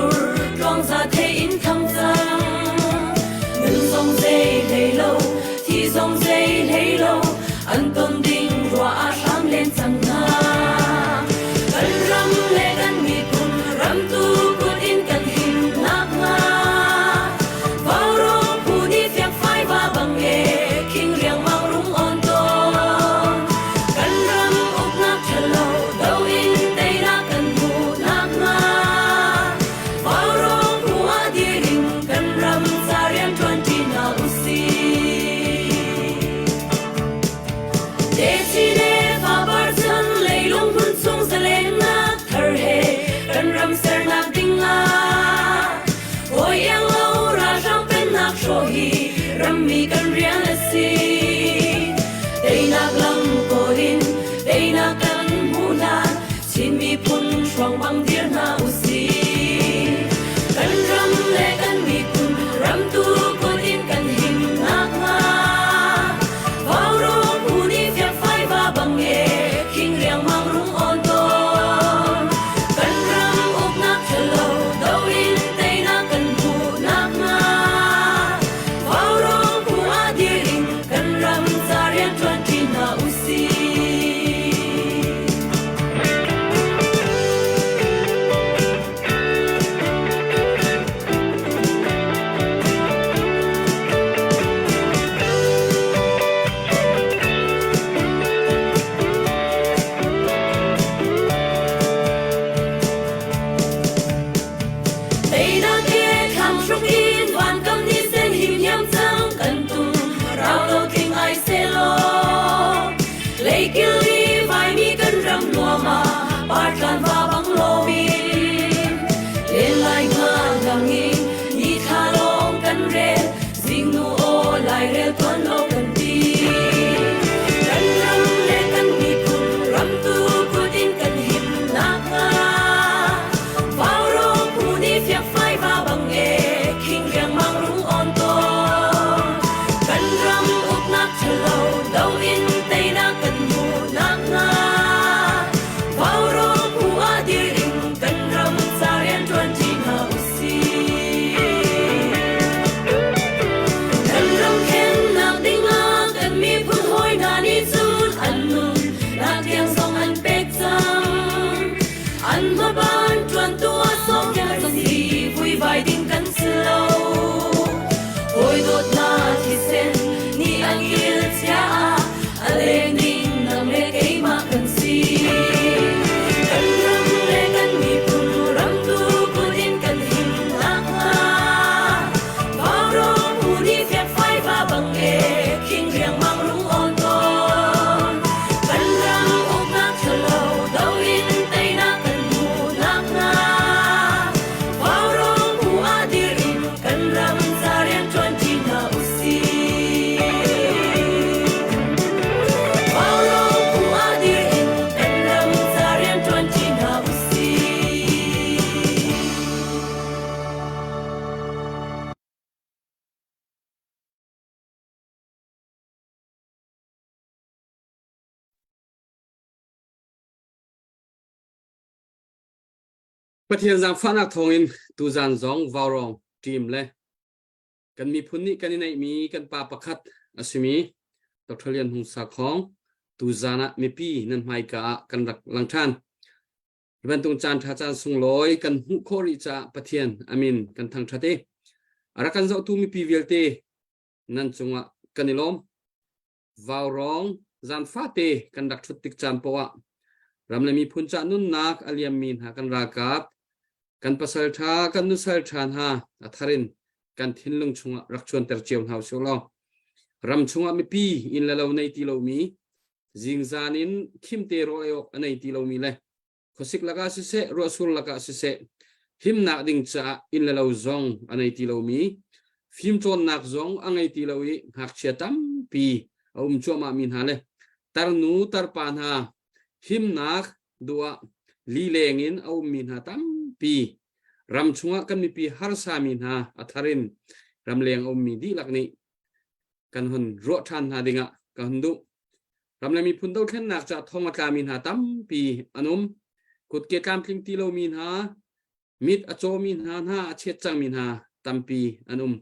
dur tluangza thei in thang cang. Nun zong zei hlei lo, thi zong zei hlei lo, an ton ding ruah ah hram len cang hna. Kan ram le kan miphun ramtu kut in kan him nakhnga Vaurawng phu nih fiakfai va bang e khing riangmang rung on tawn. Kan ram uknak ṭhalo do in teinak kan hmuh nakhnga Vaurawng phu ah dir in kan ram ca rianṭuan ṭi hna usih. Techi le fapar chan leilung hmun chung zalennak thar he kan ram sernak ding ah hawi iang lo ralhrang pennak hrawh hi rammi kan rian a si. Teinak lam kawl in teinak kan hmuh hlan Chin miphun hruang bang dir hna usih. Kan ram le kan miphun ramtu kut in kan him nakhnga Vaurawng phu nih fiakfai va bang e khing riangmang rung on tawn. Kan ram uknak ṭhalo do in teinak kan hmuh nakhnga Vaurawng phu ah dir in kan ram ca rianṭuan ṭi hna usih. Teinak he thlang hruk in van kam ni sen him hiam cang kan tum rau lo tling ai selaw Leikil i vaimi kan ram nuam ah partlan va bang lomin len lai nga lang in ni thla lawng kan rel zingnu aw lairel tuan lo kan ti kan ram le kan miphun ramtu kut in kan him nakhnga Vaurawng phu nih fiakfai va bang e khing riangmang rung on tawn kan ram uknak ṭhalo do in teinak kan hmuh nakhnga Vaurawng phu ah dir in kan ram ca rianṭuan ṭi hna usih. Kan ram khennak dingah kan miphun hawi hna nih cun an nun nak tiang zong an pek cang. An hmaban ṭuantu ah sawmpiak si vuivai ding kan si lo. Hawi dawtnak thisen nih an kil chia ah a leng ding nang le keimah kan si. Kan ram le kan miphun ramtu kut in kan him nakhnga Vaurawng phu nih fiakfai va bang e khing riangmang rung on tawn. Kan ram uknak ṭhalo do in teinak kan hmuh nakhnga Vaurawng phu ah dir in kan ram ca rianṭuan ṭi hna usih. Vaurawng phu ah dir in kan ram ca rianṭuan ṭi hna usih. Pathian zaangfahnak thawngin tuzan zong vaurawng team le kan miphun nih kan i neihmi kan pa pakhat a simi Dr. Lian Hung Sakhong tuzan ah mipi nan hmaika ah kan rak lang ṭhan. Hi bantuk caan ṭha caan sunglawi kan hmuh khawh rih caah Pathian amin kan thangṭhat i a rak kan zohtu mipi vialte nan cungah kan i lawm. Vaurawng zan fate kan rak ṭhut tik caan poah ram le miphun cah nunnak a liammi hna kan ralkap kan pasal ṭha kan nusal ṭha hna a thar in kan thinlung chungah rak chuanter cio hna usih law ram chungah mipi inn le lo nei ti lomi zingzan in khimte rawl ei awk a nei ti lomi le khuasik lakah siseh ruahsur lakah siseh himnak ding caah inn le lo zong a nei ti lomi fimcawnnak zong a ngei ti lo i ngakchia tampi a um cuahmah mi hna le tarnu tarpa hna himnak duah lileng in a ummi hna tampi ram chungah kan mipi harsa mi hna a thar in ramleng a ummi dihlak nih kan hun ruah ṭhan hna dingah ka hun duh. Ram le miphun dothlennak ca thong a tlami hna tampi an um. Kutke tlamtling ti lomi hna. Mit a cawmi hna hna a chet cangmi hna tampi an um.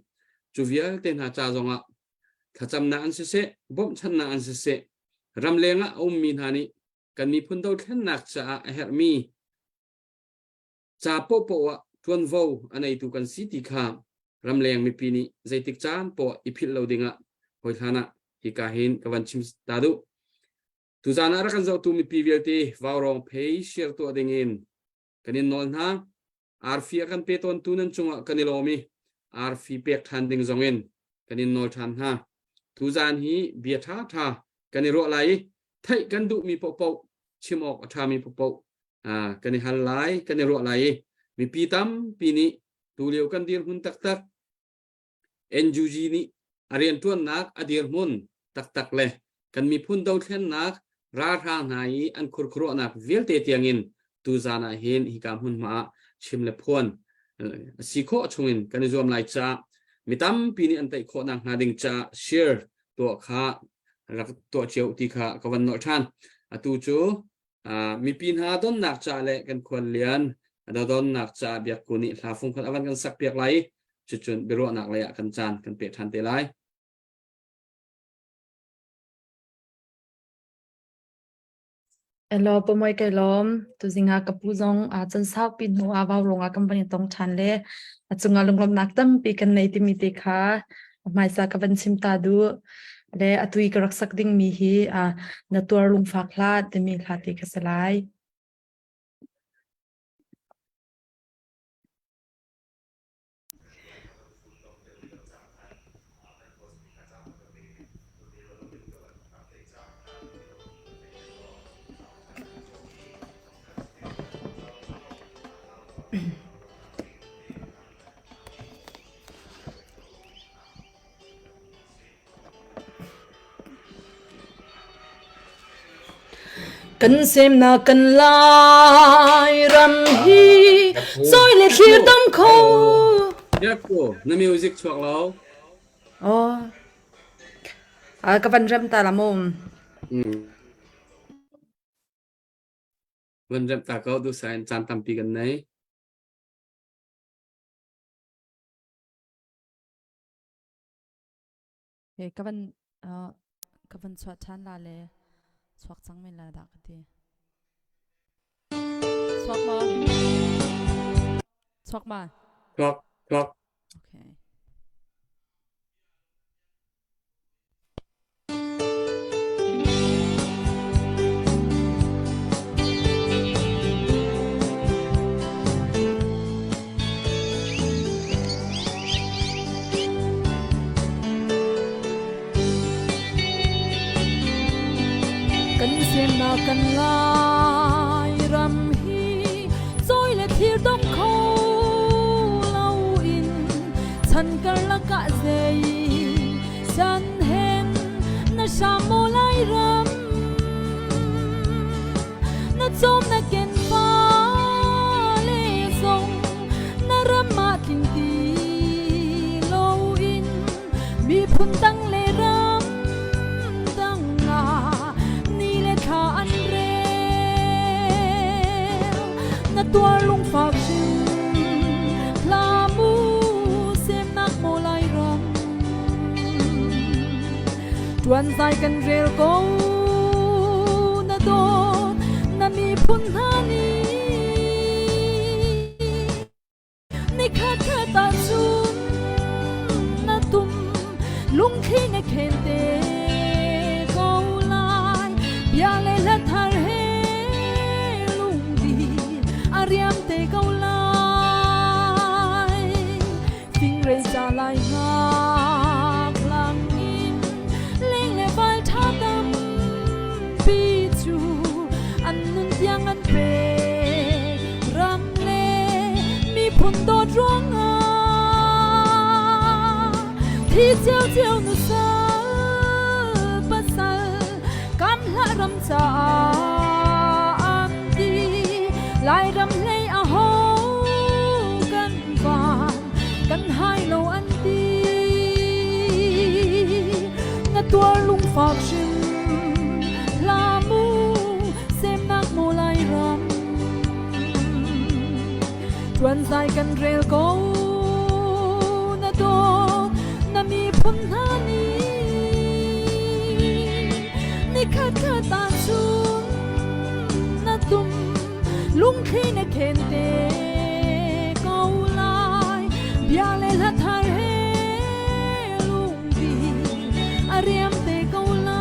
Cu vialte hna ca zongah thlacamnak an siseh, bawmhchanhnak an siseh, ramleng ah a ummi hna nih kan miphun dothlennak caah a herhmi ca paohpaoh ah ṭuanvo a neitu kan si ti kha ramleng mipi nih zeitik caan poah i philh lo dingah hawi hlan ah hika hin ka van chim ta duh. Tuzaan ah rak kan zohtu mipi vialte vaurawng phei share tuah dingin kan in nawl hna. Arfi a kan pe tawntu nan cungah kan i lawm i arfi pek ṭhan ding zongin kan in nawl ṭhan hna. Tuzaan hi bia ṭhaṭha kan i ruah lai i theih kan duhmi paohpaoh chim awk a ṭhami paohpaoh kan i hal lai, kan i ruah lai i mipi tampi nih tulio kan dirhmun taktak NUG nih a rianṭuannak a dirhmun taktak le kan miphun dothlennak ralhrang hna i an khurkhuruahnak vialte tiangin tuzaan ah hin hika hmunhma ah chim le phuan a si khawh chungin kan i zuam lai caah mi tampi nih an teih khawh nakhnga ding caah share tuah kha rak tuah cio ti kha ka van nolh ṭhan. Atu cu mipi hna donnak ca le kan khuallian donnak ca biakku nih hla fung khat avan kan sak piak lai i cucun biaruahnak lei ah kan caan kan pe ṭhan te lai. Elaw pamoi kai lawm. Tuzing ah ka pu zong chan saupi hnu ah vaurawng ah kan van i tong ṭhan le a cungah lunglawmhnak tampi kan nei timi te kha hmaisa ka van chim ta duh. Le atu i ka rak sak dingmi hi na tuar lungfak hlah timi hla te kha si lai. Kan semnak kan Lairam hi cawi le thlir dam kho. Biakku, na music chuak lo. Oh. Ka van rem ta la mu. Van rem ta ko du sain caan tampi kan nei. He ka van ka van chuah ṭhan la le chuak cang men la dah ka ti. Chuak ma? Chuak ma? Chuak, chuak. Okay. Kan semnak kan Lairam hi cawi le thir dong kho loin chan karlak ah zei san hen na hram maw Lairam na cawm na ken fale zong na ram ah tling ti loin miphun dang le ram dang ah ni le thla an rel na tuar lungfak hrim hla mu semnak maw lai ram Tuan zai kan rel ko na dawt na miphun hna nih nikhat khat ah cun na tum lungthli na khen te ko lai bia le hla thar he lungdi a riam te ko lai Fingrei ca lai ngak lang in leng le val ṭha tampi cu an nun tiang an pek ram le miphun dawt ruangah thi ciocio nu sal pasal kam hlah ram caah an ti Lairam hlei a ho kan van kan hai lo an ti na tuar lungfak hrim hla mu semnak maw Lairam tuan zai kan rel ko na dawt na miphun hna nih nikhat khat ahcun na tum lungthli na khen te ko lai bia le hla thar he lungdi a riam te ko lai.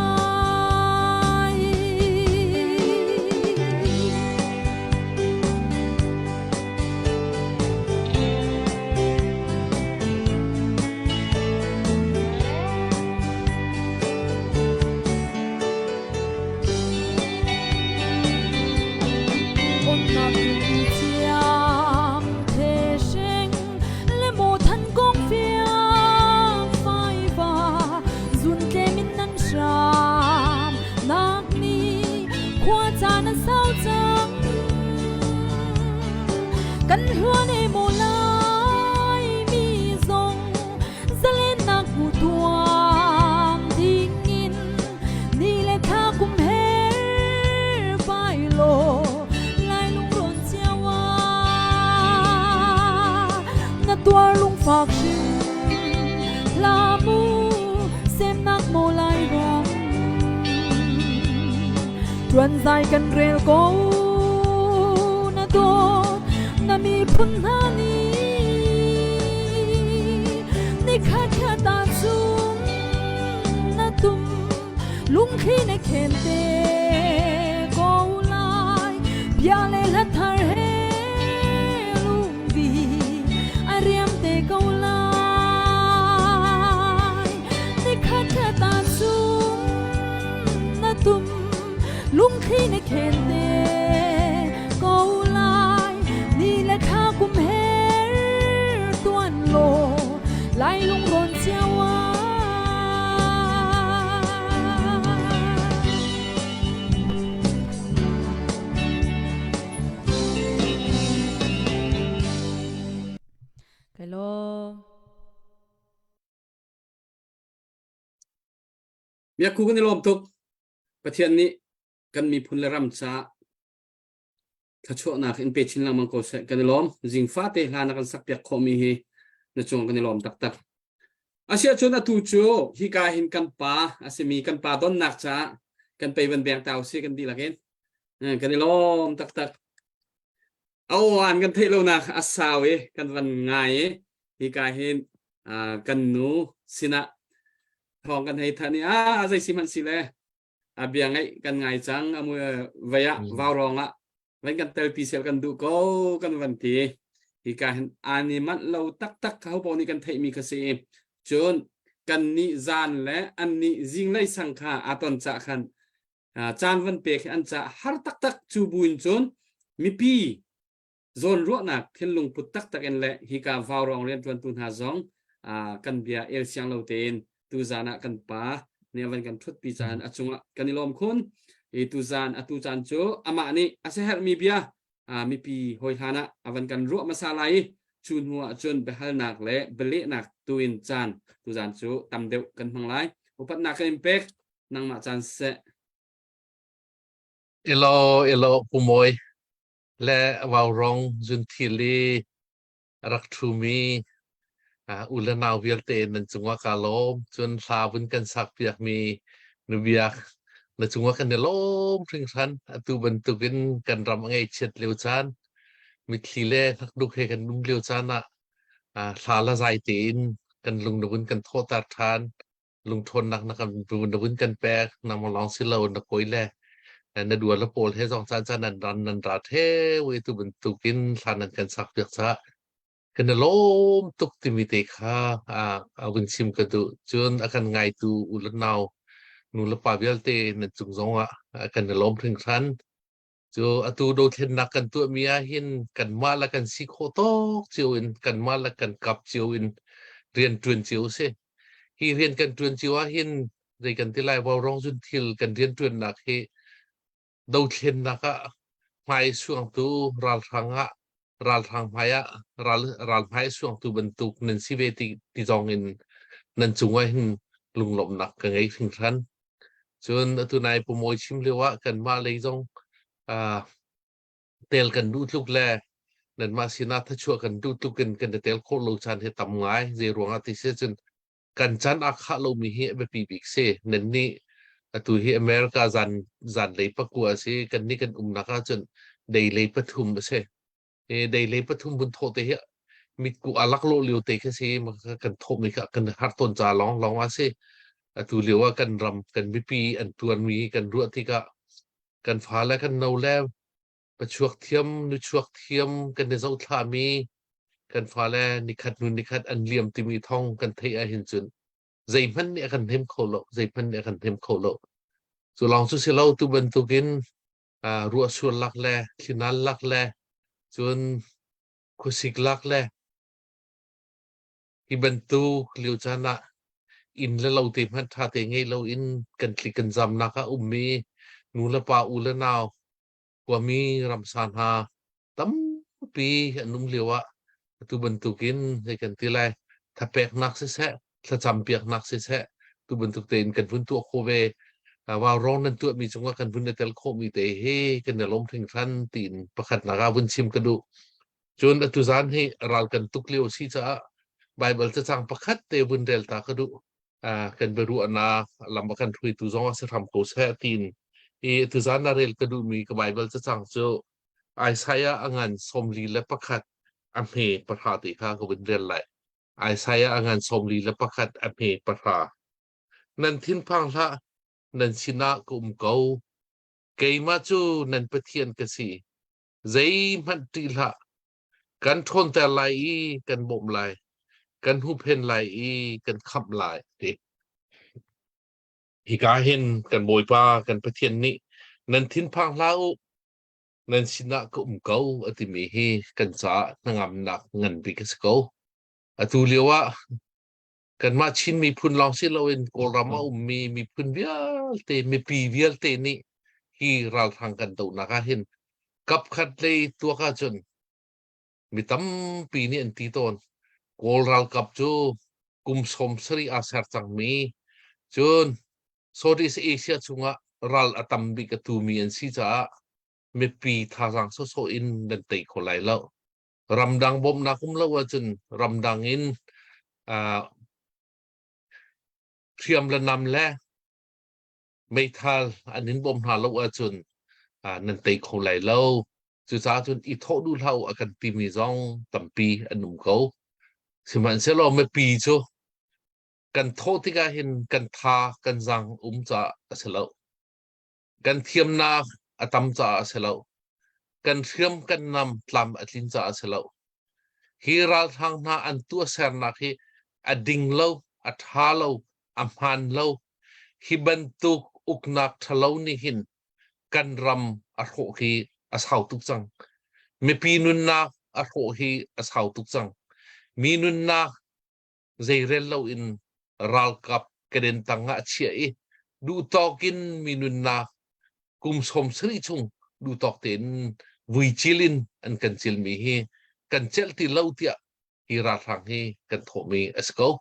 Onnak thiam the sheng le mo than kong fiang fai va zun tlem in nan hram nak ni khua caan a sau cang kan hluan e maw lai mi zong zalennak hmu tuam ding in ni le thla kum her vai law lai lungrawn cio ah na tuar lungfak hrim hla mu semnak maw lai ram tuan zai kan rel ko na dawt na miphun hna nih nikhat khat ahcun na tum lungthli na khen te ko lai bia le hla thar he lungdi a riam te ko lai nikhat khat ahcun na tum lungthli na khen te ko lai ni le thla kum her tuan law lai lungrawn cio ah Kai lawm. Miakku kan i lawm tuk. Pathian nih kan miphun le ram caah thluachuahnak in pe chin lengmang ko seh. Kan i lawm. Zingfa te hla na kan sakpiak khawhmi hi na cung kan i lawm taktak. Asiahcun atu cu hika hin kan pa a simi kan pa donnak caah kan pei van beng ta usih kan dihlak in. Kan i lawm taktak. A aw-an kan theih lonak a sau i kan van ngai i hika hin kan nu sinah thawng kan hei thanh i a zei si hmanh si le a bia ngaih kan ngai cang a mui vei ah vaurawng ah van kan telpi sel kan duh ko kan van ti hika hin ani manh lo taktak ho paoh nih kan theihmi kha si cun kan nih zan le an nih zinglei sang kha aa ton cah khan caan van pek hi an ca har taktak cu buin cun mipi zawnruahnak thinlung put taktak in le hika vaurawng rianṭuantu hna zong kan bia el siang lo tein tuzan ah kan pa nih a van kan ṭhutpi caan a cungah kan i lawm khun. I tuzan atu caan cu amah nih a siaherhmi bia mipi hawi hlan ah a van kan ruah hmasa lai i cu hnu ah cun biahalnak le bialehnak tuin caan tuzan cu tam deuh kan hmang lai. Upatnak kan in pek nangmah caan seh. Ilo ilo pumawi le vaurong zunthil i a rak ṭhumi u le nau vialte nan cungah kaa lawm. Cun hla vun kan sakpiakmi nubiak na cungah kan i lawm hringhran. Atu bantukin kan ram a ngaihchiat lio caan, mitthli le hnakduk he kan um lio caan ah hla la zai tein kan lunglung in kan thawhter ṭhan. Lungṭhawnnak na kan na vun kan pek. Nangmah lawng si lo na kawi le na dua le pawl he zong caan caan nan ran nan ra ṭheu i tu bantukin hla nan kan sakpiak caah kan i lawm tuk timi te kha a vun chim ka duh. Cun a kan ngaitu u le nau nu le pa vialte nan cung zongah kan i lawm hringhran. Cu atu dothlennak kan tuahmi ah hin kanmah le kan si khawh tawk cio in kanmah le kan kap cio in rian ṭuan cio a si. Hi rian kan ṭuan cio ah hin zei kan ti lai vaurawng zun thil kan rian ṭuannak hi dothlennak ah hmai suangtu ralhrang ah ralhrang hmai ah ral ral hmai suangtu bantuk nan si ve ti ti zong in nan cungah hin lunglawmhnak ka ngei hringhran. Cun atu nai pumawi chim lio ah kanmah lei zong tel kan duh tluk le Nanmah sinah thachuah kan duh tluk in kan i tel khawh lo caan hi tam ngai. Zei ruangah ti si cun kan caan aa khah lomi hi a biapi bik si. Nannih atu hi America zan zanlei pakua a si. Kannih kan umnak ahcun deilei pathum a si. Deilei pathum vun thawh te hi mitkuh a laklawh lio te khi si. Kan thawhmi kha kan har tawn ca lawng lawng a si. Atu lio ah kan ram kan mipi an tuarmi kan ruah tikah kan fale kan no le pachuak thiam nuchuak thiam kan i zohthlami kan fale nikhat hnu nikhat an liam timi thong kan theih ahhin cun zeihmanh nih a kan hnem kho lo zeihmanh nih a kan hnem kho lo. Cu lawng cu si lo, tu bantukin ruah sur lak le thlinal lak le cun khuasik lak le hi bantuk lio caan ah inn le lo te hmanh ṭha te ngei lo in kan tlik kan zamnak ah ummi nu le pa u le nau khuami ramsa hna tampi an um lio ah atu bantukin hei kan ti lai thapeknak siseh thlacam piaknak siseh tu bantuk tein kan vun tuah khawh ve. Vaurawng nan tuahmi cungah kan vun i tel khawhmi te hi kan i lawm hringhran tiin pakhatnak ah vun chim ka duh. Cun atu zan hi ral kan tuk lio si caah Baibal cacang pakhat te vun rel ta ka duh. Kan biaruahnak lam a kan hruaitu zong ah si hram ko seh tiin i tuzan ah rel ka duhmi ka Baibal cacang cu Isaiah a ngan 41 a hme pahra te kha ka vun rel lai. Isaiah a ngan 41 a hme pahra. Nan thinphang hlah, nan sinah ka um ko. Keimah cu nan Pathian ka si. Zeihmanh ṭih hlah. Kan ṭhawnter lai i kan bawmh lai. Kan huhphen lai i kan khamh lai ti. Hika hin kan Bawipa kan Pathian nih nan thinphang hlah u, nan sinah ka um ko a timi hi kan caah hnangamnak ngan bik a si ko. Atu lio ah kanmah Chin miphun lawng si loin Kawlram a ummi miphun vialte, mipi vialte nih hi ralhrang kan dohnak ah hin kapkhat lei tuak ahcun mi tampi nih an ti tawn. Kawl ralkap cu kum 70 aa ser cangmi, cun Southeast Asia chungah ral a tam bik a tumi an si caah mipi thazaang sawsawh in nan tei kho lai lo. Ramdang bawmhnak um lo ahcun ramdang in hriam le nam le meithal an in bawm hna lo ahcun nan tei kho lai lo. Cucaah cun i thawh duh hlah u a kan timi zong tampi an um ko. Sihmanhsehlaw mipi cu kan thawh tikah hin kan tha kan zang um caah a si lo. Kan thiamnak a tam caah a si lo. Kan hriam kan nam tlam a tlin caah a si lo. Hi ralhrang hna an tuahsernak hi a ding lo, a ṭha lo, a hmaan lo. Hi bantuk uknak ṭhalo nih hin kan ram a hrawh hi a sau tuk cang. Mipi nunnak a hrawh hi a sau tuk cang. Mi nunnak zeirel loin ralkap keden tang ah a chiah i duhtawk in mi nunnak kum 70 chung duhtawk tein vuicil in an kan cilmi hi kan celh ti lo tiah hi ralhrang hi kan thawhmi a si ko.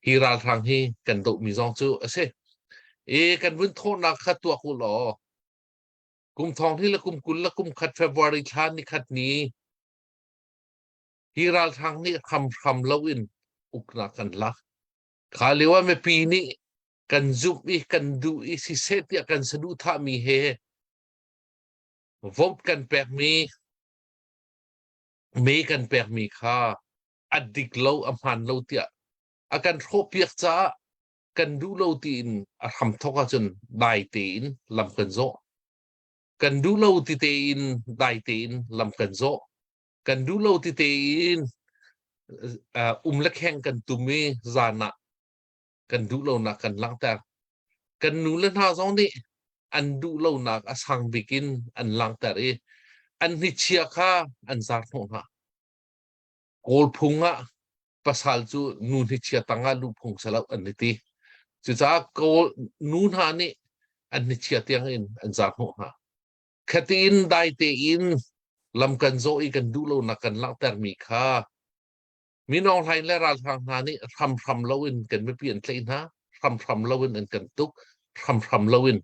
Hi ralhrang hi kan dohmi zong cu a si. I kan vun thawhnak kha tuak u law kum thong hi le kum kul le kum khat February thla ni khat ni hi ralhrang nih hramhram loin uknak kan lak. Kha lio ah mipi nih kan zumh i kan duh i siseh tiah kan saduhthahmi he vote kan pekmi me kan pekmi kha a dik lo a hmaan lo tiah a kan hrawhpiak caah kan duh lo tiin a hramthok ahcun dai tein lam kan zawh. Kan duh lo ti tein dai tein lam kan zawh. Kan duh lo ti tein um le kheng kan tum i zan ah kan duh lonak kan langhter. Kan nu le hna zong nih an duh lonak a sang bik in an langhter i an hnichia kha an zar hnawh hna. Kawl phung ah pasal cu nu hnichia tangah luh phung salo an i ti. Cucaah Kawl nu hna nih an hnichia tiang in an zar hnawh hna. Khatiin dai tein lam kan zawh i kan duh lonak kan langhtermi kha Minawng hlaing le ralhrang hna nih hramhram loin kan mipi an tlaih hna, hramhram loin an kan tuk, hramhram loin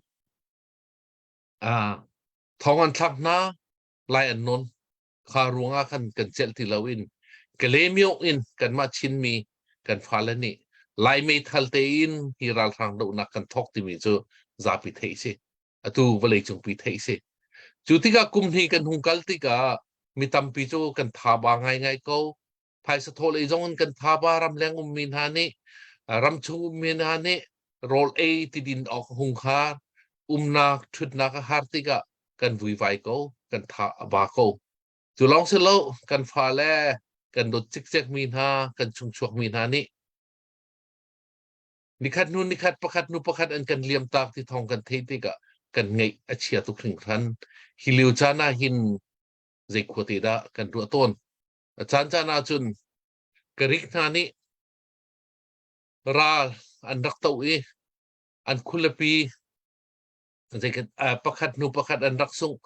thong an thlak hna, lai an nawn. Kha ruangah khan kan celh ti loin Kalaymyo in kanmah Chinmi kan fale nih Lai meithal tein hi ralhrang dohnak kan thawk timi cu zapi theih si. Atu vawlei cungpi theih si. Cu tikah kum hnih kan hung kal tikah mi tampi cu kan thaba ngaingai ko. Phaisa thaw lei zong in kan thaba ramleng ummi hna nih ramchung ummi hna nih rawl ei tidin awk hung har umnak ṭhutnak a har tikah kan vuivai ko, kan tha a ba ko. Cu lawng si lo, kan fale kan dawt cikcek mi hna, kan chungchuak mi hna nih nikhat hnu nikhat pakhat hnu pakhat an kan liam tak ti thawng kan theih tikah kan ngeih a chia tuk hringhran. Hi lio caan ah hin zei khua te dah kan ruah tawn. A caan caan ah cun Greek hna nih ral an rak toh i an khualipi pakhat hnu pakhat an rak sungh.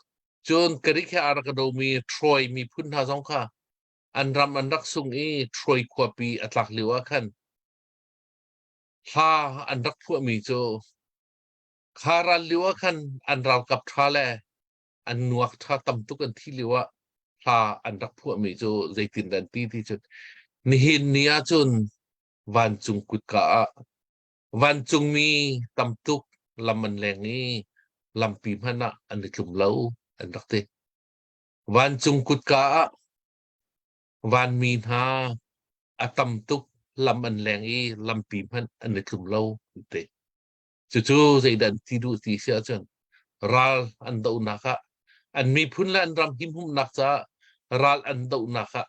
Cun Greek he aa rak domi Troy miphun hna zong kha an ram an rak sung i Troy khuapi a tlak lio ah khan hla an rak phuahmi cu kha ral lio ah khan an ralkap ṭha le an nuak ṭha tam tuk an thi lio ah hla an rak phuahmi cu zeitindah an ti ti cun nihin ni ah cun vancung kutka ah vancungmi tam tuk lam an leng i lampi hmanh ah an i tlum lo an rak ti. Vancung kutka ah vanmi hna a tam tuk lam an leng i lampi hmanh an i tlum lo an ti. Cucu zeidah an ti duh ti si ahcun ral an dohnak ah an miphun le an ram himhumnak caah ral an dohnak ah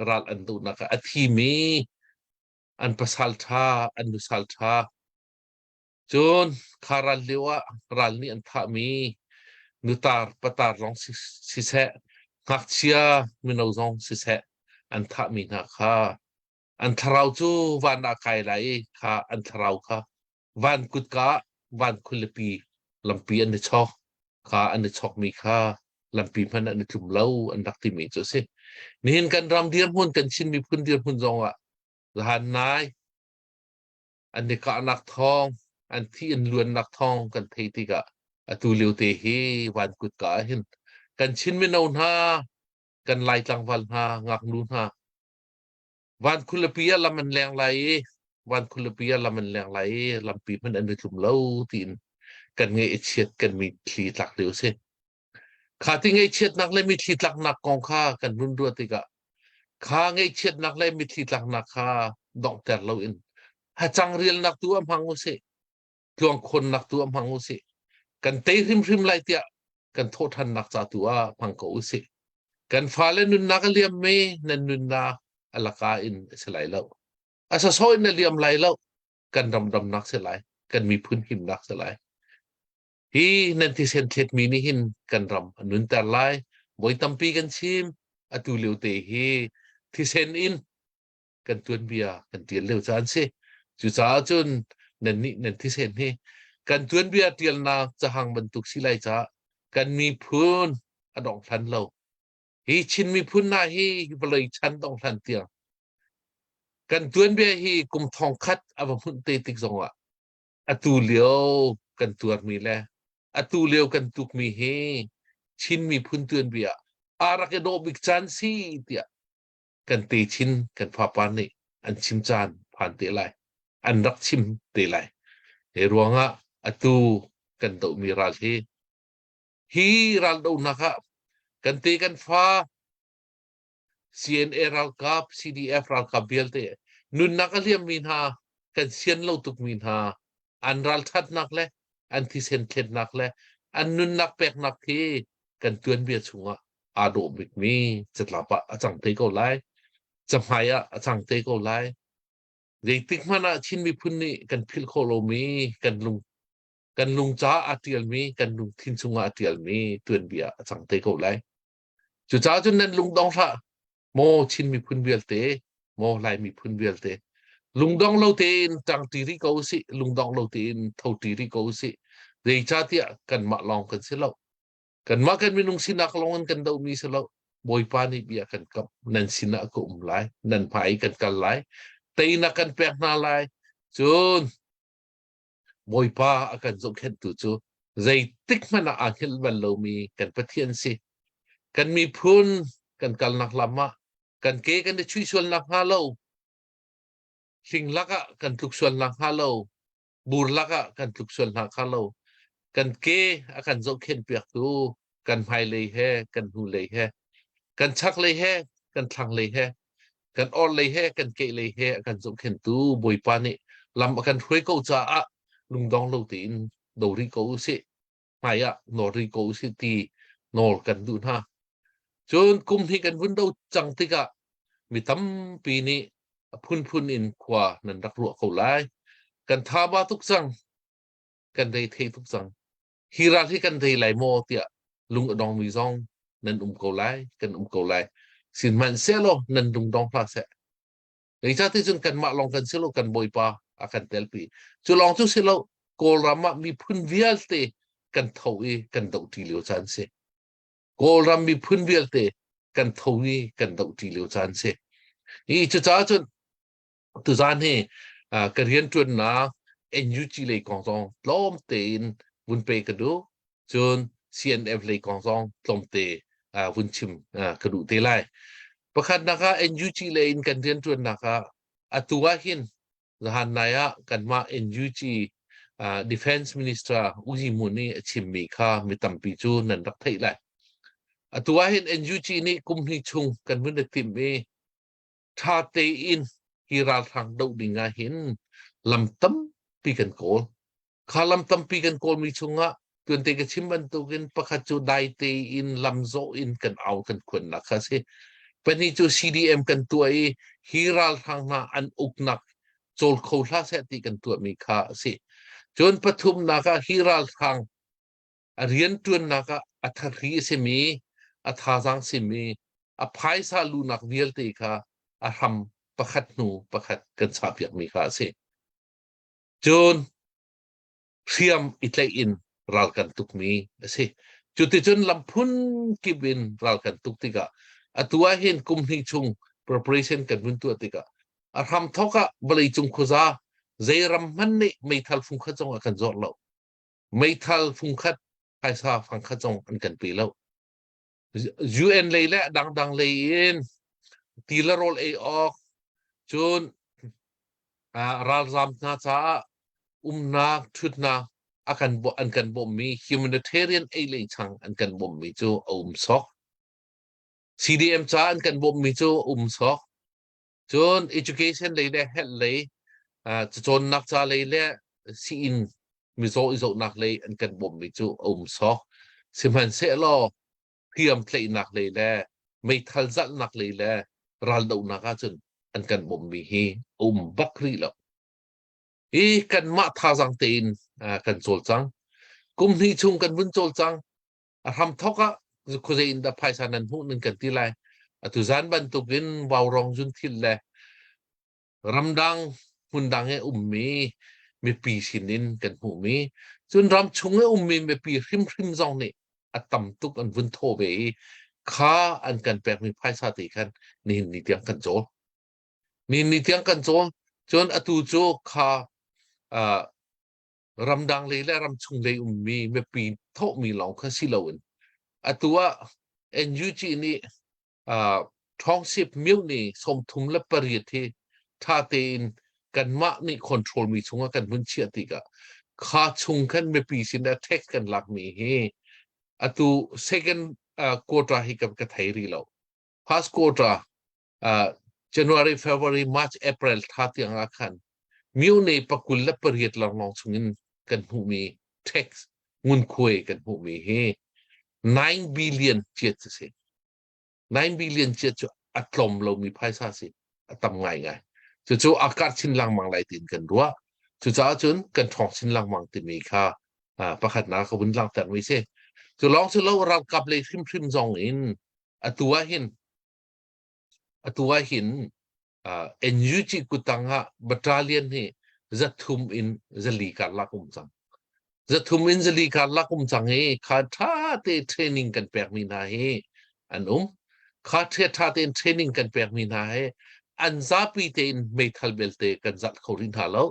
ral an dohnak ah a thimi an pasal ṭha an nusal ṭha cun kha ral lio ah ral nih an thahmi nutar patar zong siseh ngakchia mino zong siseh an thahmi hna kha an thlarau cu van ah kai lai i kha an thlarau kha van kutka van khualipi lampi an i chawk kha an i chawkmi kha lampi hmanh an i tlum lo an rak timi cu a si. Nihin kan ram dirhmun kan Chin miphun dirhmun zong ah zahan nai an i kahnak thawng an thi in luannak thawng kan thei tikah atu lio te hi van kutka ah hin kan Chin mino hna kan Lai tlangval hna ngaknu hna Van khualipi ah lam an leng lai i van khualipi ah lam an leng lai i lampi hmanh an i tlum lo tiin kan ngaih i chiat kan mitthli tlak lio si. Kha ti ngaihchiatnak le mitthli tlaknak kong kha kan hun ruah tikah kha ngaihchiatnak le mitthli tlaknak kha donghter loin hacang rialnak tu ah hmang usih. Tluangkhawnnak tu ah hmang usih. Kan tei hrimhrim lai tiah kan thawhṭhannak ca tu ah hmang ko usih. Kan fale nunnak a liam mi nan nunnak a laka in a si lai lo. A sawsawh in a liam lai lo. Kan ram damnak si lai. Kan miphun himnak si lai. Hi nan thisen thletmi nih hin kan ram a nunter lai. Voi tampi kan chim. Atu lio te hi thisen in kan tuanbia kan tial lio caan si. Cucaah cun nannih nan thisen hi kan tuanbia tialnak cahang bantuk si lai caah kan miphun a dong hlan lo. Hi Chin miphun hna hi vawlei chan dong hlan tiang kan tuanbia hi kum thong khat a va hmunh te tik zongah atu lio kan tuarmi le atu lio kan tukmi hi Chin miphun tuanbia aa rak i dawh bik caan si tiah kan techin kan fapa nih an chim caan phan te lai an rak chim te lai he ruangah atu kan dohmi ral hi hi ral dohnak ah kan te kan fa CNA ralkap CDF ralkap vialte nunnak a liammi hna kan sian lo tukmi hna an ralṭhatnak le an thisen thletnak le an nunnak peknak hi kan tuanbia chungah aa dawh bikmi catlap ah a cang te ko lai. Cahmai ah a cang te ko lai. Zeitik hmanh ah Chin miphun nih kan philh khawh lomi kan lung kan lung caah aa ṭialmi kan lungthin chungah a ṭialmi tuanbia a cang te ko lai. Cucaah cun nan lung dong hlah. Maw Chin miphun vialte, maw Lai miphun vialte, lungdong lo tein ṭangṭi rih ko usih, lungdong lo tein thoṭi rih ko usih. Zeicahtiah kanmah lawng kan si lo. Kanmah kan minung sinak lawng in kan dohmi si lo. Bawipa nih bia kan kamh. Nan sinah ka um lai. Nan hmai i kan kal lai. Teinak kan pek hna lai. Cun Bawipa a kan zohkhenhtu cu zeitik hmanh ah aa hngilh bal lomi kan Pathian si. Kan miphun. Kan kalnak lam ah kan ke kan i chuih sual nak hnga lo, hling lakah kan tluk sual nak hnga lo, bur lakah kan tluk sual hna kha lo. Kan ke a kan zohkhenh piaktu kan hmailei he kan hnulei he kan chaklei he kan thlanglei he kan orhlei he kan kehlei he a kan zohkhenhtu Bawipa nih lam a kan hruai ko caah lungdong lo tein do rih ko usih hmai ah nawl rih ko usih ti nawl kan duh hna. Cun kum hnih kan vun do cang tikah mi tampi nih a phunphun in khua nan rak ruah ko lai. Kan thaba tuk cang, kan rei thei tuk cang. Hi ral hi kan rei lai maw tiah lung a dongmi zong nan um ko lai, kan um ko lai. Sihmanhsehlaw nan lung dong hlah seh. Zeicahtiah cun kanmah lawng kan si lo, kan Bawipa a kan telpi. Cu lawng cu si lo, Kawlram ah miphun vialte kan tho i kan dohṭi lio caan si. Kawlram miphun vialte kan tho i kan dohṭi lio caan si. Hi cucaah cun tuzaan hi ka rianṭuannak NUG lei kong zong tlawm tein vun pe ka duh. Cun CNF lei kong zong tlawmte vun chim ka duh te lai. Pakhatnak ah NUG lei in kan rianṭuannak ah atu ah hin zahan nai ah kanmah NUG Defense Minister U Yi Mun nih a chimmi kha mi tampi cu nan rak theih lai. Atu ah hin NUG nih kum hnih chung kan vun i timh i ṭha tein hi ralhrang doh ding ah hin lam tampi kan kawl. Kha lam tampi kan kawlmi chungah tuante ka chim bantukin pakhat cu dai tein lam zawh in kan au kan khuannak kha a si. Pahnih cu CDM kan tuah i hi ralhrang hna an uknak cawl kho hlah seh ti kan tuahmi kha a si. Cun pathumnak ah hi ralhrang a rianṭuannak ah a thahri a simi, a thazaang simi, a phaisa lunak vialte kha a hram pakhat hnu pakhat kan chahpiakmi kha a si. Cun hriam i tlaih in ral kan tukmi a si. Cuticun lam phun kip in ral kan tuk tikah atu ah hin kum hnih chung preparation kan vun tuah tikah a hramthawk ah vawleicung khuaza zei ram hmanh nih meithal fungkhat zong a kan zawrh lo. Meithal fungkhat phaisa fangkhat zong an kan pe lo. UN lei le dangdang lei in ti le rawl ei awk cun ralzaam hna caah umnak ṭhutnak a kan an kan bawmhmi humanitarian ei lei chang an kan bawmhmi cu a um sawk. CDM ca an kan bawmhmi cu a um sawk. Cun education lei le health lei cacawnnak ca lei le sii-inn mizaw i zohnak lei an kan bawmhmi cu a um sawk. Sihmanhsehlaw hriam tlaihnak lei le meithal zalhnak lei le raldohnak ahcun an kan bawmhmi hi a um bak rih lo. Hi kanmah thazaang tein kan cawlcang. Kum hnih chung kan vun cawlcang. A hramthawk ah khuazei in dah phaisa nan hmuh nan kan ti lai. Atu zan bantukin vaurong zunthil le ramdang hmundang i ummi mipi sinin kan hmuhmi cun ramchung i ummi mipi hrimhrim zong nih a tam tuk an vun thawh ve i kha an kan pekmi phaisa te khan nihin ni tiang kan cawl. Nihin ni tiang kan cawl. Cun atu cu kha uh, ramdang lei le ramchung lei ummi mipi thawhmi lawng kha si loin atu ah NUG nih uh, ṭhawngsip myo ni 38 hi ṭha tein kanmah nih control mi chungah kan hun chiah tikah kha chung khan mipi sin ah tax kan lakmi hi atu second uh, quarter hi ka, ka thei rih lo first quarter uh, January February March April tha tiang ah khan myo ne pakul le pariat lawnglawng chungin kan hmuhmi tax ngunkhuai kan hmuhmi hi 9 billion chiat si 9 billion chiat cu a tlawm lomi phaisa si a tam ngaingai cucu a karh chin lengmang lai tiin kan ruah cucaah cun kan ṭhawng chin lengmang timi kha pakhatnak ka vun langhtermi si cu lawng cu lo ralkap lei hrimhrim zong in atu ah hin atu ah hin NUG kutang ah battalion hi zathum in zali karlak um cang. Zathum in zali karlak um cang i kha ṭha te training kan pekmi hna hi an um. Kha ṭha tein training kan pekmi hna hi an zapi tein meithal belte kan zalh kho rih hna lo.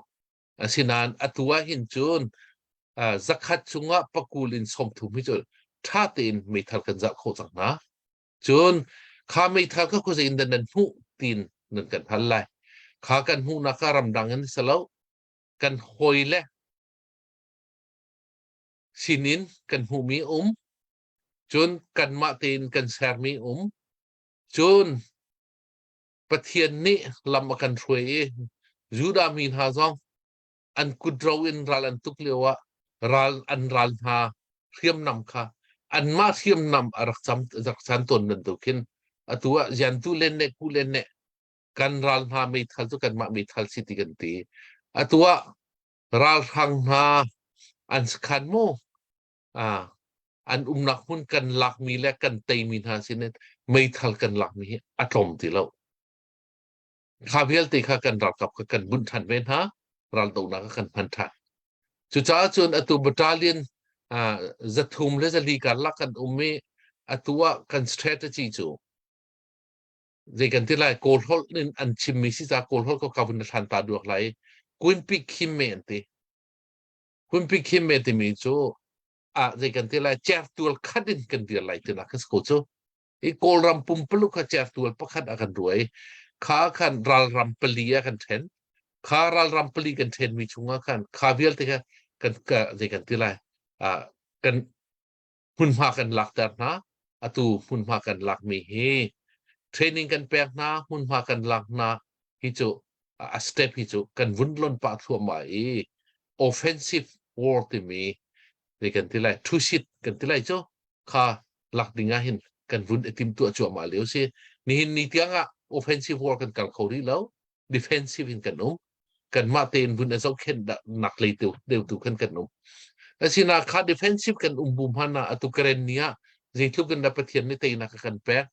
Asinain atu ah hin cun zakhat chungah pakul in 30 hi cu ṭha tein meithal kan zalh khawh cang hna. Cun. Kha meithal kha khuazei in dah nan hmuh tiin nan kan hal lai. Kha kan hmuhnak kha ramdang in si lo, kan hawi le sinin kan hmuhmi um, cun kanmah tein kan sermi um, cun Pathian nih lam a kan hruai i Judah mi hna zong an kutro in ral an tuk lio ah ral an ral hna hriamnam kha anmah hriamnam a rak cam rak chan tawn bantuk khin atu ah ziantu len ne ku len ne kan ral hna meithal cu kanmah meithal si ti kan ti. Atu ah ralhrang hna an sakhan mu an umnak hmun kan lakmi le kan teimi hna sinin meithal kan lakmi hi a tlawm ti lo. Kha vialte kha kan ralkap kha kan bunh ṭhan ve hna, raldohnak kha kan hman ṭhan. Cucaah cun atu battalion 300 le 400 karlak kan um i atu ah kan strategy cu zei kan ti lai Kawl holh in an chimmi si ca Kawl holh ko ka vun hlan ta duak lai Kunpi Khim me an ti. Kunpi Khim me timi cu ah zei kan ti lai certual khat in kan dir lai tinak ka si ko cu. I Kawlram pumpaluk kha certual pakhat a kan ruai. Kha khan ralram pali a kan then. Kha ralram pali kan then mi chungah khan kha vialte kha kan ka zei kan ti lai ah kan hmunhma kan lakter hna. Atu hmunhma kan lakmi hi training kan pek hna, hmunhma kan lak hna hi cu a step hi cu kan vun lon pah thluahmah i offensive war timi zei kan ti lai thusit kan ti lai cu kha lak ding ah hin kan vun i timtuah cuahmah lio si. Nihin ni tiang ah offensive war kan kal kho rih lo. Defensive in kan um. Kanmah tein vun a zohkhenh nak lei deuh tu khan kan um. Asina kha defensive kan um bu hmanh ah atu karen ni ah zeitluk in dah Pathian nih teinak a kan pek.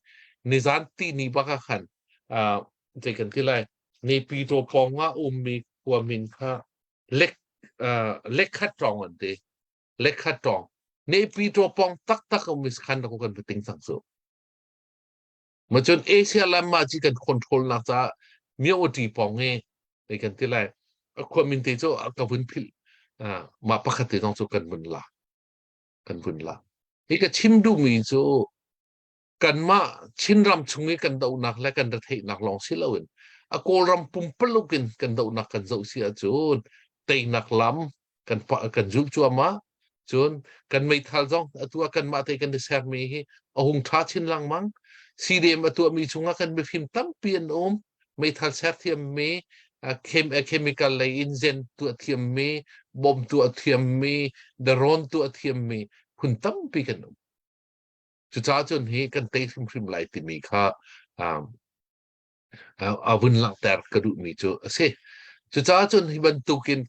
Nizan ti ni bak ah khan zei kan ti lai Naypyidaw pawng ah ummi khua min kha lek lekhat tawng an ti. Lekhat tawng. Naypyidaw pawng taktak um is khan ko kan ting cang su. Ma cun Asia lam ma ci kan control nak ca myo ti pawng hi ei kan ti lai a khua min te cu ka vun philh ma pakhat te zong cu kan vun la kan vun la hi ka chim duhmi cu kanmah Chinram chung i kan dohnak le kan retheihnak lawng si loin a Kawlram pumpaluk in kan dohnak kan zoh si ahcun teinak lam kan kan zulh cuahmah. Cun kan meithal zong atu ah kanmah te kan i sermi hi a hung ṭha chin lengmang. CDM a tuahmi chungah kan mifim tampi an um. Meithal ser thiammi, chemical lei in zen tuah thiammi, bom tuah thiammi, daron tuah thiammi phun tampi kan um. Cucaah cun hi kan tei hrimhrim lai timi kha a vun langhter ka duhmi cu a si. Cucaah cun hi bantukin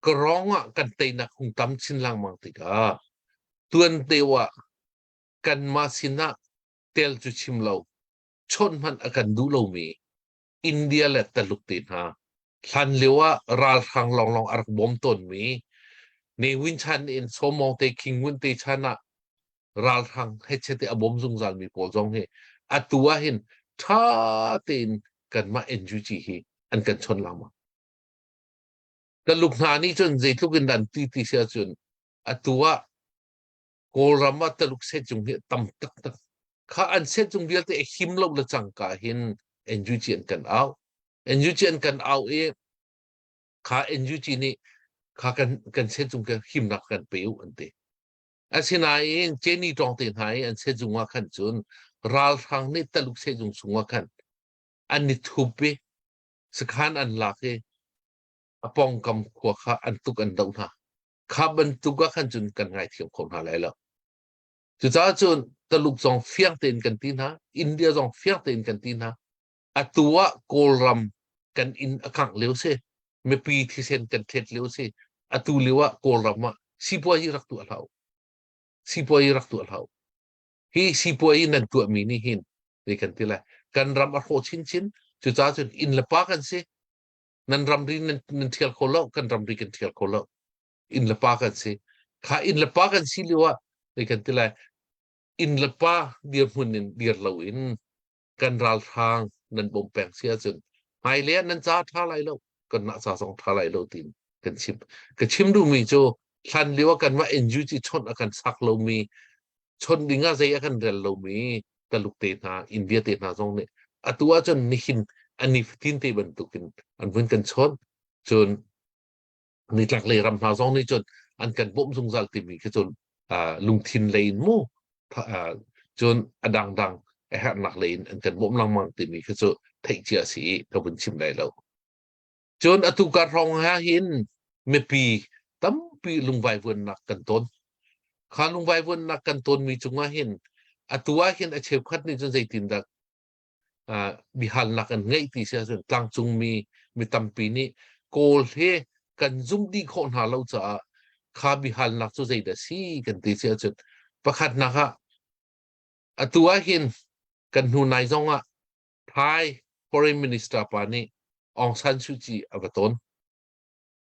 ka rong ah kan teinak hung tam chin lengmang tikah tuan deuh ah kanmah sinah tel cu chim lo chawnh hmanh a kan duh lomi India le Taluk te hna hlan lio ah ralhrang lawnglawng a rak bawm tawnmi Ne Win chan in Sawmawng te King Win te chan ah ralhrang hechet i a bawm zungzalmi pawl zong hi atu ah hin ṭha tein kanmah NUG hi an kan chawnh lengmang. Taluk hna nih cun zeitluk in an ti ti si ahcun atu ah Kawlram ah Taluk sehcung hi tam taktak. Kha an sehcung vialte a him lo le cangka hin NUG an kan au. NUG an kan au i kha NUG nih kha kan kan sehcung ka himnak kan pe u an ti. Asinain Ceni tawng te hna i an sehzung ah khan cun ralhrang nih Taluk sehzung chungah khan an i thup i sakhan an lak i a pawngkam khua kha an tuk an doh hna. Kha bantuk ah khan cun kan ngaithiam kho hna lai lo. Cucaah cun Taluk zong fiang tein kan ti hna, India zong fiang tein kan ti hna. Atu ah Kawlram kan inn a kangh lio si, mipi thisen kan thlet lio si. Atu lio ah Kawlram ah sipuazi rak tuah hlah u. Sipuazi rak tuah hlah u. Hi sipuazi nan tuahmi nih hin zei kan ti lai kan ram a hrawh chinchin. Cucaah cun inn le pa kan si. Nan ramri nan, nan thial kho lo, kan ramri kan thial kho lo. Inn le pa kan si. Kha inn le pa kan si lio ah zei kan ti lai inn le pa dirhmun in dir lo in kan ralhrang nan bawm peng si ahcun hmailei ah nan ca ṭha lai lo, kan mah ca zong ṭha lai lo tiin kan chim. Ka chim duhmi cu hlan lio ah kanmah NUG chawnh a kan sak lomi, chawnh ding ah zei a kan rel lomi. Taluk te hna, India te hna zong nih atu ahcun nihin an nifatin te bantukin an vun kan chawnh. Cun nitlaklei ram hna zong nih cun an kan bawmh zungzal timi khi cun lungthin lei in mu cun a dangdang a herhnak lei in an kan bawmh lengmang timi khi cu theih cia si i ka vun chim lai lo. Cun atu kar hrawng ah hin mipi tampi lungvaivuannak kan ton. Kha lungvaivuannak kan tonmi cungah hin atu ah hin a cheukhat nih cun zeitindah biahalnak an ngeih ti si ahcun tlangcungmi mi tampi nih Kawl he kan zumh dih khawh hna lo caah kha biahalnak cu zeidah si kan ti si ahcun pakhatnak ah atu ah hin kan hnu nai zong ah Thai foreign minister pa nih Aung San Suu Kyi a va ton.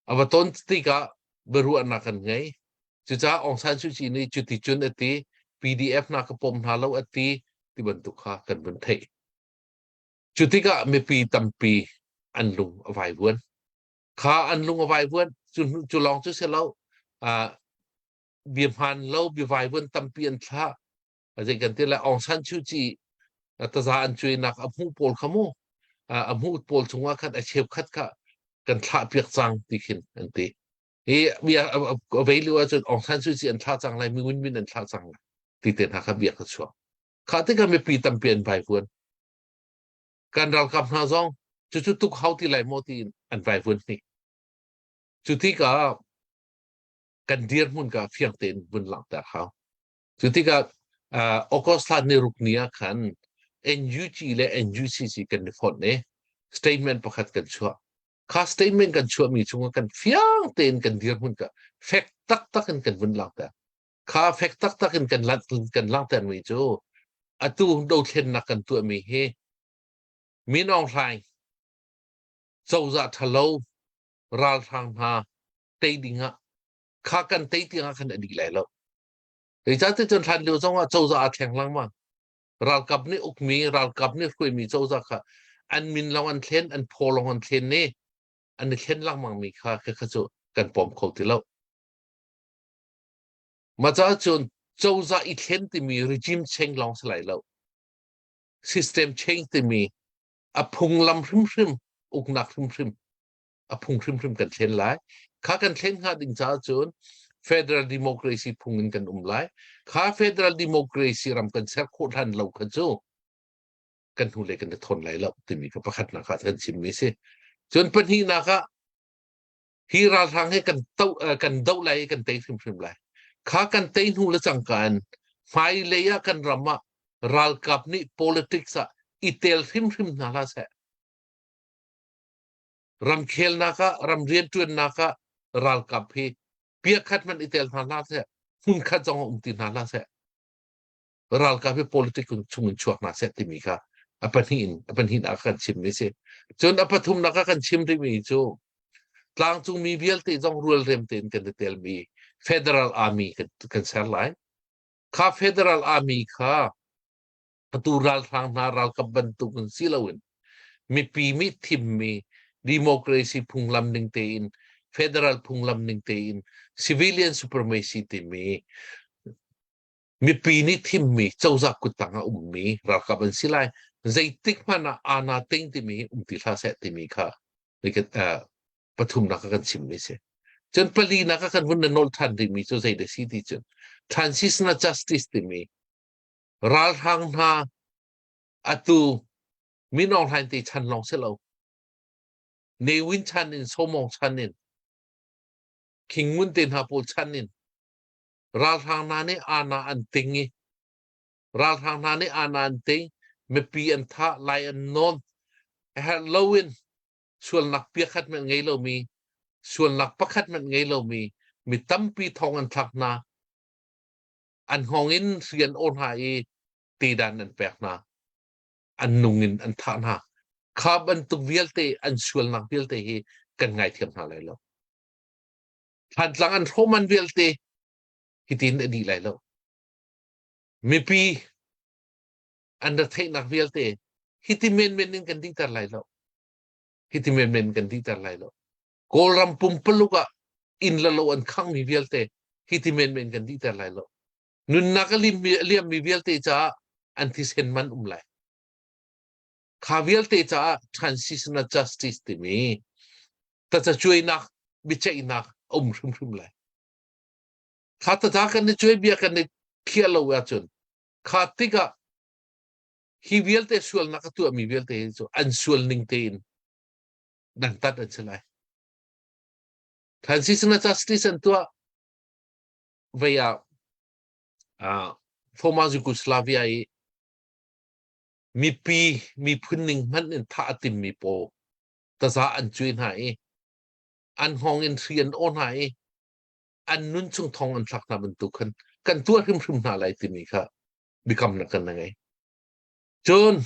A va ton tikah biaruahnak an ngei. Cucaah Aung San Suu Kyi nih cuticun a ti, PDF hna ka pom hna lo a ti, ti bantuk kha kan vun theih. Cu tikah mipi tampi an lung a vaivuan. Kha an lung a vaivuan, cu, cu lawng cu si lo, uh, bia hmaan lo, bia vaivuan tampi an thlah. Zei kan ti lai, Aung San Suu Kyi taza an cuainak a hmuh pawl kha mu, a hmuh pawl chungah khan a cheukhat kha kan thlah piak cang ti khin an ti. Hi bia a vei lio ahcun Aung San Suu Kyi an thlah cang lai, Mi Win Min an thlah cang lai ti te hna kha bia kha chuak. Kha tikah mipi tampi an vaivuan. Kan ralkap hna zong cucu tuk hau ti lai maw tiin an vaivuan hnik. Cu tikah kan dirhmun ka fiang tein vun langhter hau. Cu tikah August thla ni ruk ni ah khan NUG le NUCC kan i fonh i statement pakhat kan chuah. Kha statement kan chuahmi chungah kan fiang tein kan dirhmun ka fek taktak in kan vun langhter. Kha fek taktak in kan kan langhtermi cu atu dothlennak kan tuahmi hi Min Aung Hlaing cozah ṭhalo ralhrang hna tei dingah kha kan tei tiangah khan a dih lai lo. Zeicahtiah cun hlan lio zongah cozah aa thleng lengmang. Ralkap nih ukmi, ralkap nih hruaimi cozah kha an min lawng an thlen, an phaw lawng an thlen i an i thlen lengmangmi kha kha cu kan pom kho ti lo. Mah caah cun cozah i thlen timi regime change lawng si lai lo. System change timi a phunglam hrimhrim, uknak hrimhrim a phung hrimhrim kan thlen lai. Kha kan thlen hnga ding caah cun federal democracy phung in kan um lai. Kha federal democracy ram kan ser khawh hlan lo kha cu kan hnulei kan i thawn lai lo timi kha pakhatnak ah kan chimmi si. Cun pahnihnak ah hi ralhrang hi kan to kan doh lai i kan tei hrimhrim lai. Kha kan tei hnu le cangka in hmailei ah kan ram ah ralkap nih politics ah i tel hrimhrim hna hlah seh. Ramkhelnak ah ram rianṭuannak ah ralkap hi piakhat hmanh i tel hna hlah seh, hmunkhat zong ah um ti hna hlah seh. Ralkap hi politic chung in chuak hna seh timi kha a pahnih in a pahnihnak ah kan chimmi si. Cun a pathumnak ah kan chim rihmi cu tlangcungmi vialte zong rualrem tein kan i telmi federal army kan, kan ser lai. Kha federal army kha atu ralhrang hna ralkap bantuk in si loin mipi nih thimmi democracy phunglam ning tein federal phunglam ning tein civilian supremacy timi mipi nih thimmi cozah kuttang ah ummi ralkap an si lai. Zeitik hmanh ah ana ting timi um ti hlah seh timi kha pathumnak ah kan chimmi si. Cun palinak ah kan vun na nawl than dingmi cu zei dah si ti cun transitional justice timi ralhrang hna atu Min Aung Hlaing te chan lawng si lo. Ne Win chan in Somong chan in King Ngun te hna pawl chan in ralhrang hna nih ana an ting i ralhrang hna nih ana an ting mipi an thah lai an nawn herh loin sualnak piakhat hmanh ngei lomi sualnak pakhat hmanh ngei lomi mi tampi thong an thlak hna an hngawng in hri an awh hna i tedan an pek hna an nung in an thah hna kha bantuk vialte an sualnak vialte hi kan ngaithiam hna lai lo Thantlang an hrawman vialte hitin a dih lai lo. Mipi an retheihnak vialte hiti menmen in kan dihter lai lo. Hiti menmen kan dihter lai lo. Kawlram pumpaluk ah inn le lo an khangmi vialte hiti menmen kan dihter lai lo. Nunnak a liammi vialte caah. An thisen man um lai. Kha vialte caah transitional justice timi tazacuainak biaceihnak a um hrimhrim lai. Kha taza kan i cuai bia kan i khiah lo ahcun kha tikah hi vialte sualnak a tuahmi vialte hi cu an sual ning tein dantat an si lai. Transitional justice an tuah vei ah uh, former Yugoslavia i mipi miphun ning hmanh in thah a timmi pawl taza an cui hna i an hngawng in hri an aw hna i an nun chung thong an thlak hna bantuk khan kan tuah hrimhrim hna lai timi kha biakamnak kan ngei. Cun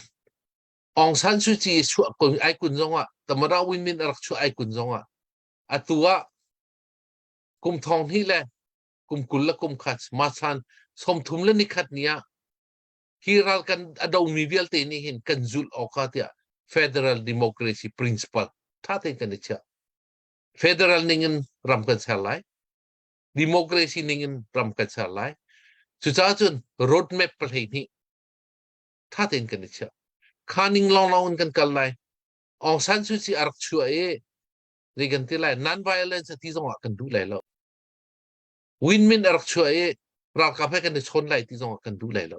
Aung San Suu Kyi chuah kun ai kun zongah Tamara Win Min a rak chuah ai kun zongah atu ah kum thong hnih le kum 20 le kum khat masan 30 le nikhat ni ah hi ral kan a domi vialte nih hin kan zulh awk ah tiah federal democracy principle tha tein kan i chiah. Federal ning in ram kan ser lai. Democracy ning in ram kan ser lai. Cucaah cun roadmap pahlei hnih tha tein kan i chiah. Kha ning lawnglawng in kan kal lai. Aung San Suu Kyi a rak chuah i zei kan ti lai non violence a ti zong ah kan duh lai lo. Win Min a rak chuah i ralkap he kan i chawn lai ti zong ah kan duh lai lo.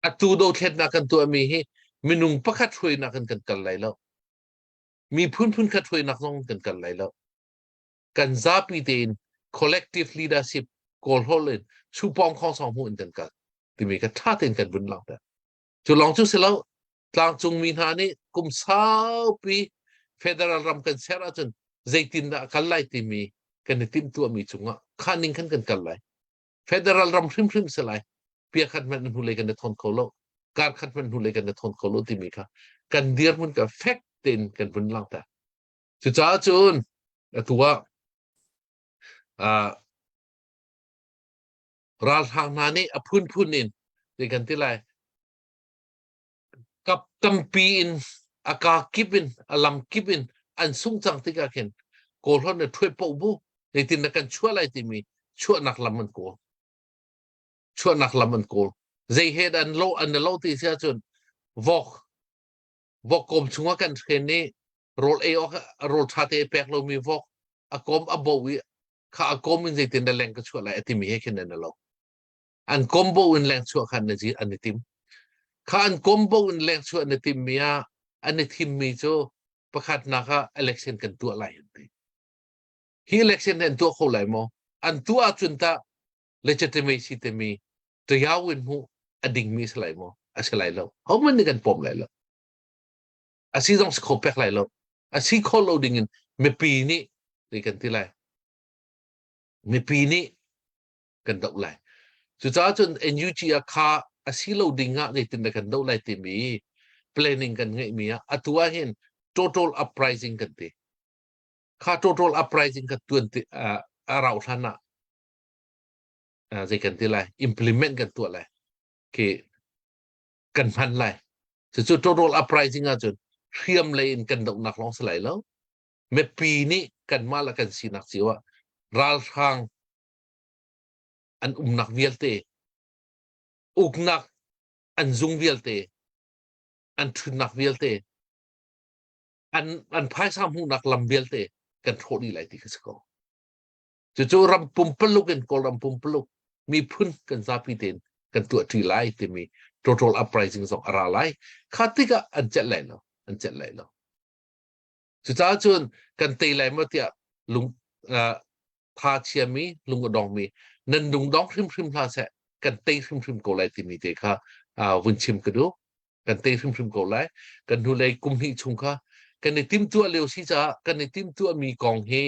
Atu dothlennak kan tuahmi hi minung pakhat hruainak in kan kal lai lo. Miphun phun khat hruainak zong kan kal lai lo. Kan zapi tein collective leadership kawlhawl in supawng khong song hmu in kan kal timi kha ṭha tein kan vun langhter. Cu lawng cu si lo, tlangcungmi hna nih kum saupi federal ram kan ser ahcun zeitindah a kal lai timi kan i timhtuahmi cungah kha ning khan kan kal lai. Federal ram hrimhrim si lai. Pia khat hmanh hnulei kan i thawn kho lo. Kar khat hmanh hnulei kan i thawn kho lo timi kha kan dirhmun ka fek tein kan vun langhter. Cucaah cun atu ah uh, ralhrang hna nih a phunphun in zei kan ti lai kap tampi in a ka kip in a lam kip in an sung cang tikah khin kawlhawn na ṭhuai poh bu zeitin na kan chuah lai timi chuahnak lam an kawl chuahnak lam an kawl zei he an lo an lo ti si ahcun vok vok kawm chungah kan hren i rawl ei awk rawl ṭha te pek lomi vok a kawm a bo i kha a kawm in zeitin na leng ka chuah lai a timi he khin an lo an combo in leng chuah khan na ji an i tim kha an combo in leng chuah na tim mi ah an i thim mi cu pakhatnak ah election kan tuah lai an ti hi election an tuah kho lai maw an tuah ahcun tah legitimacy timi tayau in hmuh a ding mi si lai maw a si lai lo hohmanh nih kan pom lai lo a si zong si kho pek lai lo a si kho lo ding in mipi nih zei kan ti lai mipi nih kan doh lai. Cucaah cun NUG ah kha a si lo ding ah zeitin dah kan doh lai timi planning kan ngeihmi ah atu ah hin total uprising kan ti. Kha total uprising kan tuan ti a rauh hlan ah zei kan ti lai implement kan tuah lai khi kan hman lai. Cucu total uprising ahcun hriam lei in kan dohnak lawng si lai lo. Mipi nih kanmah le kan sinak cio ah ralhrang an umnak vialte uknak an zung vialte an ṭhutnak vialte an an phaisa hmuhnak lam vialte kan hrawh dih lai ti kha si ko cucu ram pumpaluk in kawlram pumpaluk miphun kan zapi tein kan tuah ṭi lai timi total uprising zong a ra lai kha tikah an celh lai lo an celh lai lo cucaah cun kan tei lai maw tiah lung uh, tha chiami lung a dongmi nan lungdong hrimhrim hlah seh kan tei hrimhrim ko lai timi te kha vun chim ka duh kan tei hrimhrim ko lai kan hnulei kum hnih chung kha kan i timtuah lio si caah kan i timtuah mi kong hi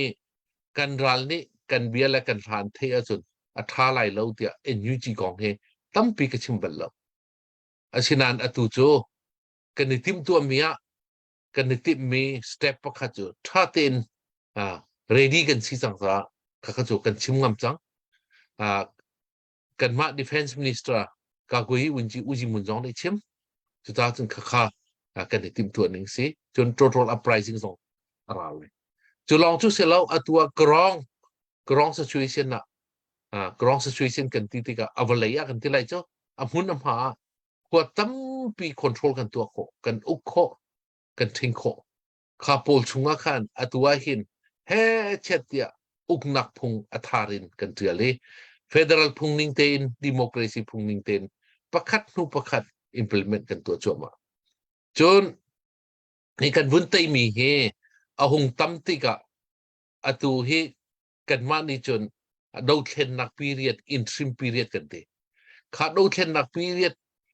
kan ral nih kan bia le kan hlan theih ahcun a ṭha lai lo tiah NUG kong hi tampi ka chim bal lo asinain atu cu kan i timtuah mi ah kan i timhmi step pakhat cu ṭha tein ready kan si cang caah khakha cu kan chim ngam cang. Kanmah defense minister Kakuyi Unji Uji Mun zong nih chim. Cucaah cun khakha kan i timhtuah ning si. Cun total uprising zong a ra lai. Cu lawng cu si lo atu ah ground ground situation ah ground situation kan ti tikah a vawlei ah kan ti lai cu. A hmun a hma ah khua tampi control kan tuah khawh, kan uk khawh, kan ṭhing khawh. Kha pawl chungah khan atu ah hin he chet tiah uknak phung a thar in kan ṭial i federal phung ning tein democracy phung ning tein pakhat hnu pakhat implement kan tuah cuahmah. Cun hi kan vun teimi hi a hung tam tikah atu hi kanmah nih cun dothlennak period interim period kan ti. Kha dothlennak period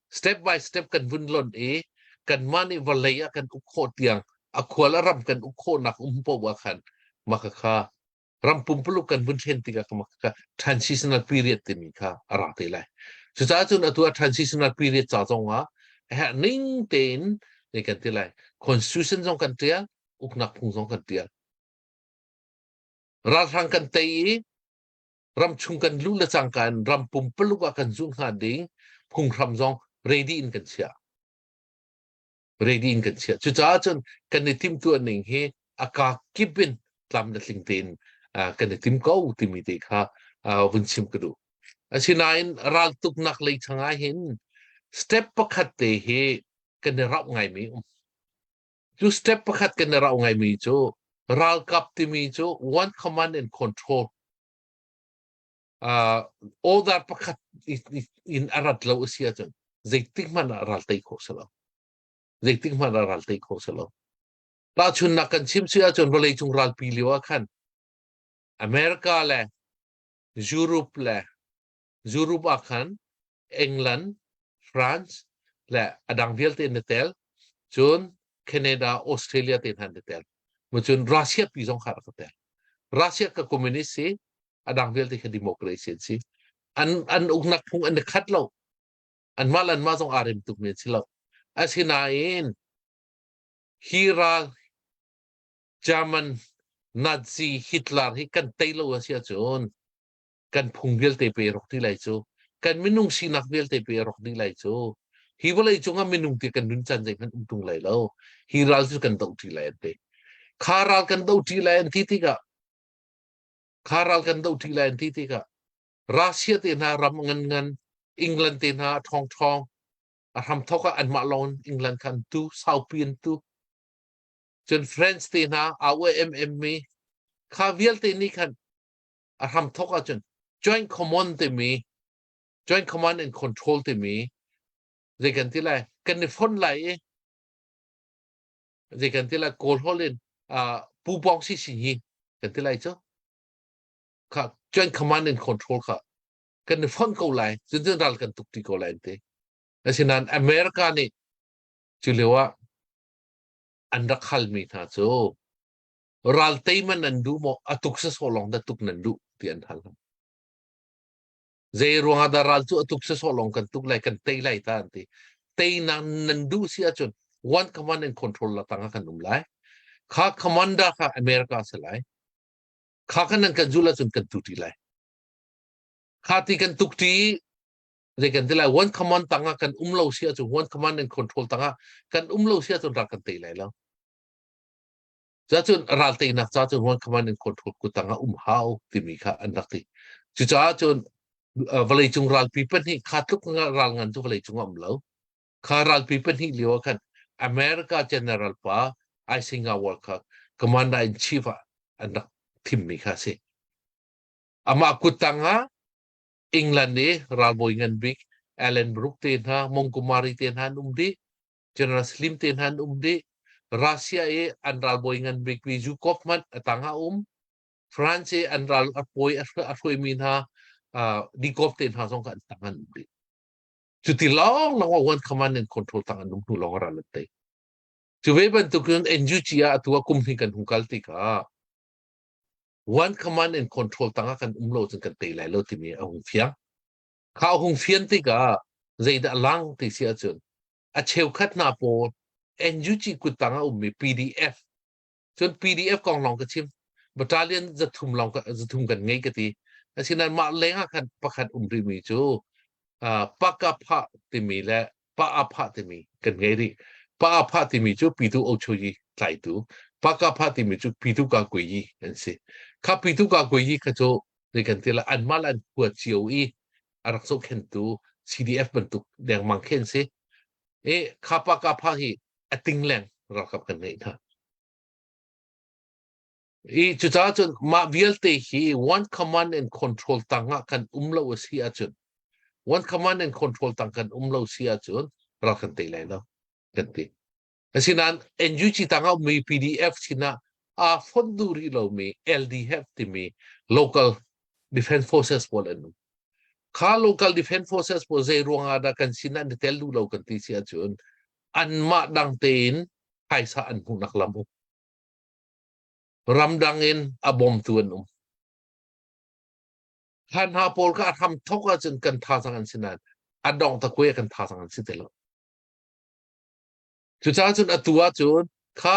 step by step kan vun lon i kanmah nih vawlei ah kan uk khawh tiang a khual a ram kan uk khawhnak um poah ah khan maka kha ram pumpuluk kan vun thlen tikah maka kha transitional period timi kha a ra te lai. Cucaah cun atu ah transitional period ca zong ah a herh ning tein ne kan ti lai. Constitution zong kan tial, uknak phung zong kan tial. Ralhrang kan tei i ramchung kan luh le cangka in ram pumpaluk ah kan zulh hnga ding phunghram zong ready in kan chiah. Ready in kan chiah. Cucaah cun kan i timhtuah ning hi a ka kip in tlam le tling tein kan i tim ko timi te kha vun chim ka duh. Asinain raltuknak lei changah hin step pakhat te hi kan i rauh ngaimi um. Cu step pakhat kan i rauh ngaimi cu ralkap timi cu one command and control uh, order pakhat in a rat lo a si ahcun zeitik hmanh ah ral tei khawh si lo. Zeitik hmanh ah ral tei khawh si lo. Tahchunnak kan chim si ahcun vawleicung ralpi lio ah khan America le Europe le Europe ah khan England, France le a dang vialte na tel. Cun Canada, Australia te hna na tel. Mu cun Russia pi zong kha rak tel. Russia ka communist si, a dang vialte kha democracy an si. An an uknak phung an i khat lo. Anmah le anmah zong aa rem tuk mi an si lo. Asinain hi ral German Nazi Hitler hi kan tei lo a si ahcun kan phung vialte pe rawk dih lai cu kan minung sinak vialte pe rawk dih lai cu hi vawlei cungah minung ti kan nun caan zeihmanh um tung lai lo hi ral cu kan doh ṭi lai an ti kha ral kan doh ṭi lai an ti tikah kha ral kan doh ṭi lai an ti tikah Russia te hna ram ngan ngan England te hna ṭhawng ṭhawng a hramthok ah anmah lawng England kha an tu saupi an tu cun France te hna AUMM mi kha vialte nih khan a hramthok ahcun joint command timi joint command and control timi zei kan ti lai kan i fon lai i zei kan ti lai kawl hol in uh, pu bong si si hi kan ti lai cu kha joint command and control kha kan i fon ko lai cun cun ral kan tuk ti ko lai an ti asinain America nih cu lio ah an rak halmi hna cu ral tei man an duh maw a tuk sasawh lawng dah tuk nan duh ti an hal. Zei ruangah dah ral cu a tuk sasawh lawng kan tuk lai kan tei lai ta an ti. Teinak nan duh si ahcun one command and control la tangah kan um lai. Kha commander kha America si lai. Kha kan nan kan zul ahcun kan tu ti lai. Kha ti kan tuk ti zei kan ti lai one command tangah kan um lo si ahcun one command and control tangah kan um lo si ahcun ral kan tei lai lo. Cacun ral teinak ca cun one command and control kuttang ah um hau timi kha an rak ti. Cucaah cun vawleicung ralpi pahnih kha tluk ral ngan cu vawleicung ah um lo. Kha ralpi pahnih lio ah khan America General pa Eisenhower kha commander in chief ah an rak thimmi kha a si. Amah kuttang ah England i ralbawi ngan bik Alan Brooke te hna, Montgomery te hna an um dih. General Slim te hna an um dih. Russia i an ralbawi ngan bikmi Zhukov hmanh a tang ah um. France i an ral a pawi a hruaimi hna Dikov te hna zong kha an tang an um dih. Cuti lawng lawng ah one command and control tang an um hnu lawng ral an tei. Cu ve bantukin NUG ah atu ah kum hnih kan hung kal tikah one command and control tang ah kan um lo cun kan tei lai lo timi a hung fiang. Kha a hung fian tikah zeidah lang ti si ahcun a cheukhat hna pawl NUG kuttang a ummi PDF cun PDF kong lawng ka chim battalion zathum lawng zathum kan ngei ka ti asinain mah leng ah khan pakhat um rihmi cu pakapha timi le paapha timi kan ngei rih paapha timi cu pitu ochoyi tlaitu pakapha timi cu pitu ka kuyi an si kha pitu ka kuyi kha cu zei kan ti la anmah le an khua cio i a rak zohkhentu. CDF bantuk dengmang khin si. I khapa kapha hi a ting leng ralkap kan ngeih hna. I cucaah cun mah vialte hi one command and control tang ah kan um lo a si ahcun one command and control tang kan um lo si ahcun ral kan tei lai lo kan ti. Asinain NUG tang ah ummi PDF sinah aa fonh duh rih lomi LDF timi local defense forces pawl an um. Kha local defense forces pawl zei ruang ah dah kan sin ah an i tel duh lo kan ti si ahcun anmah dang tein phaisa an hmuhnak lam um. Ramdang in a bawmtu an um. Kha hna pawl kha a hram thok ahcun kan thazaang an si nain a dongh takwe kan thazaang an si ti lo. Cucaah cun atu ahcun kha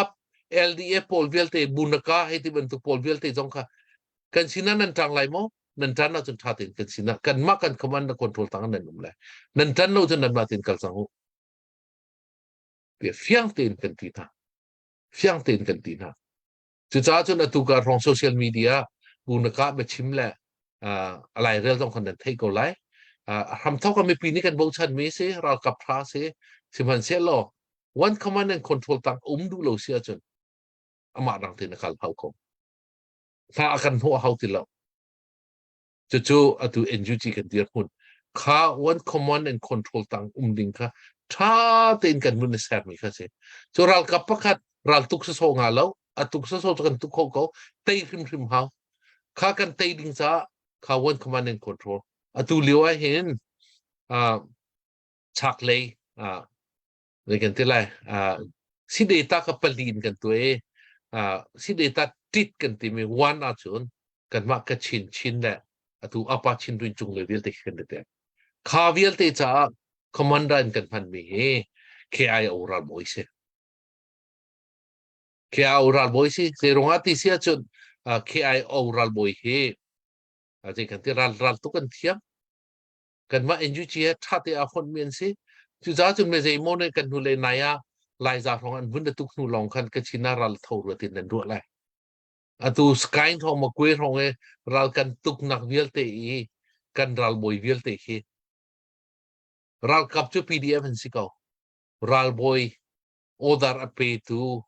LDF pawl vialte Bunaka hei ti bantuk pawl vialte zong kha kan sinah nan ṭang lai maw? Nan ṭan ahcun ṭha tein kan sinah kanmah kan command na control tang nan um lai. Nan ṭan lo cun nanmah tein kal cang u. Tiah fiang tein kan ti hna. Fiang tein kan ti hna. Cucaah cun atu ka hrawng social media Bunaka biachim le a lairel zong khan nan theih ko lai. A hramthawk ah mipi nih kan bochanmi si, ralkap tha si, sihmanhsehlaw one command and control tang um duh lo si ahcun amah dang tein a kal hau ko. Hna a kan hnawh hau ti lo. Cucu atu NUG kan dirhmun kha one command and control tang um ding kha tha tein kan mun i sermi kha si. Cu ralkap pakhat raltuk sasaw nga lo, a tuk sasaw cu kan tuk kho ko, tei hrimhrim hau. Kha kan tei ding caah kha one command and control. Atu lio ah hin uh, chaklei uh, zei kan ti lai uh, si data ka pali in kan tu i uh, si data tit kan timi one ahcun kanmah ka chin chin le atu apa chin ruin cung le vialte khi kan te kha vialte caah commander in kan hmanmi hi KIO ralbawi si KIO ralbawi si zei ruangah ti si ahcun KIO ralbawi hi zei kan ti ral ral tuk an thiam kanmah NUG he ṭha te aa fonhmi an si. Cucaah cun me zeimaw nih kan hnulei nai ah Laiza hrawng an vun tuk hnu lawng khan Kachin ah ral tho rua tin nan ruah lai. Atu Sky hrawng Makwe hrawng i ral kan tuknak vialte i kan ralbawi vialte khi ralkap cu PDF an si ko. Ralbawi order a petu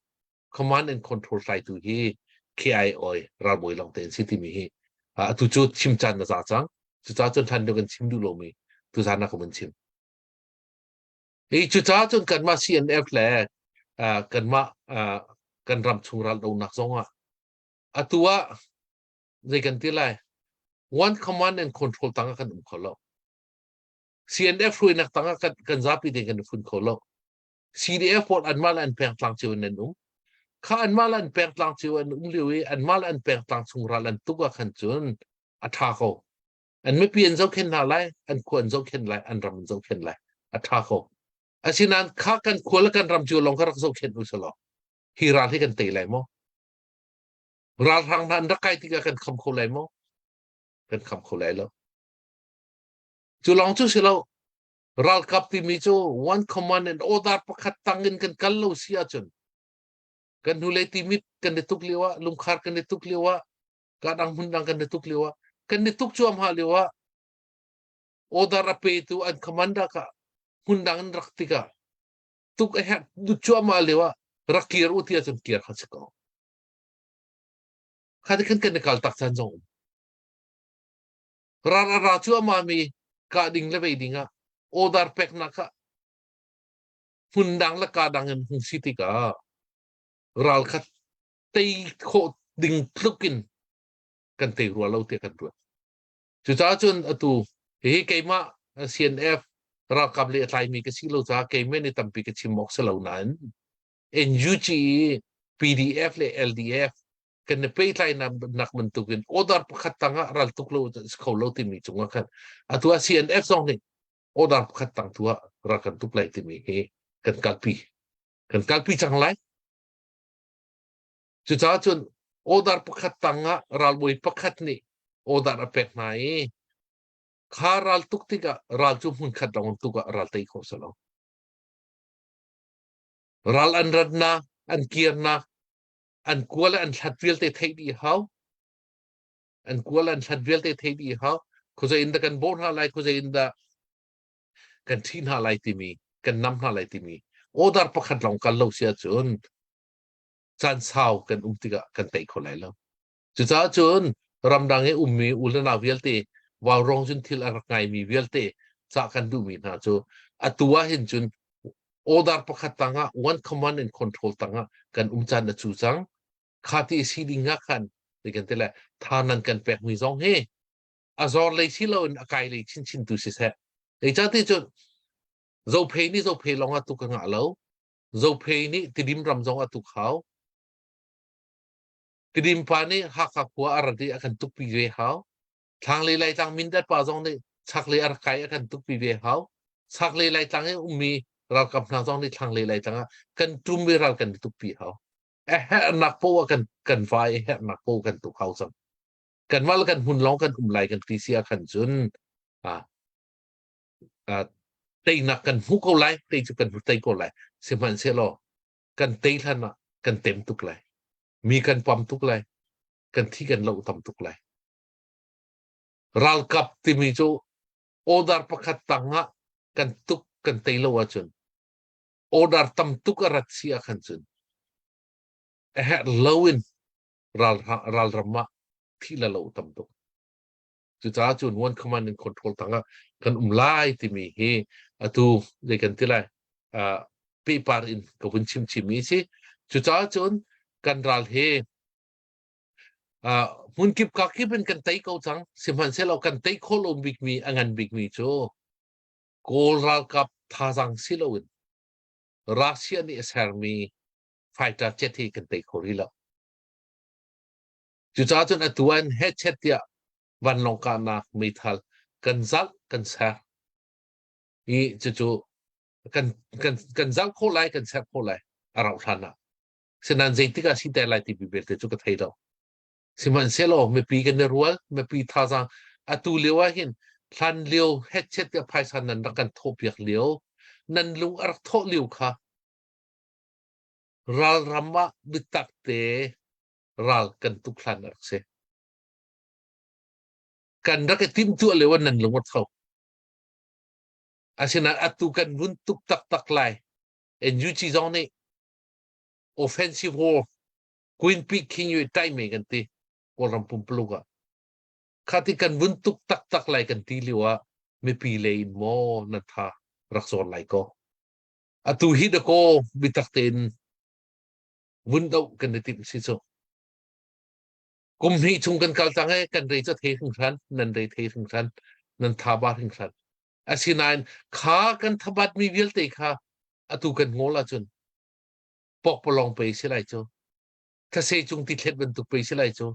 command and control tlaitu hi KIO ralbawi lawng te an si timi hi atu cu chim caan na za cang. Cucaah cun hlan deuh kan chim duh lomi tuzan ah ka vun chim. Hi cucaah cun kanmah CNF le kanmah kan ram chung ral donak zong ah atu ah zei kan ti lai one command and control tang ah kan um kho lo. CNF hruainak tang ah kan, kan zapi te kan fun kho lo. CDF pawl anmah le an pengtlang cio in an um. Kha anmah le an pengtlang cio an um lio i anmah le an pengtlang chung ral an tuk ah khan cun a ṭha ko. An mipi an zohkhenh hna lai, an khua an zohkhenh lai, an ram an zohkhenh lai. A ṭha ko. Asinain kha kan khua le kan ram cio lawng kha rak zohkhenh u selaw hi ral hi kan tei lai maw? Ralhrang hna an rak kai tikah kan kham kho lai maw? Kan kham kho lai lo. Cu lawng cu si lo. Ralkap timi cu one command and order pakhat tang in kan kal lo si ahcun kan hnulei timit kan i tuk lio ah lungkhar kan i tuk lio ah ka dang hmun dang kan i tuk lio ah kan i tuk cuahmah lio ah order a petu an commander ka hmun dang in rak tikah tuk a herh cuahmah lio ah rak kir u ti ahcun kir kha si ko. Kha ti khan kan i kal tak caan zong um. Ral a ra cuahmah mi kah ding le vei ding ah order peknak ah hmun dang le ka dang in hung si tikah ral kha tei khawh ding tluk in kan tei rua lo tiah kan ruat. Cucaah cun atu hihi keimah CNF ralkap le a tlaimi ka si lo caah keimah nih tampi ka chim awk si lo nain NUG PDF le LDF kan i pehtlainak nak bantukin order pakhat tang ah ral tuk lo kho lo timi cungah khan atu ah CNF zong nih order pakhat tang tu ah ral kan tuk lai timi hi kan kalpi kan kalpi cang lai. Cucaah cun order pakhat tang ah ralbawi pakhat nih order a pek hna i kha ral tuk tikah ral cu hmun khat lawng tuk ah ral tei khawh si lo. Ral an ratnak, an kirnak, an kua le an hlat vialte theih dih hau. An kua le an hlat vialte theih dih hau. Khuazei in dah kan bawh hna lai, khuazei in dah. kan ṭhi hna lai timi kan nam hna lai timi order pakhat lawng kal lo si ahcun caan sau kan um tikah kan tei kho lai lo. Cucaah cun ramdang i ummi u le nau vialte vaurawng cun thil a rak ngaimi vialte cah kan duhmi hna cu atu ah hin cun order pakhat tangah one command and control tangah kan um caan a cu cang. Kha ti si ding ah khan ti kan ti le tha nan kan pekmi zong hi a zor lei si loin a kai lei chinchin tu siseh. Zeicahti cun Zophei nih Zophei lawng ah tuk a ngah lo. Zophei nih Tidim ram zong a tuk hau. Tidim pa nih Hakha khua a rat i a kan tukpi ve hau. Thlanglei Laitlang Mindat pa zong nih chaklei a rak kai a kan tukpi ve hau. Chaklei Laitlang i ummi ralkap hna zong nih thlanglei Laitlang ah kan tum i ral kan i tukpi hau. A herhnak poah kan kan vai i herhnak poah kan tuk hau cang. Kanmah le kan hmun lawng kan um lai kan ti si ah khan cun ah ah teinak kan hmu ko lai, tei cu kan hmu tei ko lai. Sihmanhsehlaw kan tei hlan ah kan tem tuk lai. Mi kan pam tuk lai. Kan thi kan lo tam tuk lai. Ralkap timi cu order pakhat tang ah kan tuk kan tei lo ahcun order tam tuk a rat si ah khan cun a herh lo in ral ralram ah thi le lo tam tuk. Cucaah cun one command and control tangah kan um lai timi hi atu zei kan ti lai uh, pehpar in ka vun chim chimmi si. Cucaah cun kan ral hi uh, hmunkip ka kip in kan tei ko cang. Sihmanhsehlaw kan tei khawh lo bikmi a ngan bikmi cu Kawl ralkap thazaang si loin Russia nih a sermi fighter jet hi kan tei kho rih lo. Cucaah cun atu ah hechet tiah vanlawng kahnak meithal kan zalh kan ser i cucu kan kan kan zalh khawh lai kan ser khawh lai a rauh hlan ah. Sinain zeitik ah si te lai timi belte cu ka thei lo. Sihmanhsehlaw mipi kan i rual, mipi thazaang atu lio ah hin hlan lio hechet tiah phaisa nan rak kan thawhpiak lio, nan lung a rak thawh lio kha ralram ah biatak te ral kan tuk hlan a rak si. Kan rak i timhtuah lio ah nan lung a tho. Asinain atu kan vun tuk taktak lai. NUG zong nih offensive war Queen Pi King Yue Tai me kan ti Kawlram pumpuluk ah. Khati kan vun tuk taktak lai kan ti lio ah mipi lei in maw na tha rak zawn lai ko. Atu hi da ko bitak tein vun doh kan i timh si cu. Kum hnih chung kan kal cang i kan rei cu thei hringhran, nan rei thei hringhran, nan tha ba hringhran. Asinain kha kan thabat mi vialte kha atu kan ngol ahcun pokpalong pei si lai cu. Thase cung ti thlet bantuk pei si lai cu.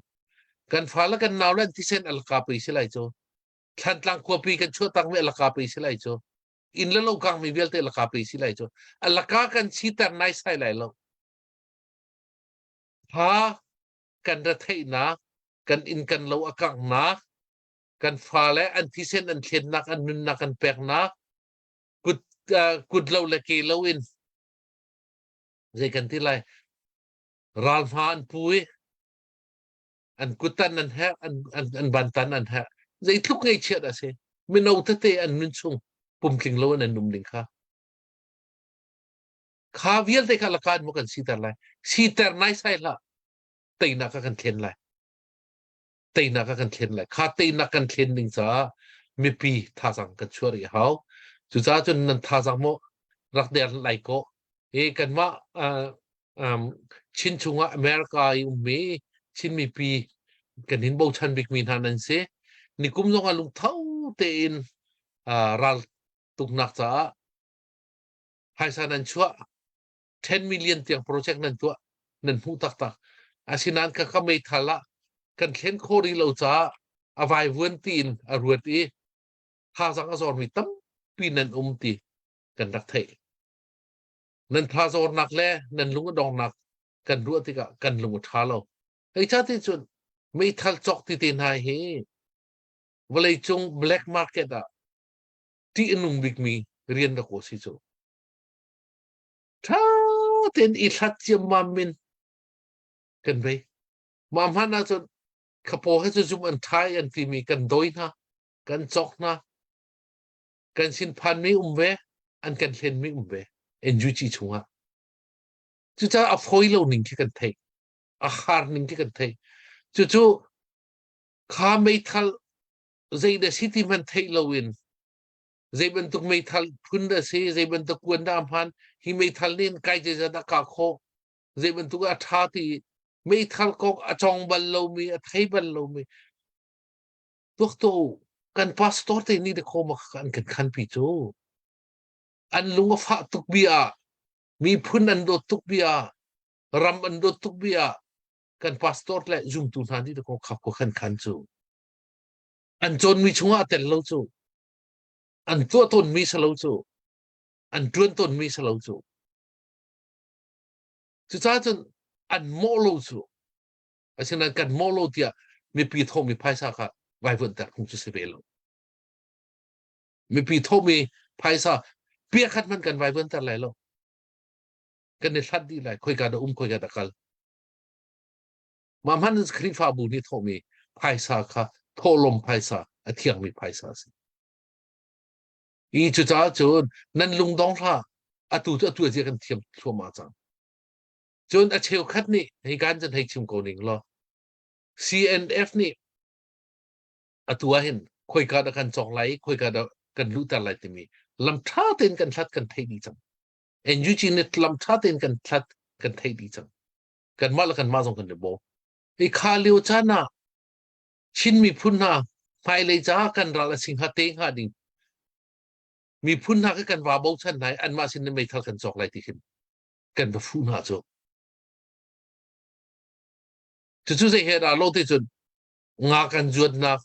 Kan fa le kan nau le an thisen alka pei si lai cu. Thlantlang khuapi kan chuah takmi alaka pei si lai cu. Inn le lo kangmi vialte alaka pei si lai cu. Alaka kan siter nai sai lai lo. Kha kan retheihnak, kan inn kan lo a kanghnak, kan fale an thisen an thlennak, an nunnak an peknak, kut, uh, kut lo le ke lo in zei kan ti lai ral hma an pu i an kutan an herh an, an, an bantan an herh zeitluk ngaihchiat a si mino tete an nun chung pumtling lo in an num ding kha Kha vialte kha lakan maw kan siter lai? Siter nai sai hlah. Teinak ah kan thlen lai. Teinak ah kan thlen lai. Kha teinak kan thlen ding caah mipi thazang kan chuah rih hau. Cucaah cun nan thazang maw rak der lai ko. I kanmah uh, um, Chin chungah America i ummi Chin mipi kan hin bochan bikmi hna nan si. Nikum zong ah lungtho tein uh, ral tuknak caah phaisa nan chuah 10 million tiang project nan tuah nan hmuh taktak asinain ka ka meithal ah kan thlen khawh rih lo caah a vaivuan tiin a ruat i thazang a zormi tampi nan um ti kan rak theih nan thazornak le nan lung a dongnak kan ruah tikah kan lung a ṭha lo hei ca ti cun meithal cawk ti te hna hi vawleicung black market ah ṭih a nung bikmi rian rak aw si cu. Ṭha tein i hlat ciammam in kan bei. Mah hmanh ahcun khapaw he cu zum an ṭhai an timi kan dawi hna, kan cawk hna. Kan sin phanmi um ve, an kan hlenmi um ve NUG chungah. Cucaah a fawi lo ning khi kan theih. A har ning khi kan theih. Cucu kha meithal zei dah si ti hmanh theih loin zei bantuk meithal phun dah si, zei bantuk kuan dah a hman, hi meithal nih kai zeizat dah kah khawh, zei bantuk a ṭha ti meithal kong a cawng bal lomi, a thei bal lomi tuak tuah u. Kan pastor te nih dakaw ma an kan khanpi cu. An lung a fah tuk bia, miphun an dawt tuk bia, ram an dawt tuk bia, kan pastor le zumtu hna nih dakaw khap ko khan khan cu. An cawnmi chungah a tel lo cu. An tuah tawnmi si lo cu. An ṭuan tawnmi si lo cu. Cucaah cun an mawh lo cu. Asinain kan mawh lo tiah mipi thawhmi phaisa kha vaivuanhter phung cu si ve lo. Mipi thawhmi phaisa pia khat hmanh kan vaivuanhter lai lo. Kan i hlat dih lai. Khoika dah um, khoika dah kal. Mah hmanh in Khrihfabu nih thawhmi phaisa kha thawhlawm phaisa, a thiangmi phaisa a si. I cucaah cun nan lungdong hlah. Atu cu atu a zia kan thiam thluahmah cang. Cun a cheukhat nih hei kan cun hei chim ko ning law CNF nih atu ah hin khoika dah kan cawk lai i khoika dah kan luhter lai timi lam ṭha tein kan hlat kan theih dih cang. NUG nih lam ṭha tein kan hlat kan theih dih cang. Kanmah le kanmah zong kan i bawm. I kha lio caan ah Chin miphun hna hmailei caah kan ral a si hnga te hnga ding miphun hna khi kan va bochan hna i anmah sin in meithal kan cawk lai ti khin kan va fuh hna cu. Cucu zei he dah lo ti cun nga kan zuatnak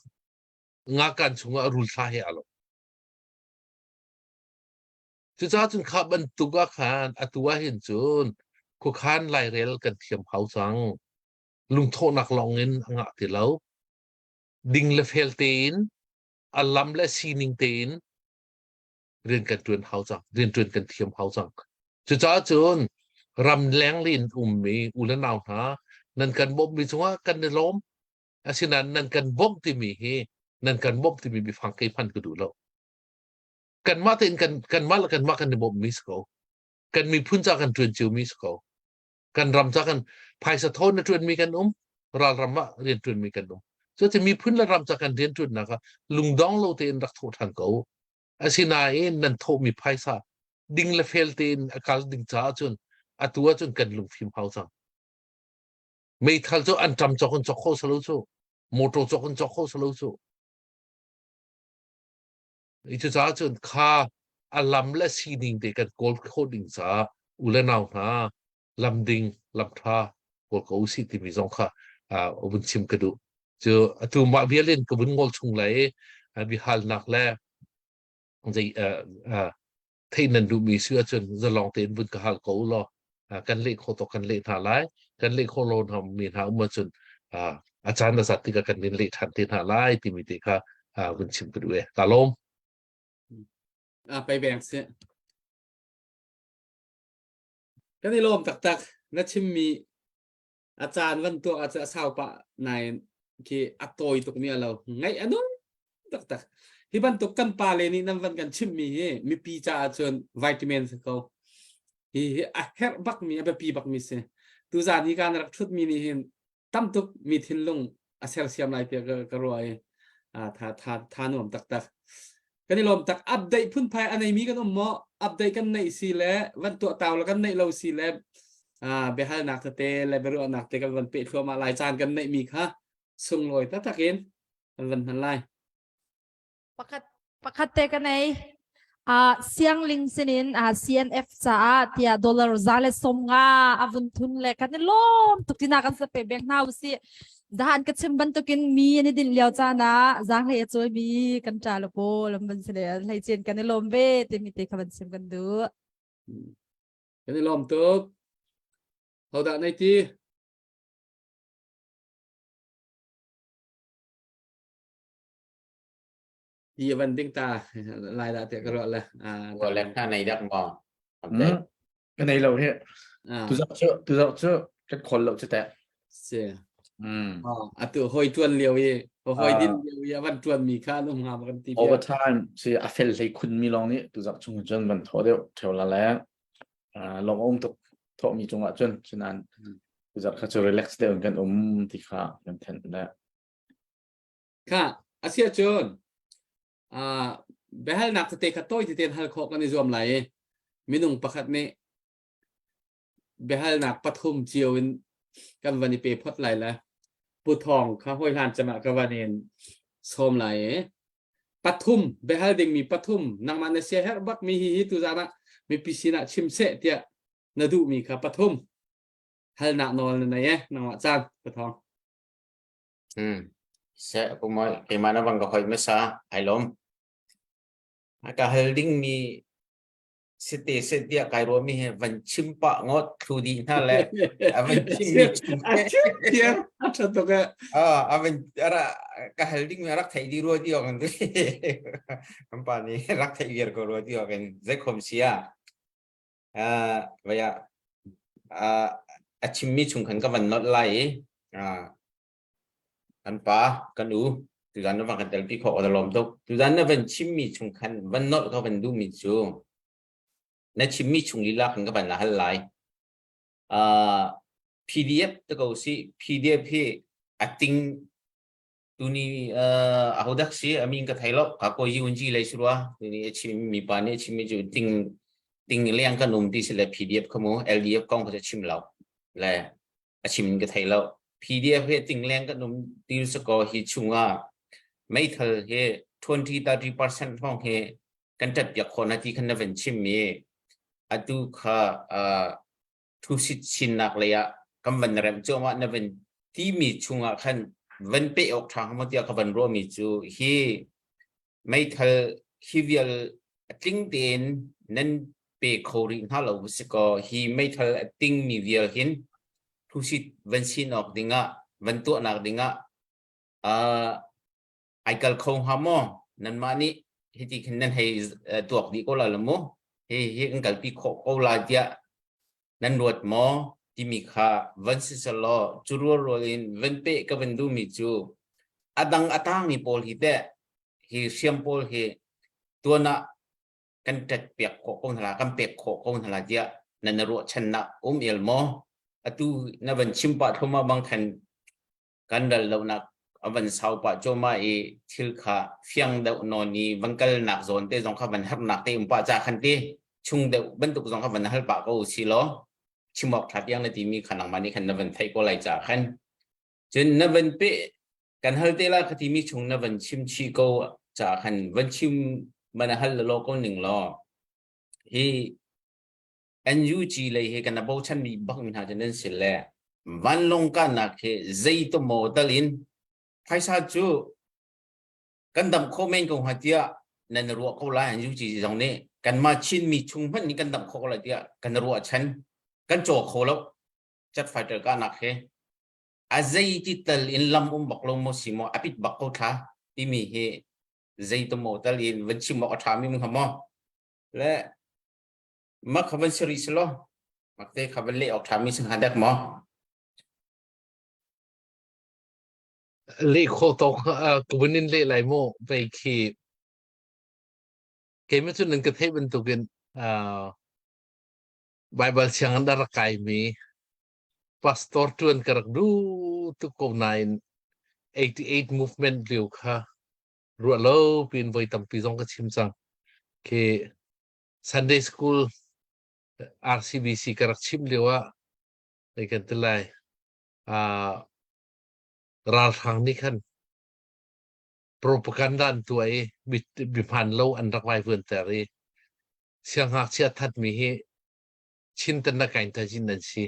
nga kan chungah rul thla he a lo. Cucaah cun kha bantuk ah khan atu ah hin cun khuakhan lairel kan thiam hau cang. Lungthawhnak lawng in a ngah ti lo. Ding le fel tein a lam le sining tein rian kan ṭuan hau cang. Rian ṭuan kan thiam hau cang. Cucaah cun ramleng in ummi u le nau hna nan kan bawmhmi cungah kan i lawm. Asinain nan kan bawmh timi hi nan kan bawmh timi biafang kei hman ka duh lo. Kanmah tein kan kanmah le kanmah kan i bawmhmi si ko. Kan miphun ca kan ṭuan ciomi si ko. Kan ram ca kan phaisa thawn na ṭuanmi kan um, ralram ah rian ṭuanmi kan um. Cuti miphun le ram ca kan rian ṭuannak ah lungdong lo tein rak thawh ṭhan ko. Asinain nan thawhmi phaisa ding le fel tein a kal ding caah cun atu ahcun kan lungfim hau cang. Meithal cu an ṭam cawk in cawk kho salo cu. Motor cawk in cawk kho salo cu. Cucaah cun kha a lam le sining te kan kawl khawh ding caah u le nau hna lam ding lam ṭha kawl ko usih timi zong kha vun chim ka duh. Cu atu mah vial in ka vun ngol chung lai i biahalnak le zei theih nan duhmi si ahcun zalong tein vun ka hal ko u law kan leh khawh tawk kan leh hna lai. Kan leh khawh lo hna mi hna um ahcun a caan a zat tikah kan in leh ṭhan te hna lai timi te kha vun chim ka duh e. Ka lawm. A pei beng si. Kan i lawm taktak. Na chimmi a caan van tuak ah a sau pah nain khi a tawi tuk mi a lo ngaih a nung taktak hi bantuk kan pa le nih nan van kan chimh mi hi mipi caah cun vitamin si ko hi hi a herh bak mi a biapi bak mi si tuzan hi kan rak thut mi nih hin tamtuk mi thinlung a sersiam lai tiah ka, ka ruah i tha tha tha nuam taktak Kan i lawm tak. Update phunphai a neimi kan um maw? Update kan neih si le van tuah tau le kan neih lo si le biahalnak tete le biaruahnak te kan van peh thluahmah lai caan kan neihmi kha sunglawi taktak in kan van hman lai. Pakhat pakhat te ka nei. Uh, siangling sinin uh, CNF caah tiah dollar za le som nga a vun thun le kan i lawm tuk tina kan sa pe bek hna usih. Zahan ka chim bantukin mi an i dinh lio caan ah zaanghlei a cawimi kan ṭa le pawl an van si le hleicin kan i lawm ve timi te kha van chim kan duh. Kan i lawm tuk. Hodah nei ti? Ti van ding ta lai dah tiah ka ruah le. Wa le hna nei dak maw? Update. Ka nei lo hi. Tuzarh cu tuzarh cu kan khawl lo cu teh. Si. Atu hoi tuan lio i hoi din lio i a van tuan mi kha an um hnga kan ti. Overtime si a fel hlei khun mi lawng nih tuzarh chung cun van thawh deuh theo la le lawm um tuk thawh mi cungah cun cunan tuzarh kha cu relax deuh in kan um ti kha kan then le. Kha asia cun biahalnak tete kha tawi tete hal khawh kan i zuam lai i minung pakhat nih biahalnak pathum cio in kan van i pe phot lai le Pu Thawng kha hawi hlan cem ah ka van in sawm lai i pathum biahal dingmi pathum nangmah na sia herh bak mi hi hi tuzan ah mipi sinah chim seh tiah na duhmi kha pathum halnak nawl na nei e nangmah caan Pu Thawng. Hmm. Se pu moi keimah na bang ka hoi masa ai lom. Ka hal ding mi site se tiah kai ruah mi he van chim pah ngot thlu dih hna le a van chim mi chung a chim tiang a tha tuk e. Ah a van ara ka hal ding mi rak thei di rua ti ok kan pa nih rak thei viar ko rua ti ok in zei khom sia ah vaya a chimmi chung khan ka van nolh lai i kan pa kan u tuzan na van kan telpi khawh ka lawm tuk. Tuzan na van chimmi chung khan van nolh ka van duhmi cu na chimmi chung lila khan ka van la hal lai. PDF te ko si PDF hi a ting tuni ahodak si a min ka thei lo ka ko yunji lei si rua tuni a chim mi pa nih a chimmi cu ting ting leng kan um ti si le PDF kha mu LDF kong kha chim lo le a chim ka thei lo PDF he ting leng kan um ti si ko hi chungah meithal he 20 30% hrawng he kan tat piak khawh na ti khan na van chim mi atu kha thusit chinnak lei ah kan van remh cuahmah na van timi chungah khan van peh awk ṭha hnga maw tiah ka van ruahmi cu hi meithal hi vial a tling tein nan pe kho rih hna lo si kaw hi meithal a tingmi vial hin thusit van sin awk dingah van tuahnak dingah uh, ai kal kho hnga maw nanmah nih hiti khin nan hei tuak dih ko la lo mu hi hi kan kalpi khawh ko lai tiah nan ruat maw timi kha van si selaw cu rualrual in van peh ka van duhmi cu a dang a tangmi pawl hi teh hi hriam pawl hi tuan ah kan ṭet piak khawh ko hna la kan pek khawh ko hna la tiah nan ruahchannak um el maw atu na van chim pah thluahmah bang khan kan ral lonak a van sau pah cuahmah i thil kha fiang deuh nawn i van kalnak zawn te zong kha van harnak te um pah ca khan ti chung deuh bantuk zong kha van hal pah ko si law chim awk ṭha tiang na timi kha nangmah nih khan na van theih ko lai ca khan cun na van pe kan hal te la kha timi chung na van chim chih ko ca khan van chim man hal law ko ning law hi NUG lei hi kan bochanmi bak mi hna cu nan si le vanlawng kahnak hi zei to maw tal in phaisa cu kan dam kho men ko hnga tiah nan ruah ko lai NUG zong nih kanmah Chinmi chung hmanh nih kan dam kho ko lai tiah kan ruah chan kan caw kho lo jet fighter kahnak hi a zei ti tal in lam um bak lo maw si maw a pit bak ko thla timi hi zei to maw tal in van chim awk a ṭha mi hnga maw le Mak kha van si rih si law mak te kha van leh awk ṭhami si hnga dek maw? Leh khawh tawk ka vun in leh lai mu vei khi keimah cu nan ka theih bantukin Baibal siang an rak kaimi pastor ṭuan ka rak duh tuk ko nain 88 movement lio kha ruah lo piin voi tampi zong ka chim cang. Khi Sunday School RCBC ka rak chim lio ah zei kan ti lai uh, ralhrang nih khan propaganda an tuah i bihman lo an rak vai vuan ter i siangngakchia thatmi hi Chin tan na kain ta jin an si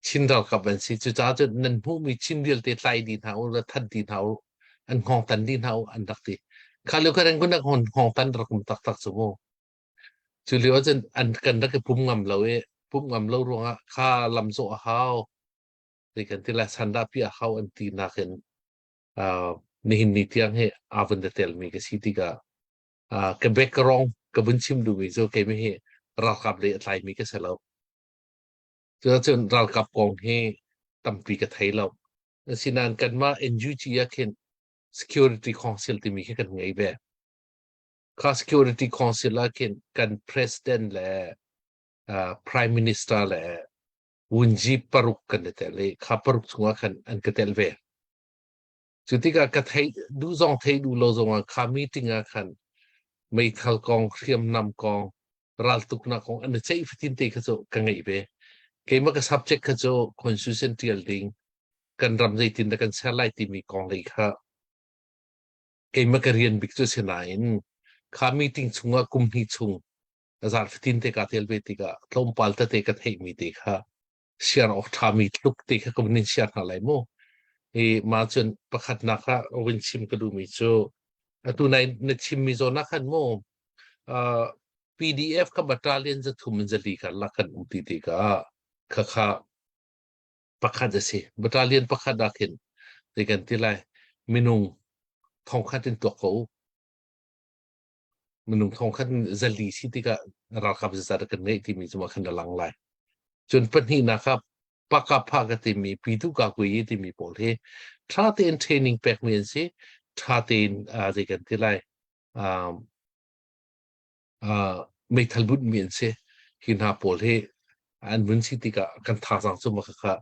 Chin ralkap an si. Cucaah cun nan hmuhmi Chin vialte tlai dih hna u, that dih hna u, an hngawng tan dih hna u an rak ti. Kha lio kha kun hngawng tan rak um taktak cu mu. Cu lio ahcun an kan rak i pum ngam lo i pum ngam lo ruangah kha lam zawh a hau. Zei kan ti la sandah pi a hau an ti nakin uh, nihin ni tiang hi aa vun telmi ka si tikah uh, ka background ka vun chim duhmi cu keimi hi ralkap lei a tlaimi ka si lo. Cucun ralkap kong hi tampi ka thei lo. Asinain kanmah NUG ah khin Security Council timi khi kan ngei ve. Kha Security Council ah khin kan President le uh, Prime Minister le wunji paruk kan i tel i kha paruk chungah khan an ka tel ve. Cu tikah ka theih duh zong theih duh lo zongah kha meeting ah khan meithal kong, hriamnam kong, raltuknak kong an i ceih fatin te kha cu ka ngeih ve. Keimah ka subject kha cu constitution tial ding, kan ram zeitin dah kan ser lai timi kong lei kha keimah ka rian bik cu si nain kha meeting chungah kum hnih chung a zar fatin te ka tel ve tikah tlawmpal tete ka theihmi te kha share awk ṭhami tluk te kha ka vun in share hna lai mu. I mah cun pakhatnak ah vun chim ka duhmi cu atu nai na chimmi zawn ah khan mu uh, PDF ka battalion zathum in zali karlak kan um ti tikah khakha pakhat a si. Battalion pakhat ah khin zei kan ti lai minung thongkhat in tuak ko u. Minung thongkhat in zali si tikah ralkap zazat kan ngeih timi cu mah khan a lang lai. Cun pahnihnak ah pakapha ka timi pitu ka kui timi pawl hi ṭha tein training pekmi an si. Ṭha tein uh, zei kan ti lai um, uh, meithal bunhmi an si. Hi hna pawl hi an vun si tikah kan thazaang cu mah kha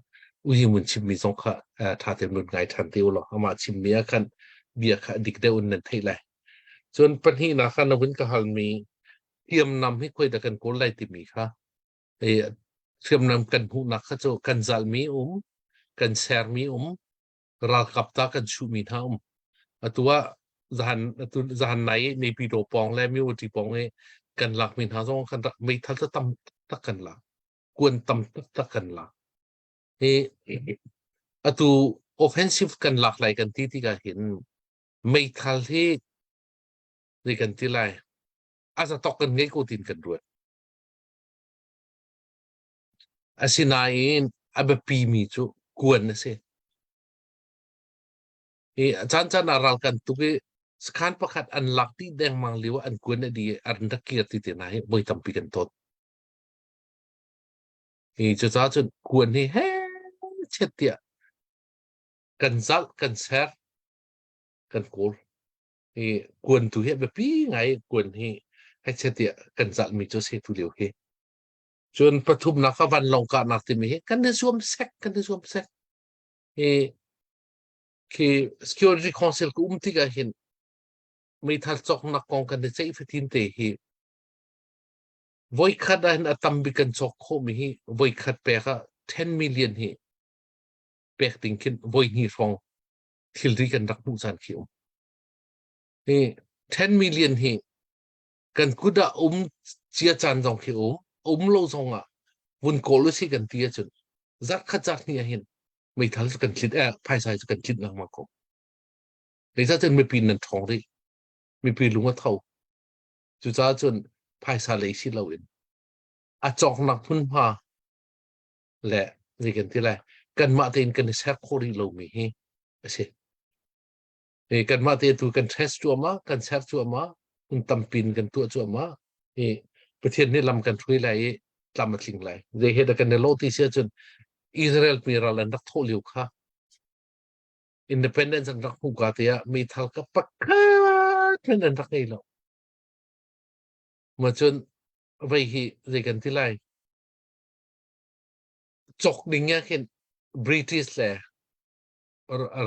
uyi mun chimmi zong kha ṭha tein vun ngai ṭhan te u law amah chimmi ah khan bia kha dik deuh in nan theih lai. Cun pahnihnak kha na vun ka halmi hriamnam hi khoi dah kan kawl lai timi kha hriamnam kan hmuhnak kha cu kan zalmi um, kan sermi um, ralkap ta kan chuhmi hna um. Atu ah zahan atu zahan nai i Naypyidaw pawng le Myoty pawng i kan lakmi hna zong kan rak meithal cu tam tak kan lak. Kuan tam taktak kan lak. Hi atu offensive kan lak lai kan ti tikah hin meithal hi zei kan ti lai a zatok kan ngei ko tin kan ruat. Asinain a biapimi cu kuan a si. Hi caan caan ah ral kan tuk i sakhan pakhat an lak dih dengmang lio ah an kuan a dih i an rak kir ti te hna hi voi tampi kan ton. Hi cucaah cun kuan hi he chiat tiah kan zalh kan ser kan kawl. Hi kuan tu hi a biapi ngai kuan hi hei chiat tiah kan zalhmi cu a si tu lio hi. Cun pathumnak ka vanlawng kahnak timi hi kan i zuam sek kan i zuam sek. Hi khi Security Council ka um tikah hin meithal cawknak kong kan i ceih fatin te hi voikhat ah hin a tam bik kan cawk khawhmi hi voikhat pek ah 10 million hi pek ding khin voi hnih hrawng thilri kan rak hmuh caan khi um. Hi 10 million hi kan kut ah um cia caan zong khi um um lo zong ah vun kawl usih kan ti ahcun zarh khat zarh hnih ah hin meithal cu kan tlit eh phaisa cu kan tlit lengmang ko. Zeicahtiah mipi nan ṭhawng rih. Mipi lung a tho. Cucaah cun phaisa lei si loin a cawknak hmunhma le zei kan ti lai kanmah tein kan i ser khawh rih lomi hi a si. Hi kanmah te tu kan test cuahmah, kan ser cuahmah, hun tampin kan tuah cuahmah. Hi Pathian nih lam kan hruai lai i tlam a tling lai. Zei he dah kan i lawh ti si ahcun Israel mi ral an rak thawh lio kha independence an rak hmuh ka te ah meithal ka pakhat men an rak ngei lo. Ma cun vei hi zei kan ti lai cawk ding ah khin British le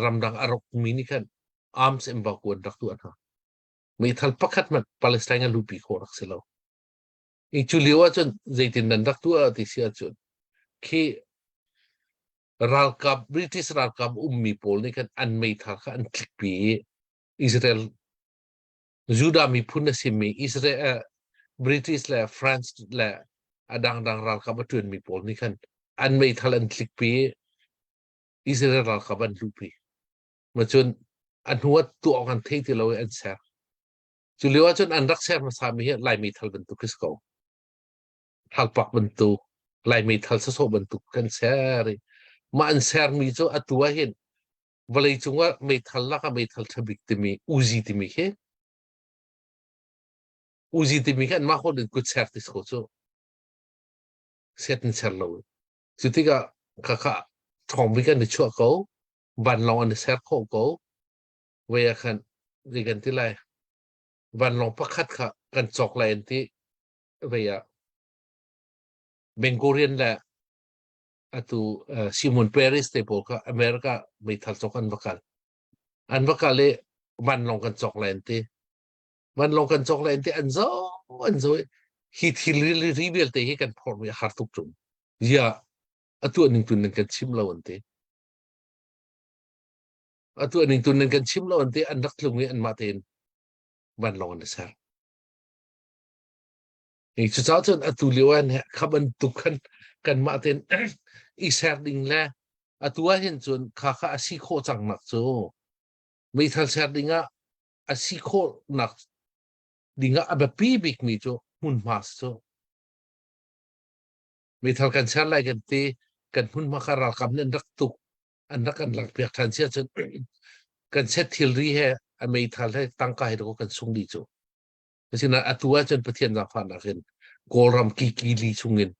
ramdang a rokmi nih khan arms embargo an rak tuah hna. Meithal pakhat hmanh Palestine a lupi khawh rak si lo. I cu lio ahcun zeitin nan rak tuah ti si ahcun khi ralkap British ralkap ummi pawl nih khan an meithal kha an tlikpi i Israel Judah miphun a simi Israel eh, British le France le a dangdang ralkap a ṭuanmi pawl nih khan an meithal an tlikpi i Israel ralkap an luhpi. Ma cun a hnu ah tuah awk an thei ti lo i an ser. Cu lio ahcun an rak ser hmasa mi hi Lai meithal bantuk khi si ko. Thalpak bantuk, Lai meithal sasawh bantuk kan ser i mah an sermi cu atu ah hin vawleicung ah meithal lak ah meithal ṭha bik timi Uzi timi khi Uzi timi khi anmah holh in kut ser ti si ko cu. Set in ser lo. Cu tikah khakha. Ṭhawng bik an i chuah ko. Vanlawng an i ser khawh ko. Voi ah khan zei kan ti lai. Vanlawng pakhat kha kan cawk lai an ti. Voi ah Ben Gurion le atu uh, Simon Peres te pawl kha America meithal cawk an va kal. An va kal i vanlawng kan cawk lai an ti. Vanlawng kan cawk lai an ti an zo an zo i hi thil ri ri vialte hi kan phormi a har tuk ṭung. Ziah a tuah ning tun nan kan chim lo an ti. A tuah ning tun nan kan chim lo an ti an rak tlung i anmah tein vanlawng an i ser. Hi cucaah cun atu lio ah kha bantuk khan kanmah tein i ser ding le atu ah hin cun kha kha a si khawh cang nak cu meithal ser ding ah a si khawh nak ding ah a biapi bikmi cu hmunhma cu meithal kan ser lai kan ti kan hmunhma kha ralkap nih an rak tuk an rak kan lakpiak ṭhan sia cun kan set thilri he a meithal he tangka he kan sung dih cu Asinain atu ahcun Pathian zaangfahnak in Kawlram kikili chungin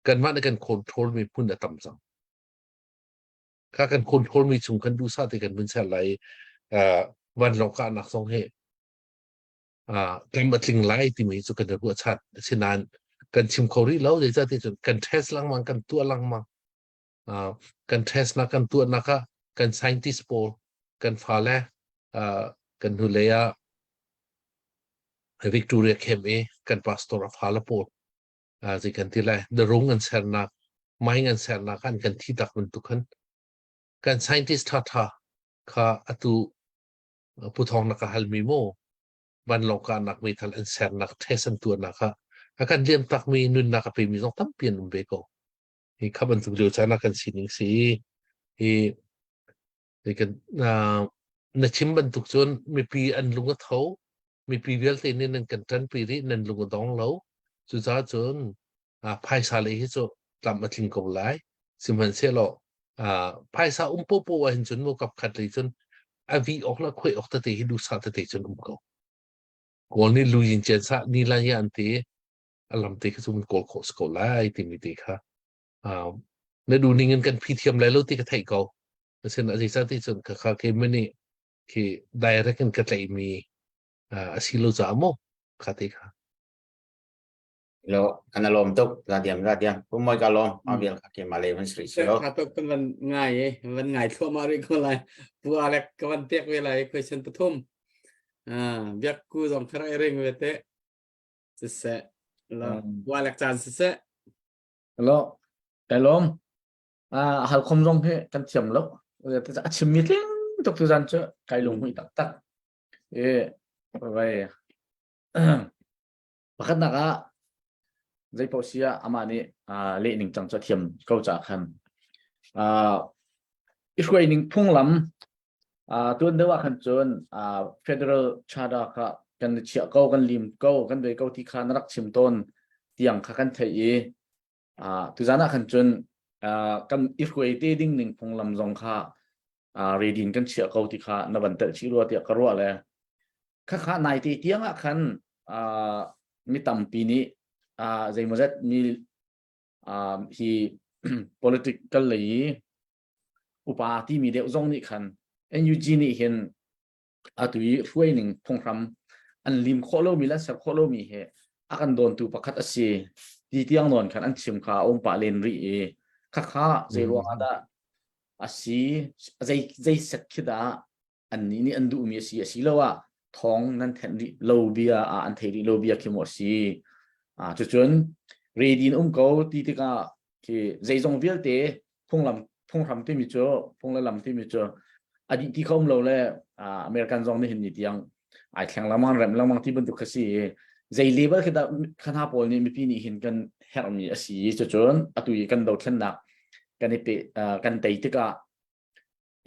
kanmah nih kan control mi hmun a tam cang. Kha kan control mi chung kan duhsah te kan vun ser lai i uh, vanlawng kahnak zong hi uh, tlam a tling lai timi cu kan i ruahchan. Asinain kan chim kho rih lo zeicahtiah cun kan test lengmang kan tuah lengmang. Uh, kan test nak kan tuahnak ah kan scientist pawl kan fale uh, kan hnulei ah Victoria Camp i kan pastor a fale pawl zei kan ti lai the rung an sernak mine an sernak an kan thi tak bantuk khan kan scientist tha tha kha atu puthong na ka halmi mu vanlawng kahnak meithal an sernak test an tuahnak kha a kan liam takmi nunnak a pemi zong tampi an um ve ko hi kha bantuk lio caan ah kan sining si hi kan na chim bantuk cun mipi an lung a tho mipi vialte nih nan kan ṭanpi rih nan lung a dong lo cucaah cun phaisa lei hi cu tlam a tling ko lai sihmanhsehlaw phaisa um popo ah hin cun mu kap khat lei cun a vi awk le khuai awk tete hi duhsah tete cun um ko kawl nih lu yin chen sa ni lan ya an ti a lam te kha cu mun kawl khawh si ko lai timi te kha na duh ning in kan phi thiam lai lo ti ka theih ko asin a zeicah ti cun kha kha ke mani khi direct in ka tlaihmi a si lo caah maw kha te kha Lo kan lawm tuk za diam za diam pumoi ka lawm ma vial kha ke ma le van sri silo kha tuk kan van ngai e van ngai thluahmah rih ko lai pu alek ka van pek ve lai question pathum ah biak ku zong khara i ring ve te siseh lo pu alek caan siseh Lo kai lawm Ah, halkhom zong hi kan thiam lo. A chimmi tling tuk tu zan cu kai lunghmuih taktak. E, vai. Pakhatnak ah zei paoh si ah amah nih uh, leh ning cang cu a thiam ko caah khan uh, i hruai ning phunglam uh, tuan deuh ah khan cun uh, federal charter kha kan chiah ko kan lim ko kan ve ko ti kha na rak chim tawn tiang kha kan theih i Uh, tuzan ah khan cun uh, kan i hruai te ding ning phunglam zong kha uh, ready in kan chiah ko ti kha na van telh chih rua tiah ka ruah le kha kha nai te tiang ah khan uh, mi tampi nih uh, zeimawzat mi uh, hi political lei i upa timi deuh zong nih khan NUG nih hin atu i hruaining phunghram an lim khawh lomi le an ser khawh lomi hi a kan dawntu pakhat a si ti tiang nawn khan an chim kha a um pah len rih i khakha zei ruang ah dah a si zei zei set khi dah annih nih an duhmi a si asiloah thawng nan thenh rih lo bia ah an thei rih lo bia khi maw a si ah cucun ready in um ko ti tikah khi zeizong vialte phunglam phunghram timi cu phung le lam timi cu a dih ti kho um lo le American zong nih hin ni tiang ai thleng lengmang rem lengmang ti bantuk kha si zei level khi dah khana pawl nih mipi nih hin kan herhmi a si cucun atu i kan dothlennak kan i pe kan tei tikah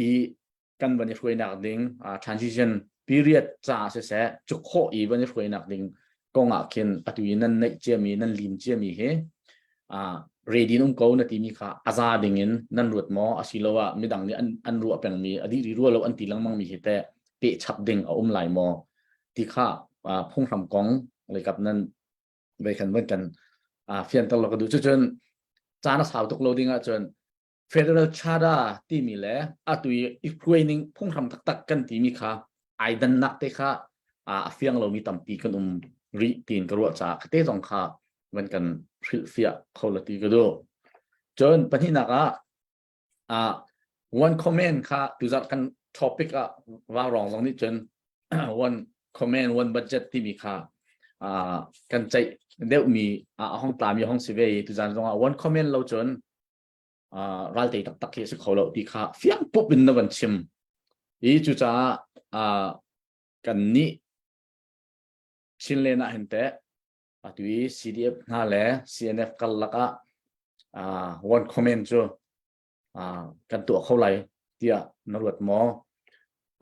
i kan van i hruainak ding transition period caah siseh cuk khawh i van i hruainak ding kong ah khin atu i nan neih ciami nan lim ciami hi ready in um ko na timi kha a za ding in nan ruat maw asiloah midang nih an an ruah pengmi a dih rih rua lo an ti lengmang mi hi teh peh chap ding a um lai maw ti kha phunghram kong leikap nan vei khan van kan fianter lo ka duh cucun caan a sau tuk lo ding ahcun. Federal Charter timi le atu i i hruaining phunghram taktak kan timi kha ai dannak te kha a fiang lomi tampi kan um rih tiin ka ruah caah khate zong kha van kan hrilhfiah kho la ti ka duh. Cun pahnihnak ah uh, one comment kha tuzarh kan topic ah Vaurawng zong nih cun one comment one budget timi kha uh, kan ceih deuhmi a hong tlami hong si ve i tuzan zong ah one comment lo cun uh, raltei taktak khi a si kho lo ti kha fiang pup in na van chim i cucaah uh, kan nih Chinland ah hin teh atu i CDF hna le CNF karlak ah uh, one comment cu uh, kan tuah kho lai tiah na ruat maw?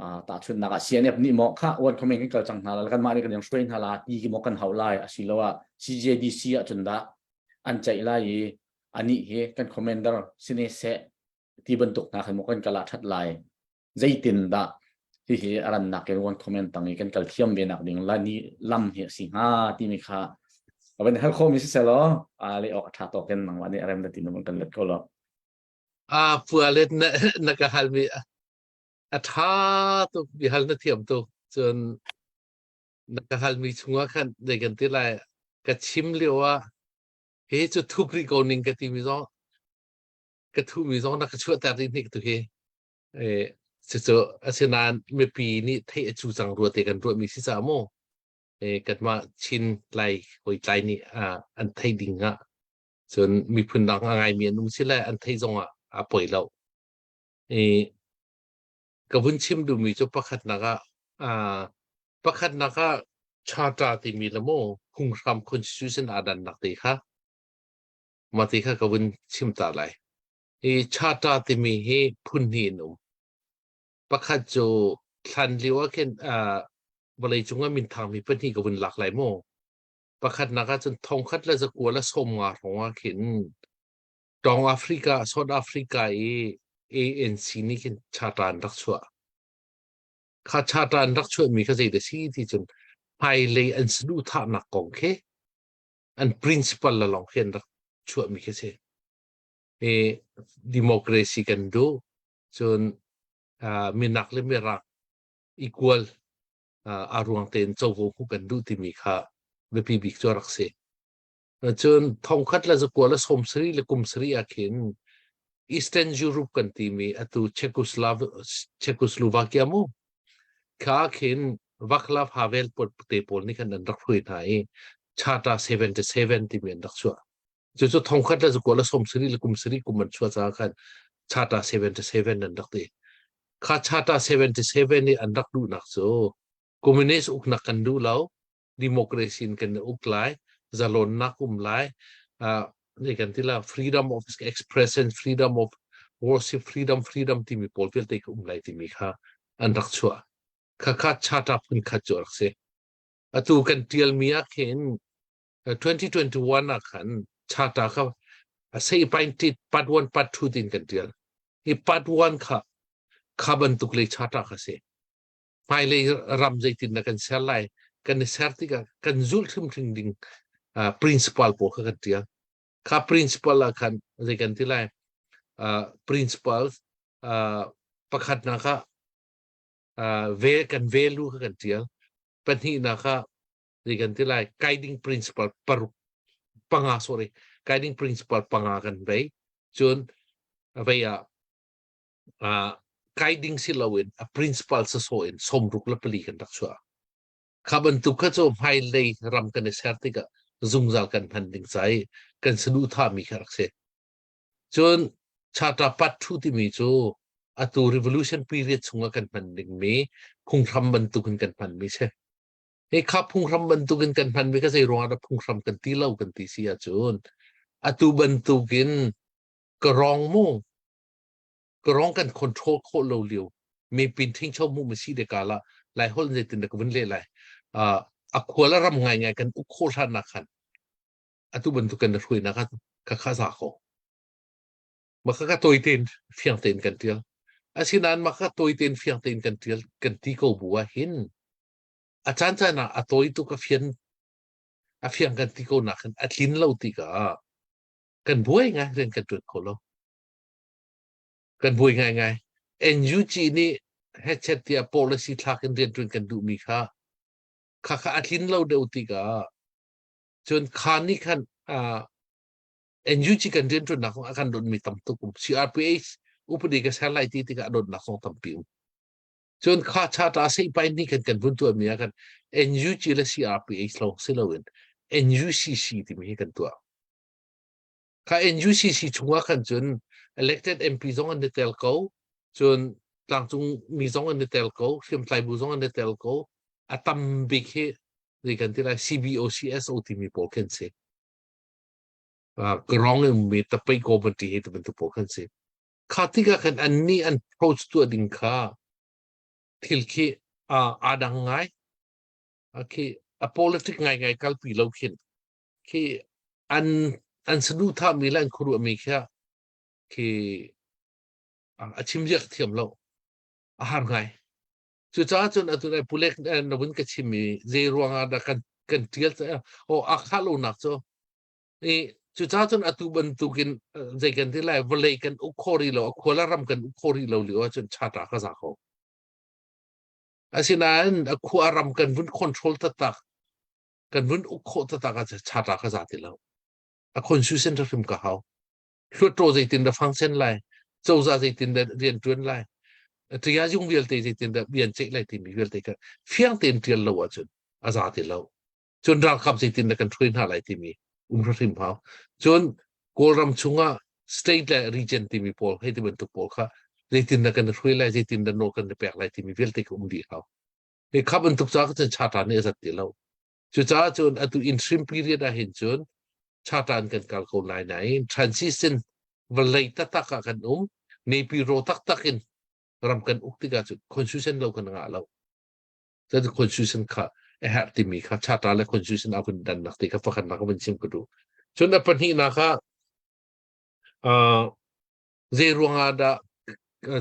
Uh, tahchunhnak ah CNF nih maw kha one comment kan kal cang hna la kanmah nih kan hruai hna la ti ki maw kan hau lai asiloah CJDC ah cun dah an ceih lai i anih hi kan commander sine seh ti bantuk hna khan maw kan kal ah that lai zeitin dah hihi a rannak in one comment tang i kan kal thiam ve nak ding la ni lam hi a si hnga timi kha a van hal khomi si selaw a le awk a tha tawk in nangmah nih a rem na ti na kan let ko lo. A pualet na na ka hal mi a tha tuk bi hal na thiam tuk cun na ka hal mi chungah khan dei kan ti lai ka chim lio ah hi cu thup ri ko ning ka ti mi zong ka thu mi zong na ka chuah ter ding hnik tu hi Cucu asinain mipi nih theih a cu cang rua te kan ruahmi si caah maw kanmah Chin Lai hawitlai nih an theih ding ah cun miphun dang a ngaimi an um si le an theih zong ah a poi lo. Ka vun chim duhmi cu pakhatnak ah pakhatnak ah charter timi le maw phunghram constitution aa dannak te kha mah ti kha ka vun chim ta lai. Hi charter timi hi phun hnih in um. Pakhat cu thlan lio ah khin uh, vawleicung ah minthangmi pahnih ka vun lak lai mu. Pakhatnak ah cun thongkhat le zakua le 50 hrawng ah khin Tawng Africa, South Africa i ANC nih khin charter an rak chuah. Kha charter an rak chuahmi kha zei dah si ti cun hmailei an saduhthahnak kong khi an principle la lawng khi an rak chuahmi khi si. Hi democracy kan duh. Cun uh, minak le mirak equal uh, a ruang tein covo hu kan duh timi kha biapi bik cu rak si. Cun thongkhat le zakua le sawmsarih le kum sarih ah khin Eastern Europe kan timi atu Czechoslovakia Czechoslovakia mu kha khin Václav Havel te pawl nih khan an rak hruai hna i Charter 77 timi an rak chuah. Cucu thongkhat le zakua le 70 le kum sarih kum an chuah caah khan Charter 77 an rak ti. Kha Charter 77 i an rak duhnak cu communist uknak kan duh lo, democracy in kan uk lai, zalonnak um lai, uh, kan ti la freedom of expression, freedom of worship, freedom, freedom timi pawl vialte ka um lai timi kha an rak chuah. Kha kha charter phun khat cu rak si. Atu kan tialmi ah khin 2021 ah khan charter kha a sei paintit part 1 part 2 tin kan tial hi part 1 kha kha bantuk le charter kha si hmailei ram zeitin na kan ser lai kan i ser tikah kan zulh hrimhrim ding uh, principle pawl kha kan tial kha principle ah khan zei kan ti lai uh, principle uh, pakhatnak ah uh, ve kan value kha kan tial pahnihnak ah zei kan ti lai guiding principle paruk panga sorry guiding principle panga kan vei cun vei ah uh, guiding si loin a principle saso in somruk le pali kan rak chuah kha bantuk kha cu hmailei ram kan i ser tikah zungzal kan hman ding cai kan saduhthah mi kha rak si cun charter part 2 timi cu atu revolution period chungah kan hman ding mi phunghram bantukin kan hman mi si Hi kha phunghram bantukin kan hmanmi kha zei ruangah dah phunghram kan ti lo kan ti si ahcun atu bantukin ka rong mu ka rong kan control khawh lo lio mipin ṭhingcho mu ma si de ka la lai holh zeitin dah ka vun leh lai uh, a khual a ram ngaingai kan uk khawh hlan nak khan atu bantuk kan hruainak kha kha kha za ko maka ka toi tein fiang tein kan tial asinain maka toi tein fiang tein kan tial kan ti ko bu ah hin A caancaan ah a tawi tuk a fian a fiang kan ti ko nak hin a tlin lo tikah kan buai ngai rian kan ṭuan kho lo. Kan buai ngaingai. NUG nih hechet tiah policy thlak in rianṭuan kan duhmi kha kha kha a tlin lo deuh tikah cun kha nih khan uh, NUG kan rianṭuannak kong a kan donmi tam tuk um. CRPH upadi ka ser lai ti tikah a donnak zong tampi um. Cun kha charter seipai nih kan kan vun tuahmi ah khan NUG le CRPH lawng si loin NUCC timi hi kan tuah. Kha NUCC chungah khan cun elected MP zong an i tel ko, cun tlangcung mi zong an i tel ko, hriamtlai bu zong an i tel ko. A tam bik hi zei kan ti lai CBO CSO timi pawl khan si. Uh, Karong in mi tapei committee hi ti bantuk pawl khan si. Kha tikah khan annih an approach tuah ding kha thil khi aa dang ngai. Khi a politic ngaingai kalpi lo khin khi an an saduhthahmi le an khuaruahmi khi khi a chim ziak thiam lo a har ngai. Cucaah cun atu nai pulek na vun ka chimmi zei ruangah dah kan kan tial o a khah lonak cu I cucaah cun atu bantukin zei kan ti lai vawlei kan uk kho rih lo a khua le ram kan uk kho rih lo lio ahcun chata ka za ko. Asinain a khua ram kan vun control taktak kan vun uk khawh taktak ahcun chata ka za ti lo. A constitution hrim ka hau. Hluttaw zeitin dah function lai, cozah zeitin dah rian ṭuan lai, ṭia zung vialte zeitin dah rian ceih lai timi vialte kha fiang tein ṭial lo ahcun a za ti lo. Cun ralkap zeitin dah kan hruai hna lai timi um hrim hau. Cun Kawlram chungah state le region timi pawl hei ti bantuk pawl kha zeitin dah kan hruai lai, zeitin dah nawl kan i pek lai timi vialte kha um dih hau. Hi kha bantuk ca cun charter nih a zat ti lo. Cucaah cun atu interim period ah hin cun charter in kan kal ko lai nain transition vawlei taktak ah kan um Naypyidaw taktak in ram kan uk tikah cun constitution lo kan ngah lo. Cun constitution kha a herh timi kha charter le constitution a vun dannak ti kha pakhatnak a vun chim ka duh. Cun a pahnihnak ah uh, zei ruangah dah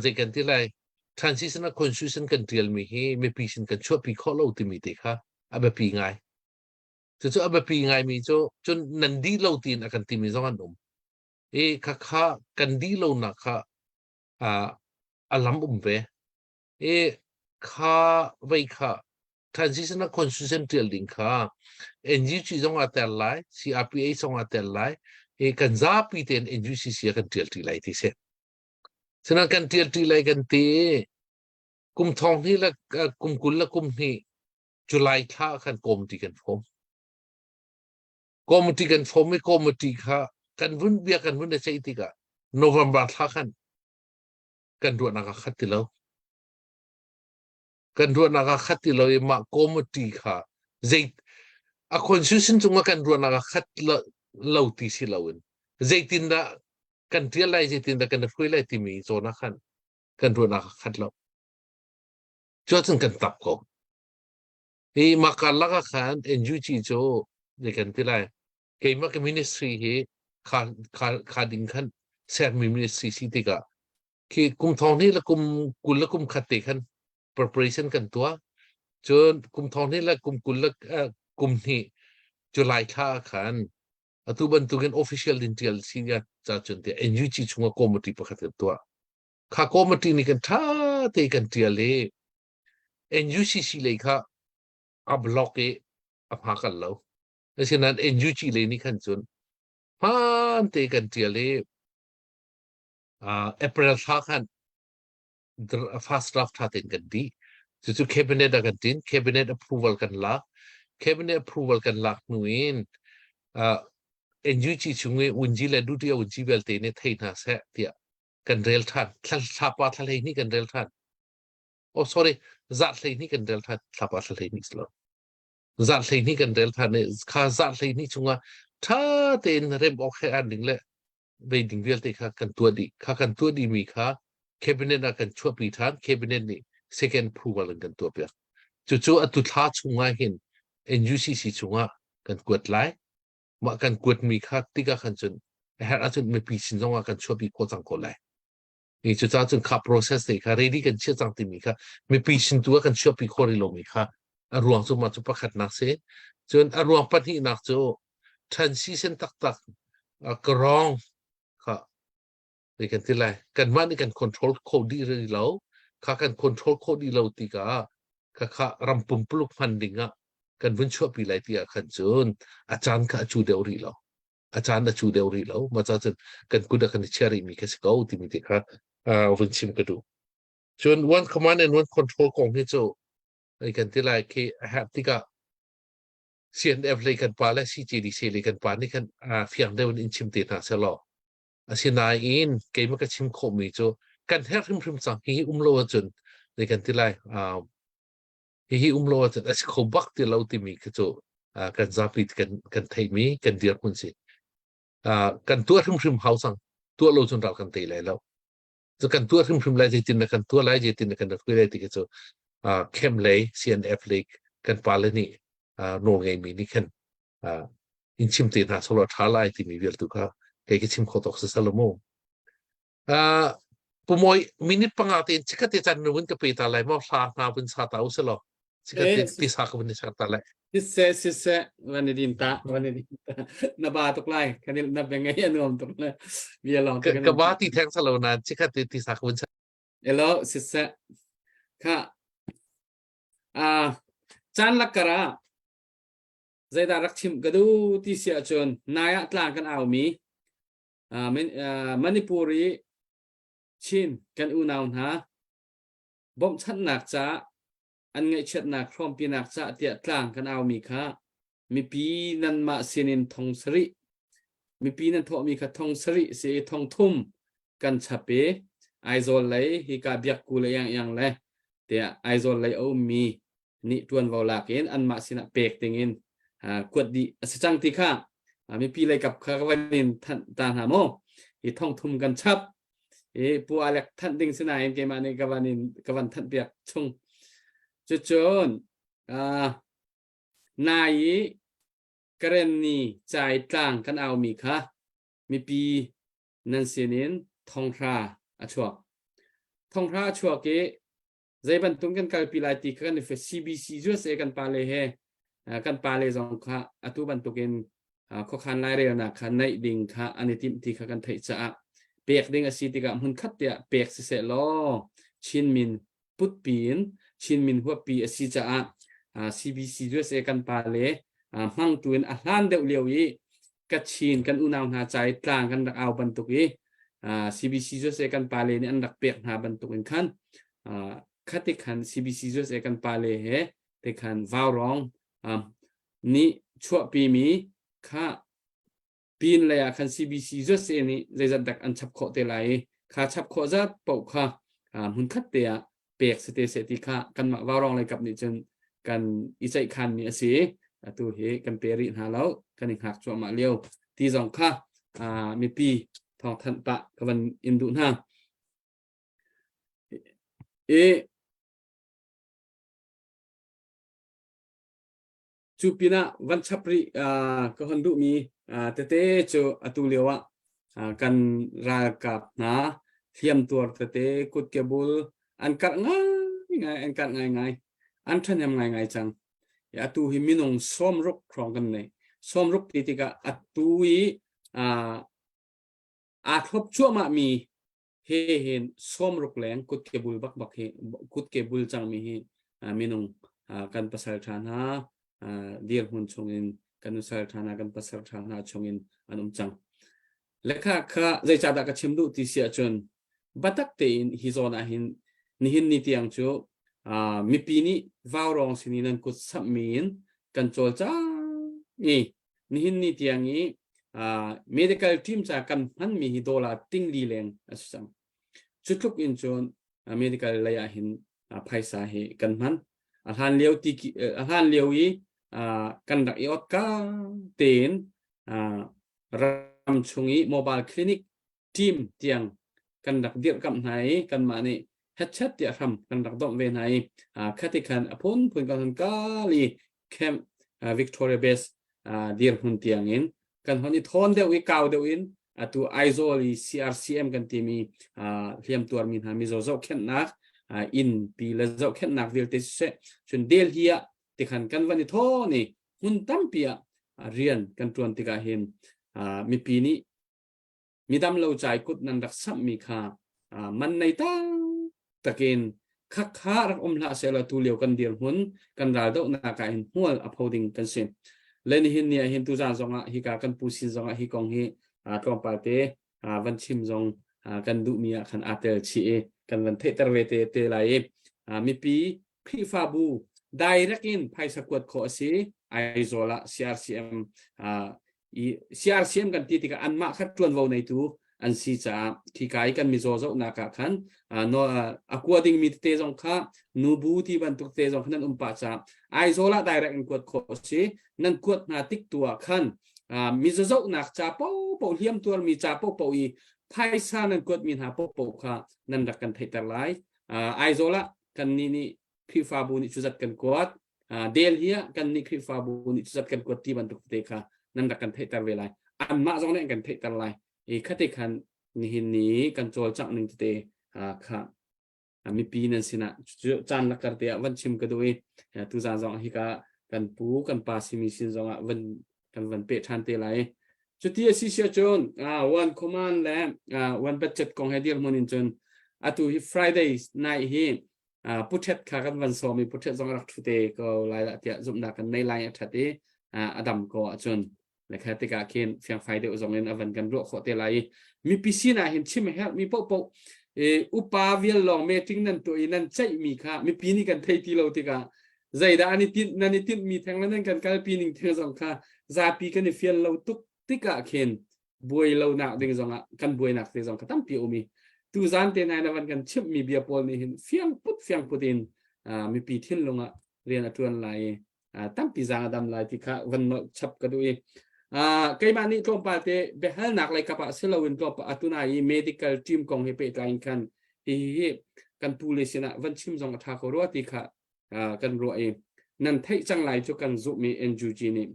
zei kan ti lai transitional constitution kan tialmi hi mipi sin kan chuahpi khawh lo timi te kha a biapi ngai. Cucu a biapi ngaimi cu cun nan dih lo tiin a kan timi zong an um. I khakha kan dih lonak kha uh, a lam um ve. I kha vei kha transitional constitution tial ding kha NUG zong aa tel lai CRPA zong aa tel lai i kan zapi tein NUCC ah kan tial ṭi lai ti si. Sinain kan tial ṭi lai kan ti kum thong hnih le kum 20 le kum hnih July thla khan committee kan form. Committee kan form i committee kha kan vun bia kan vun i ceih tikah November thla khan kan ruahnak a khat ti lo. Kan ruahnak a khat ti lo i mah committee kha zei a constitution cungah kan ruahnak a khat lo, lo ti si loin zeitindah kan tial lai zeitindah kan hruai lai timi zawn ah khan kan ruahnak a khat lo. Cuacun kan tap ko. Hi mah karlak ah khan NUG cu zei kan ti lai keimah ka ministry hi kha kha kha ding khan sermi ministry si tikah khi kum thong hnih le kum 20 le kum khat te khan preparation kan tuah cun kum thong hnih le kum 20 le kum hnih July thla ah khan atu bantukin official din tial si ya ca cun te NUG chungah committee pakhat kan tuah kha committee nih kan tha te kan tial i NUCC lei kha a block i a pha kal lo Asinain NUG lei nih khan cun hmaan te kan ṭial i April thla khan fast draft ṭha tein kan dih. Cucu cabinet ah kan ṭin. Cabinet approval kan lak. Cabinet approval kan lak hnu in NUG chung i Wunji le Dutiya Wunji vialte nih thei hna seh tiah kan rel ṭhan. Thlapa thla 12 kan rel ṭhan. Oh sorry, zarh 12 kan rel ṭhan. Thlapa thla 12 si lo. Zarh 12 kan rel ṭhan i kha zarh 12 chungah ṭha tein rem awk he an ding le vei ding vialte kha kan tuah dih. Kha kan tuah dihmi kha cabinet ah kan chuahpi ṭhan. Cabinet nih second approval in kan tuahpiak. Cucu atu thla chungah hin NUCC chungah kan kuat lai. Mah kan kuatmi kha tikah khan cun a herh ahcun mipi sin zongah kan chuahpi khawh cang ko lai. Ni cucaah cun kha process te kha ready kan chiah cang timi kha mipi sin tu ah kan chuahpi khawh rih lomi kha a ruang cu mah cu pakhatnak si. Cun a ruang pahnihnak cu transition taktak ka wrong kha. Zei kan ti lai kanmah nih kan control kho dih rih lo kha kan control khawh dih lo tikah kha kha ram pumpuluk hman ding ah kan vun chuahpi lai ti ah khan cun a caan kha a cu deuh rih lo a caan a cu deuh rih lo mah ca cun kan kut ah kan i chia rih mi kha si ko timi te kha vun chim ka duh cun one command and one control kong hi cu kan ti lai khi a herh tikah CNF lei kan pa le CJDC lei kan pa nih khan fiang deuh in in chim te hna selaw Asinain keimah ka chim khawhmi cu kan herh hrimhrim cang. Hihi um lo ahcun zei kan ti lai hihi um lo ahcun a si kho bak ti lo timi khi cu kan zapi kan kan theihmi kan dirhmun si. Kan tuah hrimhrim hau cang. Tuah lo cun ral kan tei lai lo. Cu kan tuah hrimhrim lai zeitin na kan tuah lai zeitin na kan rak lai ti khi cu camp lei CNF lei kan pale nih nawl ngeimi nih khan in chim te hna solo tha lai timi vial tu kha kei ka chim kho tok sa salomo uh pumoi minute panga te chikat te chan nu ka pe ta lai mo hla hna bun sa ta uselo chikat te ti sa ka bun sa ta lai sise sise van din ta van din ta na ba tuk lai kan na bengai anuam tuk le bia long ka ba ti theng salo na chikat te ti sa ka bun sa elo sise kha a chan lakara Zeidah rak chimh ka duh ti si ahcun nai ah tlang kan aumi Manipur i Chin kan unau hna bawmhchanhnak ca an ngaihchiatnak hrawmpinak ca tiah tlang kan aumi kha mipi nanmah sinin thong sarih mipi nan thawhmi kha thong sarih si i thong thum kan chap i Aizawl lei hika biakku le iang le tiah Aizawl lei a ummi nih ṭuanvo lak in anmah sinah pek dingin kuat dih a si cang ti kha mipi lei kap kha ka van in thanh ta hna mu hi thong thum kan chap i pu Alek thanh ding sinain keimah nih ka van in ka van thanh piak chung cucun nai i Karenni cai tlang kan aumi kha mipi nan sinin thonghra a chuak thonghra a chuak i zei bantuk kan kalpi lai ti kha kan i CBC USA kan pale he kan pale zong kha atu bantukin khuakhan lairelnak kha naih ding kha an i timh ti kha kan theih caah pek ding a si tikah hmun khat tiah pek siseh law Chin min putpi in Chin min huappi a si caah CBC USA kan pale hmangtu in a hlan deuh lio i Kachin kan unau hna ca i tlang kan rak au bantuk i CBC USA kan pale nih an rak pek hna bantuk in khan khati khan CBC USA kan pale he te khan vaurong nih chuahpimi kha pin lei ah khan CBC USA nih zeizat dak an chap khawh te lai i kha chap khawh zat paoh kha hmun khat te ah pek si te seh ti kha kanmah vaurong lei kap nih cun kan i ceihkhan mi a si atu hi kan pe rih hna lo kan i hngak cuahmah lio ti zong kha mipi thawngthanh pah ka van in duh hna i Cu pinah van chap rih ka hon duhmi tete cu atu lio ah kan ralkap hna hliamtuar tete kutke bul an karh ngaingai an karh ngaingai an ṭhahnem ngaingai cang. Atu hi minung 60 hrawng kan nei. 60 ti tikah atu i aa thlop cuahmahmi he hin 60 leng kutke bul bakbak hi kutke bul cangmi hi minung kan pasal ṭha hna dirhmun chungin kan nusal ṭha hna kan pasal ṭha hna chungin an um cang. Lekha kha zeicahdah ka chim duh ti si ahcun batak tein hi zawn ah hin nihin ni tiang cu mipi nih vaurawng sin i nan kut samhmi in kan cawlcang i nihin ni tiang i medical team ca kan hmanmi hi dollar tingli leng a si cang. Cu tluk in cun medical lei ah hin phaisa hi kan hman. A hlan lio ti a hlan lio i kan rak i ot ka tein ram chung i mobile clinic team tiang kan rak dirhkamh hna i kanmah nih hetchet tiah hram kan rak domh ve hna i khati khan a phunphun kan hon kal i camp Victoria Base dirhmun tiang in kan hon i thawn deuh i kau deuh in atu Aizawl i CRCM kan timi hliam tuarmi hna mizaw zohkhenhnak inn pi le zohkhenhnak vialte siseh cun Delhi ah tikhan kan van i thawn i hmun tampi ah rian kan tuan tikah hin mipi nih. Midam lo cai kut nan rak samhmi kha man nei takin khakha rak um hlah sehlaw tu lio kan dirhmun kan raldohnak ah hin hmual a pho ding kan si. Le nihin ni ah hin tuzaan zongah hika kan pu sin zongah hi kong hi tlawmpal te van chim zong kan duhmi ah khan aa tel chih i kan van theihter ve te te lai i mipi Khrihfabu direct in phaisa kuat khawh a si. Aizawl ah CRCM i CRCM kan ti tikah anmah kha ṭuanvo neitu an si caah khika i kan mizaw zohnak ah khan a kua dingmi tete zong kha nubu ti bantuk te zong kha nan um pah caah Aizawl ah direct in kuat khawh a si. Nan kuat hna tik tu ah khan mizaw zohnak ca paohpaoh hliam tuarmi ca paohpaoh i phaisa nan kuatmi hna paohpaoh kha nan rak kan theihter lai. Aizawl ah kannih nih Khrihfabu nih cuzat kan kuat Delhi ah kannih Khrihfabu nih cuzat kan kuat ti bantuk te kha nan rak kan theihter ve lai. Anmah zong nih an kan theihter lai. I khate khan nihin ni kan cawlcangh ning tete kha mipi nan sinah caan lakar te ah van chim ka duh i tuzaan zong hika kan pu kan pa simi sin zong ah van kan van peh ṭhan te lai. Cuti a si sia cun one command le one budget kong he dirhmun in cun atu hi Friday night hi puthet kha kan van sawm i puthet zong rak ṭhu te ko lai lah tiah zumhnak kan nei lai a ṭhat i a dam ko ahcun le kha tikah khin fiangfai deuh zong in a van kan ruah khawh te lai i mipi sinah hin chim a herh mi paohpaoh upa vial lawng meeting nan tuah i nan ceih mi kha mipi nih kan thei ti lo tikah zeidah an i tinh nan i tinh mi theng le nan kan kalpi ning theng zong kha zapi kan i fial lo tuk tikah khin buai lo nak ding zong ah kan buainak te zong kha tampi um i tu zan te nai na van kan chimh mi bia pawl nih hin fiang put fiang put in mipi thinlung ah rian a tuan lai i tampi zaang a dam lai ti kha van nolh chap ka duh i keimah nih tlawmpal te biahalnak lei kap ah si loin tlawmpal atuna i medical team kong he pehtlai in khan hi hi kan pu le sinah van chim zong a tha ko rua ti kha kan ruah i nan theih cang lai cu kan zumhmi NUG nih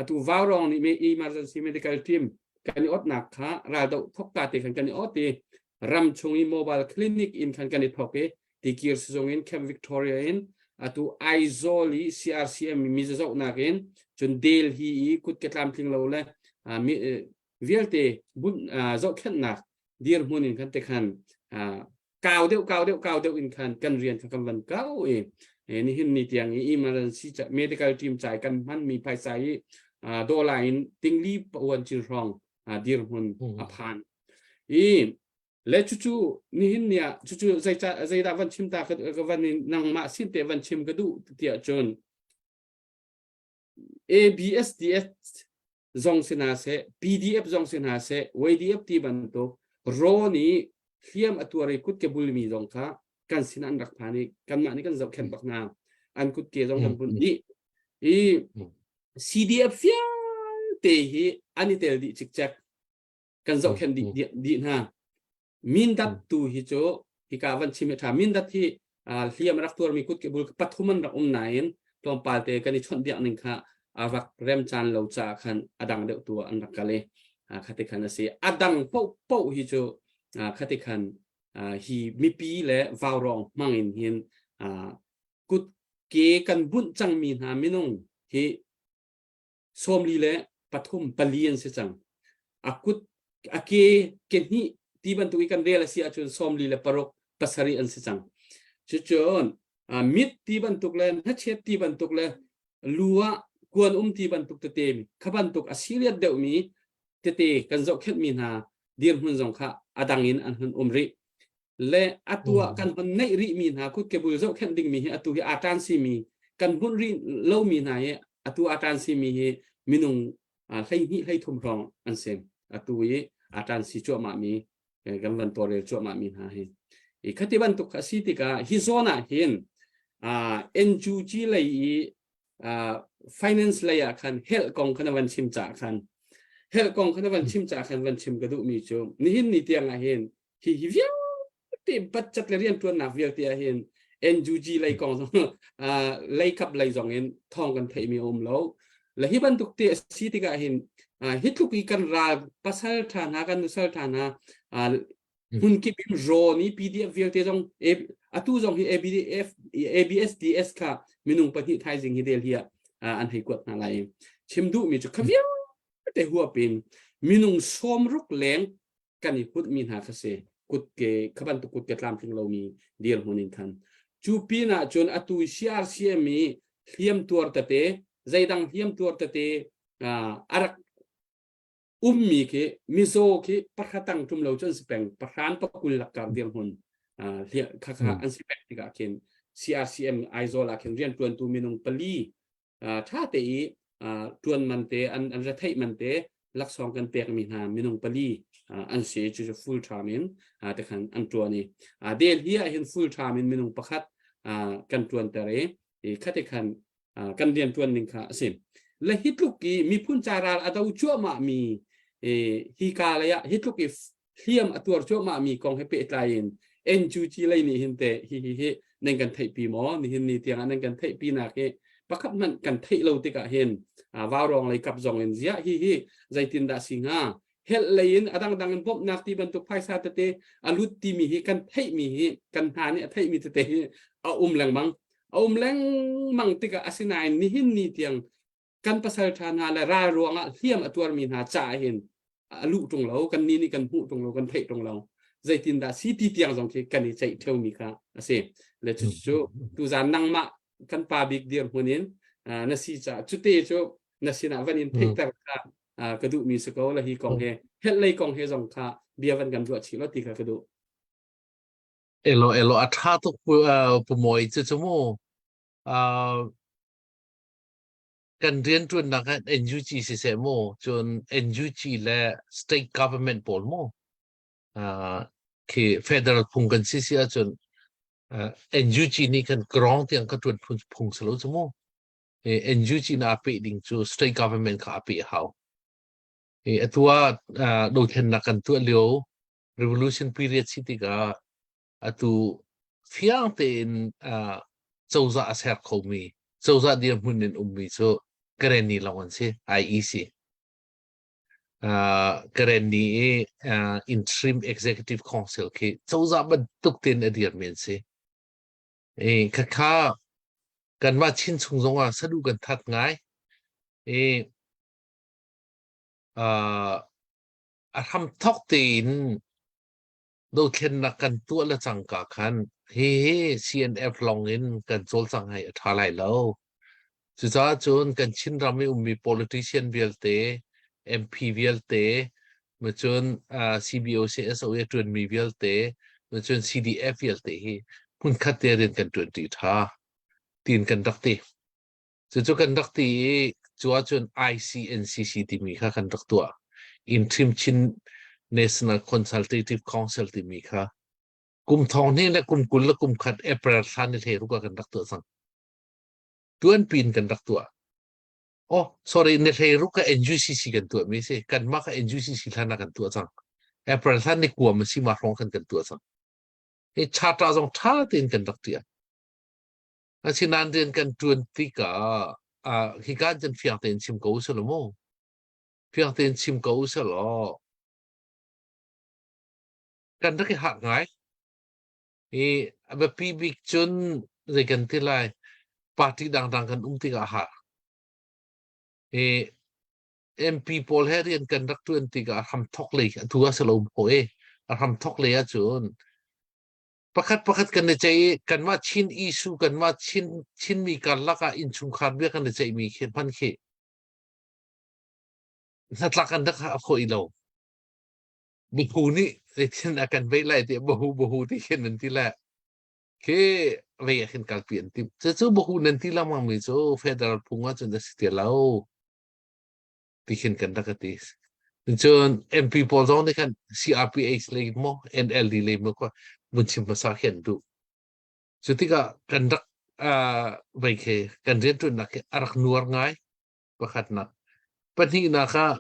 atu Vaurong nih mi emergency medical team kan i otnak kha raldoh thokka te khan kan i ot i ram chung i mobile clinic in khan kan i thok i tikir sizung in Camp Victoria in atu Aizawl i CRCM mi zohnak in cun Delhi i kut ke tlamtling lo le vialte zohkhenhnak dirhmun in khan te khan kau deuh kau deuh kau deuh in khan kan rian kha kan van kau i nihin ni tiang i emergency medical team cai kan hman mi phaisa i dollar in tingli pawan chin hrawng dirhmun a phan i le cucu nihin ni ah cucu zeica zeidah van chim ta ka van nangmah sin te van chim ka duh tiah cun ABSDS zong si hna seh, PDF zong si hna seh, YDF ti bantuk raw nih hliam a tuar i kutke bulmi zong kha kan sin an rak phan i kanmah nih kan zohkhenh bak hna. An kutke zong kan bunh dih. I CDF vialte hi an i tel dih cikcek. Kan zohkhenh dih, dih hna. Mindat tu hi cu hika van chim hi ṭha. Mindat hi hliam a rak tuarmi kutke bul pathum an rak um nain tlawmpal te kan i chawnhbiak ning kha a rak rem caan lo caah khan a dang deuh tu ah an rak kal i khati khan a si. A dang paohpaoh hi cu khati khan hi mipi le vaurawng hmang in hin kutke kan bunh cangmi hna minung hi 43 pali an si cang. A kut a ke ke hnih ti bantuk i kan rel a si ahcun 46 pasarih an si cang. Cucun mit ti bantuk le hnachet ti bantuk le lu ah kuan um ti bantuk tete kha bantuk a serious deuhmi tete kan zohkhenhmi hna dirhmun zong kha a dang in an hun um rih. Le atu ah kan hon neih rihmi hna kutkebul zohkhenh dingmi hi atu hi aa ṭan simi kan hmunh rih lomi hna hi atu aa ṭan simi hi minung 12 13 hrawng an si atu i aa ṭan si cuahmah mi kan van tawlrel cuahmah mi hna hi i khati bantuk a si tikah hi zawn ah hin NUG lei i finance lei ah khan health kong khan van chim ca khan health kong khan van chim ca khan van chim ka duh mi cu nihin ni tiang ah hin hi hi vialte budget le riantuannak vialte ah hin NUG lei kong zong lei kap lei zong in thawng kan theih mi a um lo le hi bantuk te a si tikah hin hi tluk i kan ral pasal tha hna kan nusal tha hna hmun kip in raw ni PDF vialte zong atu zong hi ABDF ABSDS kha minung pahnih thaizing hi del hi an hei kuat hna lai chim duh mi cu kha vialte huap in minung 60 leng. Kan i hutmi hna kha si. Kutke kha bantuk kutke tlamtling lomi dirhmun in khan. Cu pin ah cun atu CRCM i hliam tuar tete, zeidang hliam tuar tete a rak ummi khi mizaw khi pakhat tang tum lo cu an si peng pahran pakul lakkar dirhmun kha kha an si peng tikah khin CRCM Aizawl ah khin riantuantu minung pali ṭha te i ṭuan man te an an retheih man te laksawng kan pekmi hna minung pali an si cu cu full time in te khan an ṭuan i Delhi ah hin full time in minung pakhat kan ṭuanter i khate khan kan rian ṭuan ning kha a si. Le hi tluk i miphun ca ral a do cuahmah mi hi ka lei ah hi tluk i hliam a tuar cuahmah mi kong he pehtlai in NUG lei nih hin te hi hi hi nan kan theihpi maw nihin ni tiang ah nan kan theihpi nak hi pakhat hmanh kan theih lo tikah hin vaurawng lei kap zong in ziah hi hi zeitin dah si hnga helh lei in a dangdang in bawmhnak ti bantuk phaisa tete a lut timi hi kan theihmi hi kan hna nih a theihmi tete hi a um lengmang a um lengmang tikah asinain nihin ni tiang kan pasal ṭha hna le ral ruangah hliam a tuarmi hna caah hin a luh ṭung lo kan nih nih kan hmuh ṭung lo kan theih ṭung lo zeitindah si ti tiang zong khi kan i ceih ṭheumi kha a si le cucu tuzan nangmah kan pa bik dirhmun in na si caah cute cu na sinah van in theihter kha ka duhmi si ko la hi kong he helh lei kong he zong kha bia van kan ruah chih lo ti kha ka duh. Elo elo a ṭha tuk pu Mawi cu cu mu kan rianṭuannak ah NUG siseh mu cun NUG le state government pawl mu khi federal phung kan si si ahcun NUG nih kan grong tiang ka ṭuan phung phung si lo cu mu. NUG na a peh ding cu state government kha a peh hau. Atu ah dothlennak kan tuah lio revolution period si tikah atu fiang tein cozah a ser khomi cozah dirhmun in ummi cu Karenni lawng an si IEC. Karenni i interim executive council khi cozah bantuk tein a dirmi an si. I khakha kanmah Chin chung zong ah saduh kan that ngai. I a hramthok tein dothlennak kan tuah le cangka khan hihi CNF lawng in kan cawlcang hei a ṭha lai lo. Cucaah cun kan Chinram i ummi politician vialte, MP vialte, cun CBO CSO i a ṭuanmi vialte, cun CDF vialte hi hmunkhat te rian kan ṭuanṭi ṭha tiin kan rak ti. Cucu kan rak ti i cu ahcun ICNCC timi kha kan rak tuah. Interim Chin National Consultative Council timi kha kum thong hnih le kum 20 le kum khat April thla ni hlei ruk ah kan rak tuah cang. Tuan pin kan rak tuah. Oh, sorry, ni hlei ruk ka NUCC kan tuah mi si. Kanmah ka NUCC hlan ah kan tuah cang. April thla ni kuam a si ma hrawng khan kan tuah cang. Hi charter zong tha tein kan rak tiah. Asinain rian kan ṭuan tikah ah hika cun fiang tein chim ko usih law mu. Fiang tein chim ko usih law kan rak i harh ngai. I a biapi bik cun zei kan ti lai party dangdang kan um tikah a har. I MP pawl he rian kan rak ṭuan tikah a hramthok lei atu ah si lo maw e a hramthok lei ahcun pakhat pakhat kan i ceih i kanmah Chin issue kanmah Chin Chinmi karlak ah innchungkhar bia kan i ceihmi khi hman khi hnatlak an rak khawh i lo buhu nih zeitin a kan veih lai ti bahu bahu ti khin an ti le khi vei ah khin kalpi an tim cucu bahu nan ti lengmang mi cu federal phung ah cun a si ti lo ti khin kan rak ti cun MP pawl zong nih khan CRPH lei maw NLD lei maw kha vun chim hmasa khi an duh cu tikah kan rak vei khi kan rianṭuannak khi a rak nuar ngai pakhatnak pahnihnak ah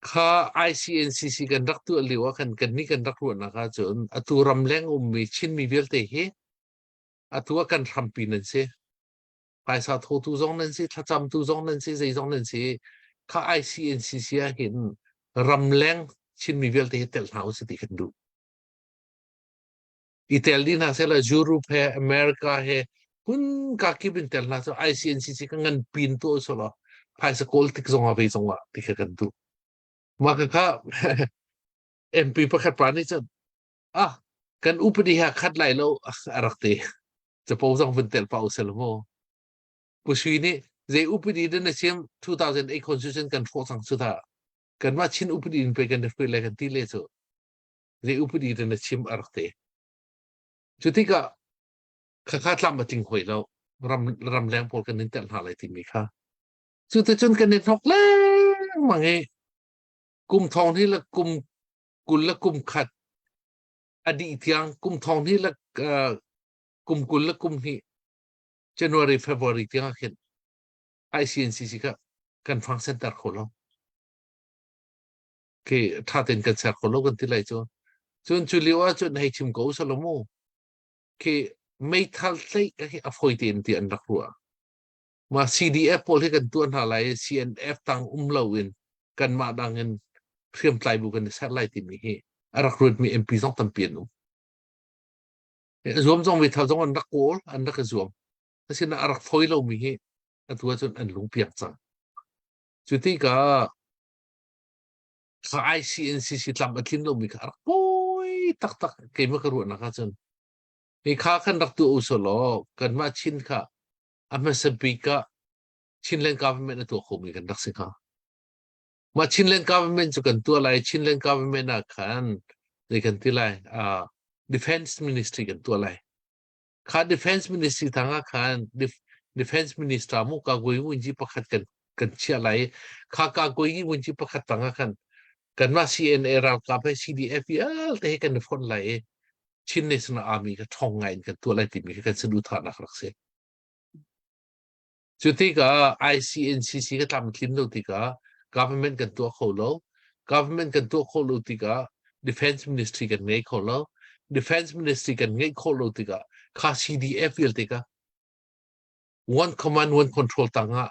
kha ICNCC kan rak tuah lio ah khan kan nih kan rak ruahnak ah cun atu ramleng ummi Chinmi vialte hi atu ah kan hrampi nan si phaisa thotu zong nan si thlacamtu zong nan si zei zong nan si kha ICNCC ah hin ramleng Chinmi vialte hi tel hna usih ti kan duh i tel dih hna sehla Europe he America he hun ka kip in tel hna so ICNCC ka ngan pin tu so lo phaisa kawl tik zong ah ve zong ah ti kha kan duh mah kha kha. MP pakhat pa nih cun ah kan upadi ha khat lai lo a rak ti. Capo zong vun tel pa usel mu. Pu Sui nih zei upadi dah na chim 2008 constitution kan hrawh cang cu ta. Kanmah Chin upadi in pe kan hruai le kan ti le cu. Zei upadi dah na chim a rak ti. Cu tikah khakha tlam a tling hoi lo. Ram ramleng pawl kan in telh hna lai timi kha. Cu te cun kan i hnok lengmang i kum thong hi le kum 20 le kum khat a dih tiang kum thong hnih le kum 22 January February tiang ah khin ICNCC kha kan fang center kho lo. Khi tha ten kan ser kho lo kan ti lai cu. Cun cu lio ah cun hei chim ko usalaw mu. Khi meithal tlaih hi a foi tein ti an rak ruah. Mah CDF pawl hi kan tuah hna lai i CNF tang um loin kanmah dang in hriamtlai bu kan i ser lai timi hi a rak ruatmi MP zong tampi an um. A zuam zong meithal zong an rak kawl, an rak i zuam. Asinain a rak fawi lomi hi atu ahcun an lungpiak cang. Cu tikah kha ICNCC tlam a tlin lomi kha a rak pawi taktak keimah ka ruahnak ahcun. Hi kha kan rak tuah usih law kanmah Chin kha a hmasa bik ah Chinland government a tuah khomi kan rak si hnga. Mah Chinland government cu kan tuah lai. Chinland government ah khan zei kan ti lai uh, defense ministry kan tuah lai. Kha defense ministry tang ah khan defense minister mu ka goi wunji pakhat kan kan chiah lai. Kha ka goi wunji pakhat tang ah khan kanmah CNA ralkap he CDF vialte he kan i fonh lai i Chin National Army kha ṭhawng ngai in kan tuah lai timi kha kan saduhthahnak rak si. Cu tikah ICNCC ka tlam tlin lo tikah government kan tuah kho lo. Government kan tuah khawh lo tikah defense ministry kan ngei kho lo. Defense ministry kan ngeih khawh lo tikah kha CDF vialte kha one command one control tangah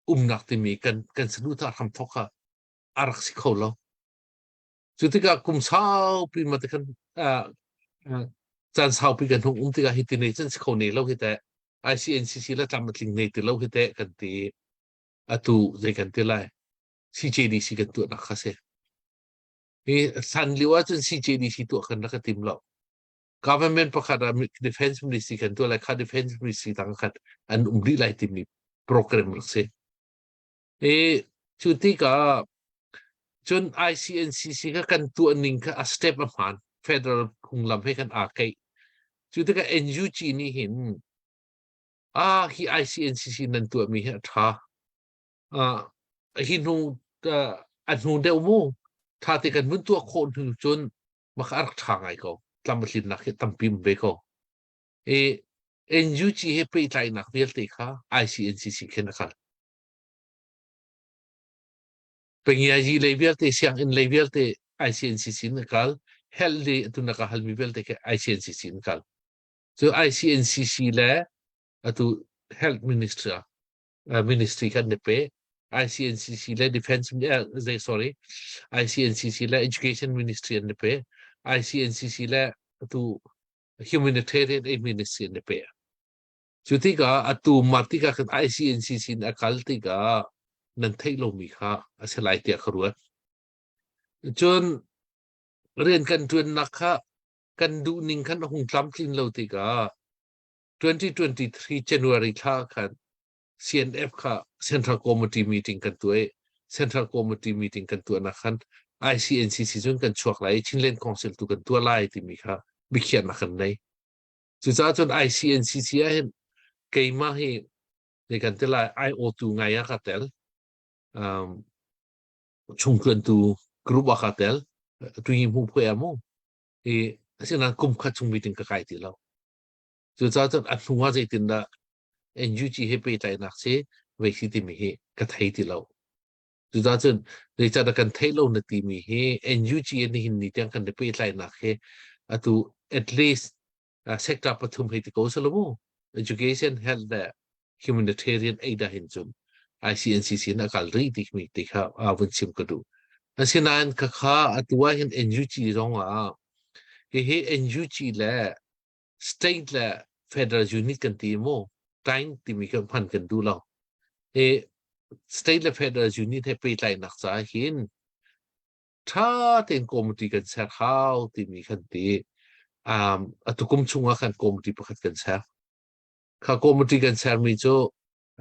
umnak timi kan kan saduhthah hram thok kha a rak si kho lo. Cu tikah kum saupi ma te kan caan saupi kan hung um tikah hi ti ne cun si kho ne lo hi teh ICNCC le tlam a tling ne ti lo hi teh kan ti atu zei kan ti lai CJDC kan tuahnak kha si. Hi san lio ahcun CJDC tuah kan rak tim lo. Government pakhat ah defense ministry kan tuah lai kha defense ministry tang khat an um dih lai timi program rak si. I cu tikah cun ICNCC kha kan tuah ning kha a step a hmaan. Federal phunglam he kan aa keih. Cu tikah NUG nih hin ah hi ICNCC nan tuahmi hi a ṭha. Ah hi hnu a hnu deuh mu ṭha te kan vun tuah khawh hnu cun maka a rak ṭha ngai ko. Tlam a tlinnak hi tampi um ve ko. I NUG he pehtlaihnak vialte kha ICNCC khin a kal. Pengiazi lei vialte sianginn lei vialte ICNCC in a kal. Health lei atu na ka halmi vialte khi ICNCC in kal. Cu ICNCC le atu Health Ministry ministry kan ne pe. ICNCC le Defense uh, sorry ICNCC le Education Ministry an ne pe. ICNCC le atu Humanitarian Aid Ministry an ne pe. Cu tikah atu mah tikah khan ICNCC in a kal tikah nan theih lomi kha a si lai tiah ka ruat. Cun rian kan ṭuannak kha kan duhning khan a hung tlamtlin lo tikah 2023 January thla khan CNF kha Central Committee meeting kan tuah i Central Committee meeting kan tuahnak khan ICNCC cun kan chuak lai i Chinland Council tu kan tuah lai timi kha biakhiahnak kan nei. Cucaah cun ICNCC ah hin keimah hi zei kan ti lai IO2 ngai ah ka tel. Um, chungtluantu group ah ka tel. Tu hi hmu phuai mu. I asinain kum khat chung meeting ka kai ti lo. Cucaah cun a hnu ah zeitindah NUG he pehtlaihnak si vei si timi hi ka thei ti lo. Cucaah cun zeicahdah kan theih lo na timi hi NUG in nihin ni tiang kan i pehtlaihnak hi atu at least sector pathum hei ti ko selaw mu. Education, health le humanitarian aid ah hin cun ICNCC in a kal rih timi ti kha vun chim ka duh. Asinain khakha atu ah hin NUG zong ah hihi NUG le state le federal unit kan ti mu time timi kan hman kan duh lo i state le federal unit he pehtlaihnak caah hin. Ṭha tein committee kan ser hau timi kan ti. Um, atu kum chungah khan committee pakhat kan ser. Kha committee kan sermi cu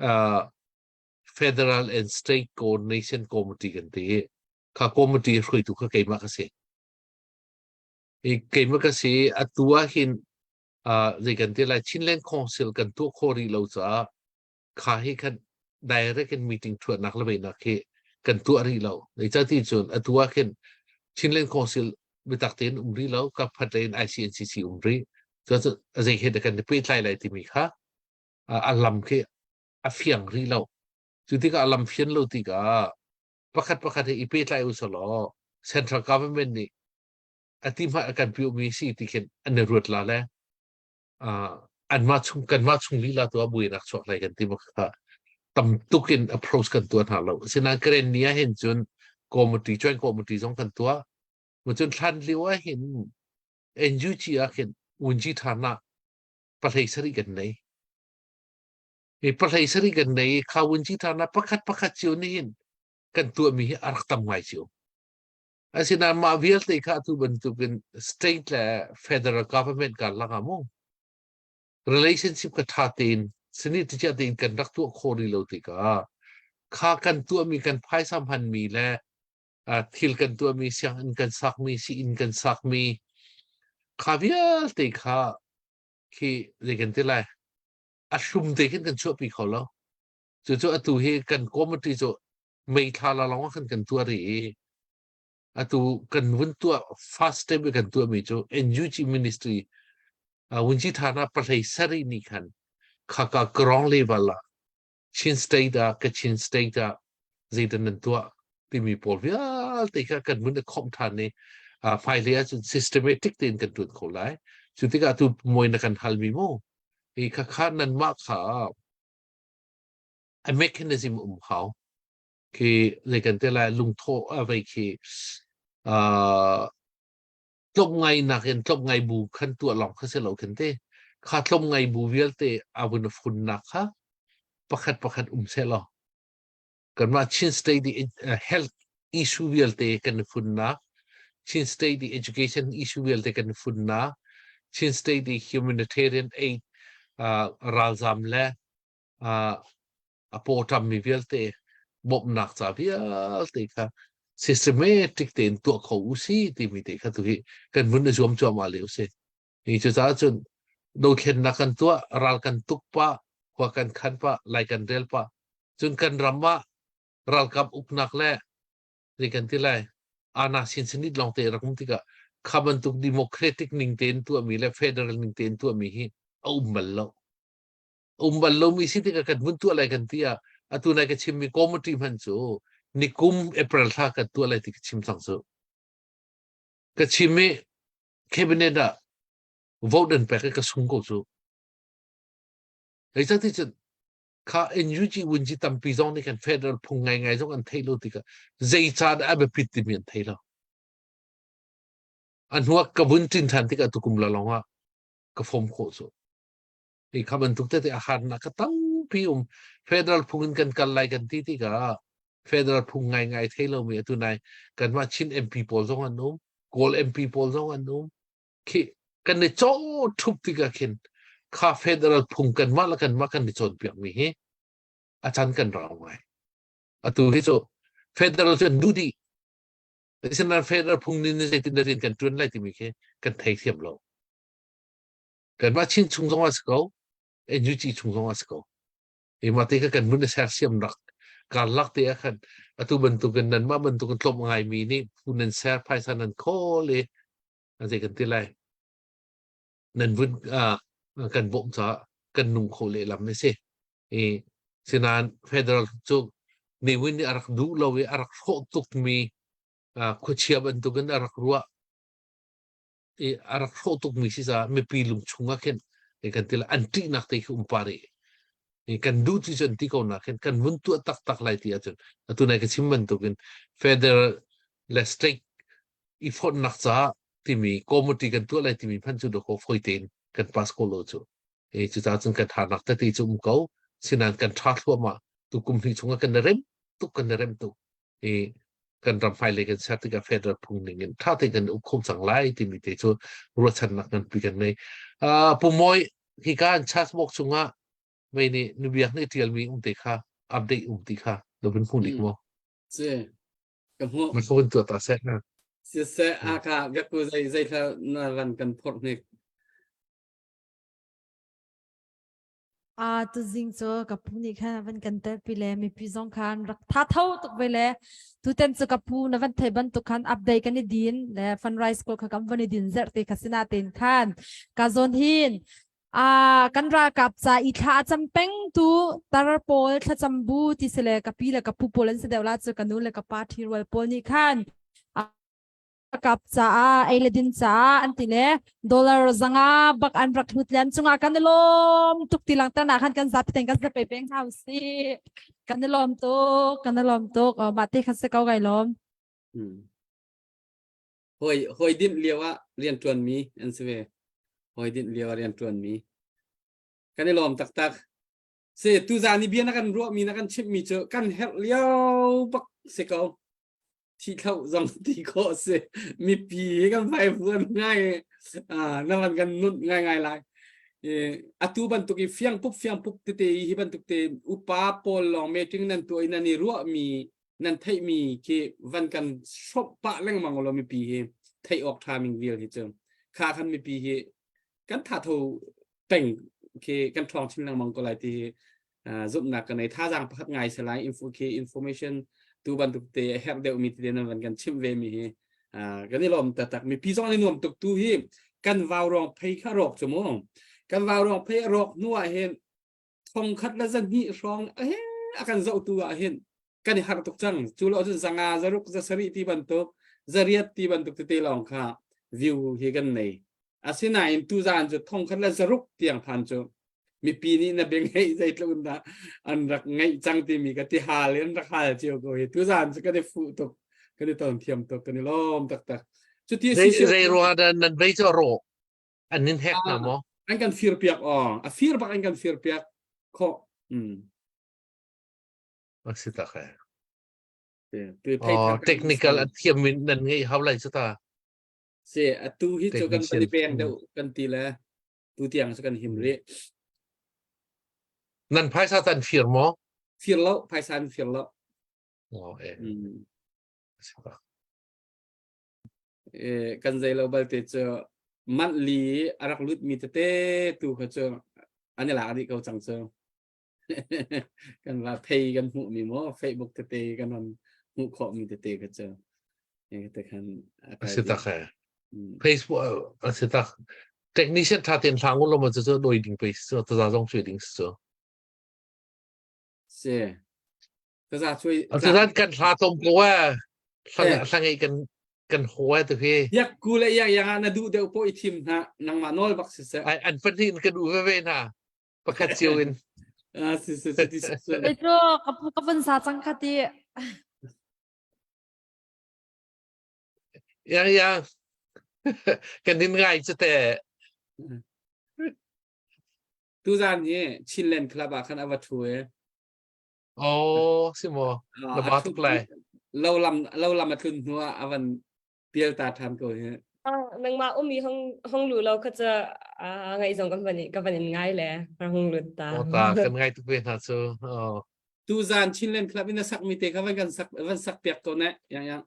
uh, Federal and State Coordination Committee kan ti. Kha committee hruaitu kha keimah ka si. I keimah ka si atu ah hin uh, zei kan ti lai Chinland Council kan tuah khawh rih lo caah kha hi khan direct in meeting thuatnak le beinak khi kan tuah rih lo. Zeicahti cun atu ah khin Chinland Council biatak tein um rih lo, ka phat in ICNCC um rih. Cun zei he dah kan i pehtlai lai timi kha a lam khi a fiang rih lo. Cu tikah a lam fian lo tikah pakhat pakhat he i pehtlai u selaw central government nih a ti hmanh a kan piuhmi si ti khin an i ruat la le anmah chung kanmah chung lila tu ah buainak chuak lai kan ti ma kha tam tuk in approach kan tuah hna lo. Asinain Karen ni ah hin cun committee joint committee zong kan tuah. Ma cun thlan lio ah hin NUG ah khin unji thana pahlei sari kan nei. I pahlei sari kan nei kha unji thana pakhat pakhat cio nih hin kan tuahmi hi a rak tam ngai cio. Asinain mah vialte kha atu bantukin state le federal government karlak ah mu relationship ka ṭha tein sini ticia tein kan rak tuah khawh rih lo tikah kha kan tuahmi kan phaisa hmanmi le thil kan tuahmi sianginn kan sakmi sii-inn kan sakmi kha vialte kha khi zei kan ti lai a hlum te khin kan chuahpi kho lo. Cucu atu hi kan committee cu meithla la lawng ah khan kan tuah rih i atu kan vun tuah first step i kan tuahmi cu NUG ministry Wunci Thana pahlei sarih nih khan khaka ground level ah Chin state ah Kachin state ah zeidah nan tuah timi pawl vialte kha kan vun i khawmh ṭhan i hmailei ahcun systematic tein kan ṭuan kho lai. Cu tikah tu moi na kan halmi mu hi khakha nanmah kha a mechanism um hau. Khi zei kan te lai lungthawh a vei khi uh, tlawmngai nakin tlawmngai bu khan tuah lawng kha si lo khin te kha tlawmngai bu vialte a vun funnak kha pakhat pakhat um seh law kanmah Chin State i health issue vialte kan i funnak Chin State i education issue vialte kan i funnak Chin State i humanitarian aid uh, ralzam le uh, a pawṭammi vialte bawmhnak ca vialte kha systematic tein tuah kho u si timi te kha tu hi kan vun i zuam cuahmah lio si. Hi cucaah cun dothlennak kan tuah, ral kan tuk pah, khua kan khan pah, lai kan rel pah. Cun kan ram ah ralkap uknak le zei kan ti lai ana sin sinit lawng te rak um tikah kha bantuk democratic ning tein tuahmi le federal ning tein tuahmi hi a um bal lo. Um bal lomi si tikah kan vun tuah lai kan ti ah atu nai ka chimmi committee hman cu nikum April thla kan tuah lai ti ka chim cang cu. Ka chim i cabinet ah vote an pek i ka sung ko cu. Zeicahti cun kha NUG wunji tampi zong nih kan federal phung ngaingai zong an theih lo tikah zei ca dah a biapit timi an thei lo. A hnuak ka vun ṭin ṭhan tikah tukum la lawng ah ka fom khawh cu. Hi kha bantuk tete a harnak ka tampi um. Federal phung in kan kal lai kan ti tikah federal phung ngaingai thei lomi atu nai kanmah Chin MP pawl zong an um, Kawl MP pawl zong an um. Khi kan i caw ṭhup tikah khin kha federal phung kanmah le kanmah kan i cawnpiakmi hi a can kan rau ngai. Atu hi cu federal cu an duh dih. Asinain federal phung nih zeitin dah rian kan ṭuan lai timi khi kan theithiam lo. Kanmah Chin chung zong ah si ko, NUG chung zong ah si ko. Ima te kha kan mun sersiam rak karlak te ah khan atu bantukin nanmah bantukin tlawm ngaimi nih phu nan ser phaisa nan khawl i zei kan ti lai nan vun kan bawmh caah kan nung kho lehlam a si. I sinain federal cu Ne Win nih a rak duh lo i a rak hrawh tukmi khuachia bantukin a rak ruah i a rak hrawh tukmi si caah mipi lung chung ah khin kan ti an ṭihnak te khi um pah rih. Kan duh ti cu an ti ko na khin kan vun tuah taktak lai ti ahcun atu nai ka chim bantukin federal le state i fonhnak caah timi committee kan tuah lai timi hmanh cu dawkaw fawi tein kan pass ko lo cu. E cucaah cun kan harnak tete cu um ko. Sinain kan ṭha thluahmah tu kum hnih chungah kan i rem tuk kan i rem tuk. E. Kan ram hmailei kan ser tikah federal phung ning in ṭha tein kan uk kho cang lai timi te cu ruahchannak nganpi kan ngei. Uh, Pu Mawi, hika an chat box chungah mei nih nubiak nih ṭialmi um te kha update um ti kha na vun hmu dik maw? Si, ka hmuh. Ma ka vun tuah ta seh na. Siseh, aka biakku zei zei thla na van kan phorh hnik. Ah tuzing cu ka pu nih khan a van kan telpi le mipi zong khan rak tha tho tuk ve le tutan cu ka pu na van thei bantuk khan update kan i din le funrise ko kha kan van i din zerh te kha sina ten khan ka zawn hin ah kan ralkap ca i thla a cam peng tu tar pawl thlacam bu ti si le ka pi le ka pu pawl an si deuh la cu ka nu le ka pa ṭhirual pawl nih khan kap caah ei le din caah an ti le dollar zanga bak an rak hlut le an cungah kan i lawm tuk ti langter nak khan kan zapi ten kan zape peng hna si kan i lawm tuk kan i lawm tuk oh mah te kha se ko kai lawm hoi hoi dinh lio ah rian tuan mi an si ve hoi dinh lio ah rian tuan mi kan i lawm taktak se tu zan i bia na kan ruah mi na kan chimh mi cu kan herh lio bak si ko thihthloh zong ti khawh si mipi kan vaivuan ngai na van kan nunh ngai ngai lai atu bantuk i fiang pup fiang pup tete hi bantuk te upa pawl lawng meeting nan tuah i nan i ruah mi nan theih mi khi van kan hrawmh pah lengmang lo mipi hi theih awk tha ming vial hi cu kha khan mipi hi kan tha tho peng khi kan ṭhawng chin lengmang ko lai ti hi zumhnak ka nei thazaang pakhat ngai se lai info khi information tu bantuk te herh deuh mi te nan van kan chimh ve mi hi kan i lawm taktak mipi zong an i nuam tuk tu hi kan vau rong phei kha rawk chu mu kan vau rong phei rawk hnu ah hin thong khat le zan hnih hrawng he a kan zoh tu ah hin kan i har tuk cang cu lo cun zanga zaruk zasarih ti bantuk zariat ti bantuk tete lawng kha view hi kan nei asinain tuzaan cu thong khat le zaruk tiang phan cu mipi nih na bia ngeih zeitluk in dah an rak ngeih cang timi ka ti hal in rak hal cio ko hi tuzaan cu kan i fuh tuk kan i ton thiam tuk kan i lawm taktak cuti zei zei ruang dah nan vei cu rawh an nin hek hna maw an kan fir piak aw a fir bak an kan fir piak khawh mm a si tak e technical a thiam min nan ngei hau lai cu ta Si atu hi cu kan van i peng deuh kan ti le tu tiang cu kan him rih. Nan phaisa tan fir maw? Fir lo, phaisa an fir lo. Oh, eh. Mm. Eh, kan zei lo balte cu monthly a rak lut mi tete tu kha cu an i lak dih ko cang cu. kan va phei kan hmuh mi maw Facebook tete kan han hmuh khawh mi tete kha cu te khan a si tak he Facebook a si tak technician tha ten hlang lo ma chu chu doi ding pe so ta za zong chui ding so si ta za chui a zan kan hla tom ko wa hla ngai kan kan hoa tu hi yak ku le yak yang na du deuh po i thim hna nangmah nawl bak si se an pahnih in kan u ve ve hna pakhat cio in ah si si si si si Petro ka pu ka vun sa cang kha ti yang yang kan din ngai chu te tu zan hi Chinland Club ah khan a va thu e oh si mo na ba tuk lai lo lam lo lam a tlun hnu ah a van pial ta ṭhan ko hi. Nangmah umi hong hong lu lo kha cu ngaih zong kan van ka van in ngai le hong lut ta. Oh ta kan ngai tuk ve hna cu. Oh. Tu zan Chinland Club in a sak mi te kha van kan sak van sak piak ko ne yang yang.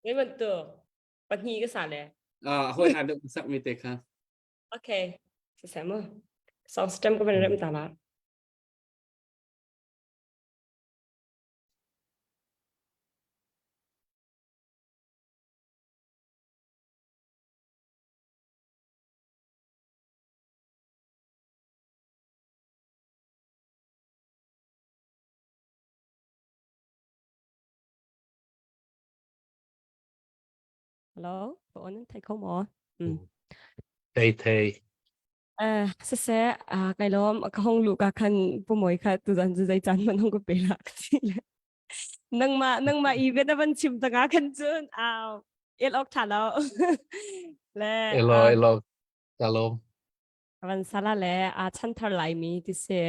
Ngai man tu pahnih ka sa le. Ah hoi han deuh sak mi te kha. Okay. Siseh mu. Song system ka van rem ta la. Hello, ka on thei kho maw? Mm. Thei thei. Eh, siseh, ah kai lawm ka hong lu ka khan pumoi kha tu zan zu zai chan man hong ko pe la ka ti le. Nangmah nangmah i bia na van chim tanga khan cun au el ok tha lo le Elo elo ka lawm. van sala le a chanthar laimi ti si.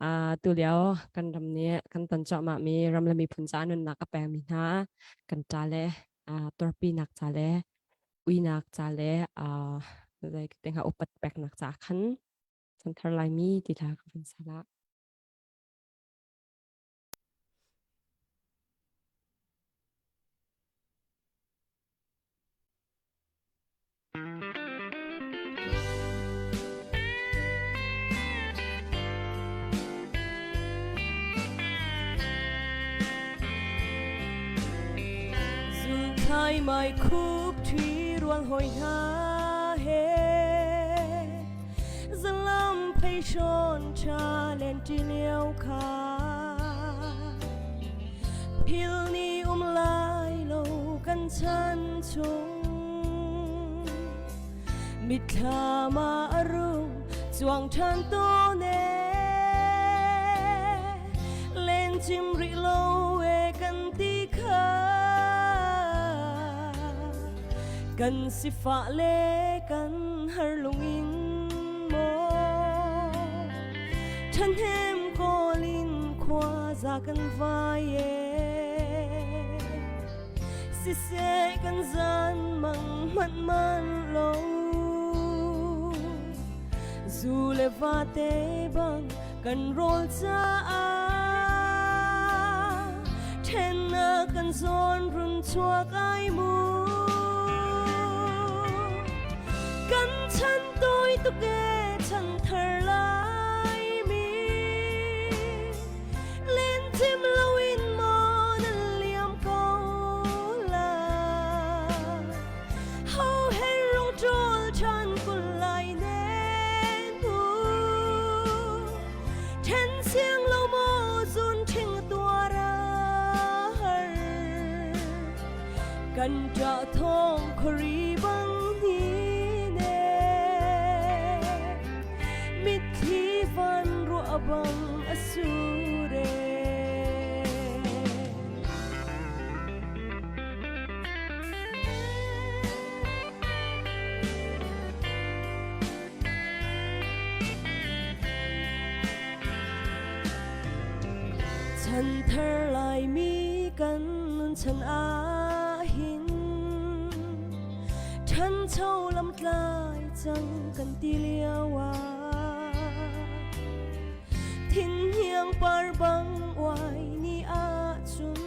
Tu lio kan ram nih kan ton cuahmah mi ram le miphun ca nunnak a pekmi hna kan ṭa le tuarpinak ca le uinak ca le zei te hnga upat peknak ca khan chanthar Laimi ti hla ka vun salah. Zulthai mai khup ṭhi rual hoi hna he zalam phei hrawn ṭha len ṭi lio kha phil ni um lai lo kan chan chung mitthlam ah a rung cuang ṭhan tawn e len cim rih lo e kan ti kha kan sifah le kan har lungin maw ṭhahnem kawlin khua za kan vai e siseh kan zan mang hmanh man lo zu le va te bang kan rawl caah ṭhennak kan zawn run chuak ai mu kan chan tawi tuk e chan thar lai mi len cim loin maw nan liam ko lai ho he rung ṭawl ṭhan kun lai ne nu ṭhen siang lo maw zun ṭhing tuar a har kan ṭah thawng khuari bang hi ne mitthli van ruah bang a sur e. Chanthar Laimi kan nun chan ah hin ṭhancho lamtlai cang kan ti lio ah thinhiang par bang uai ni ahcun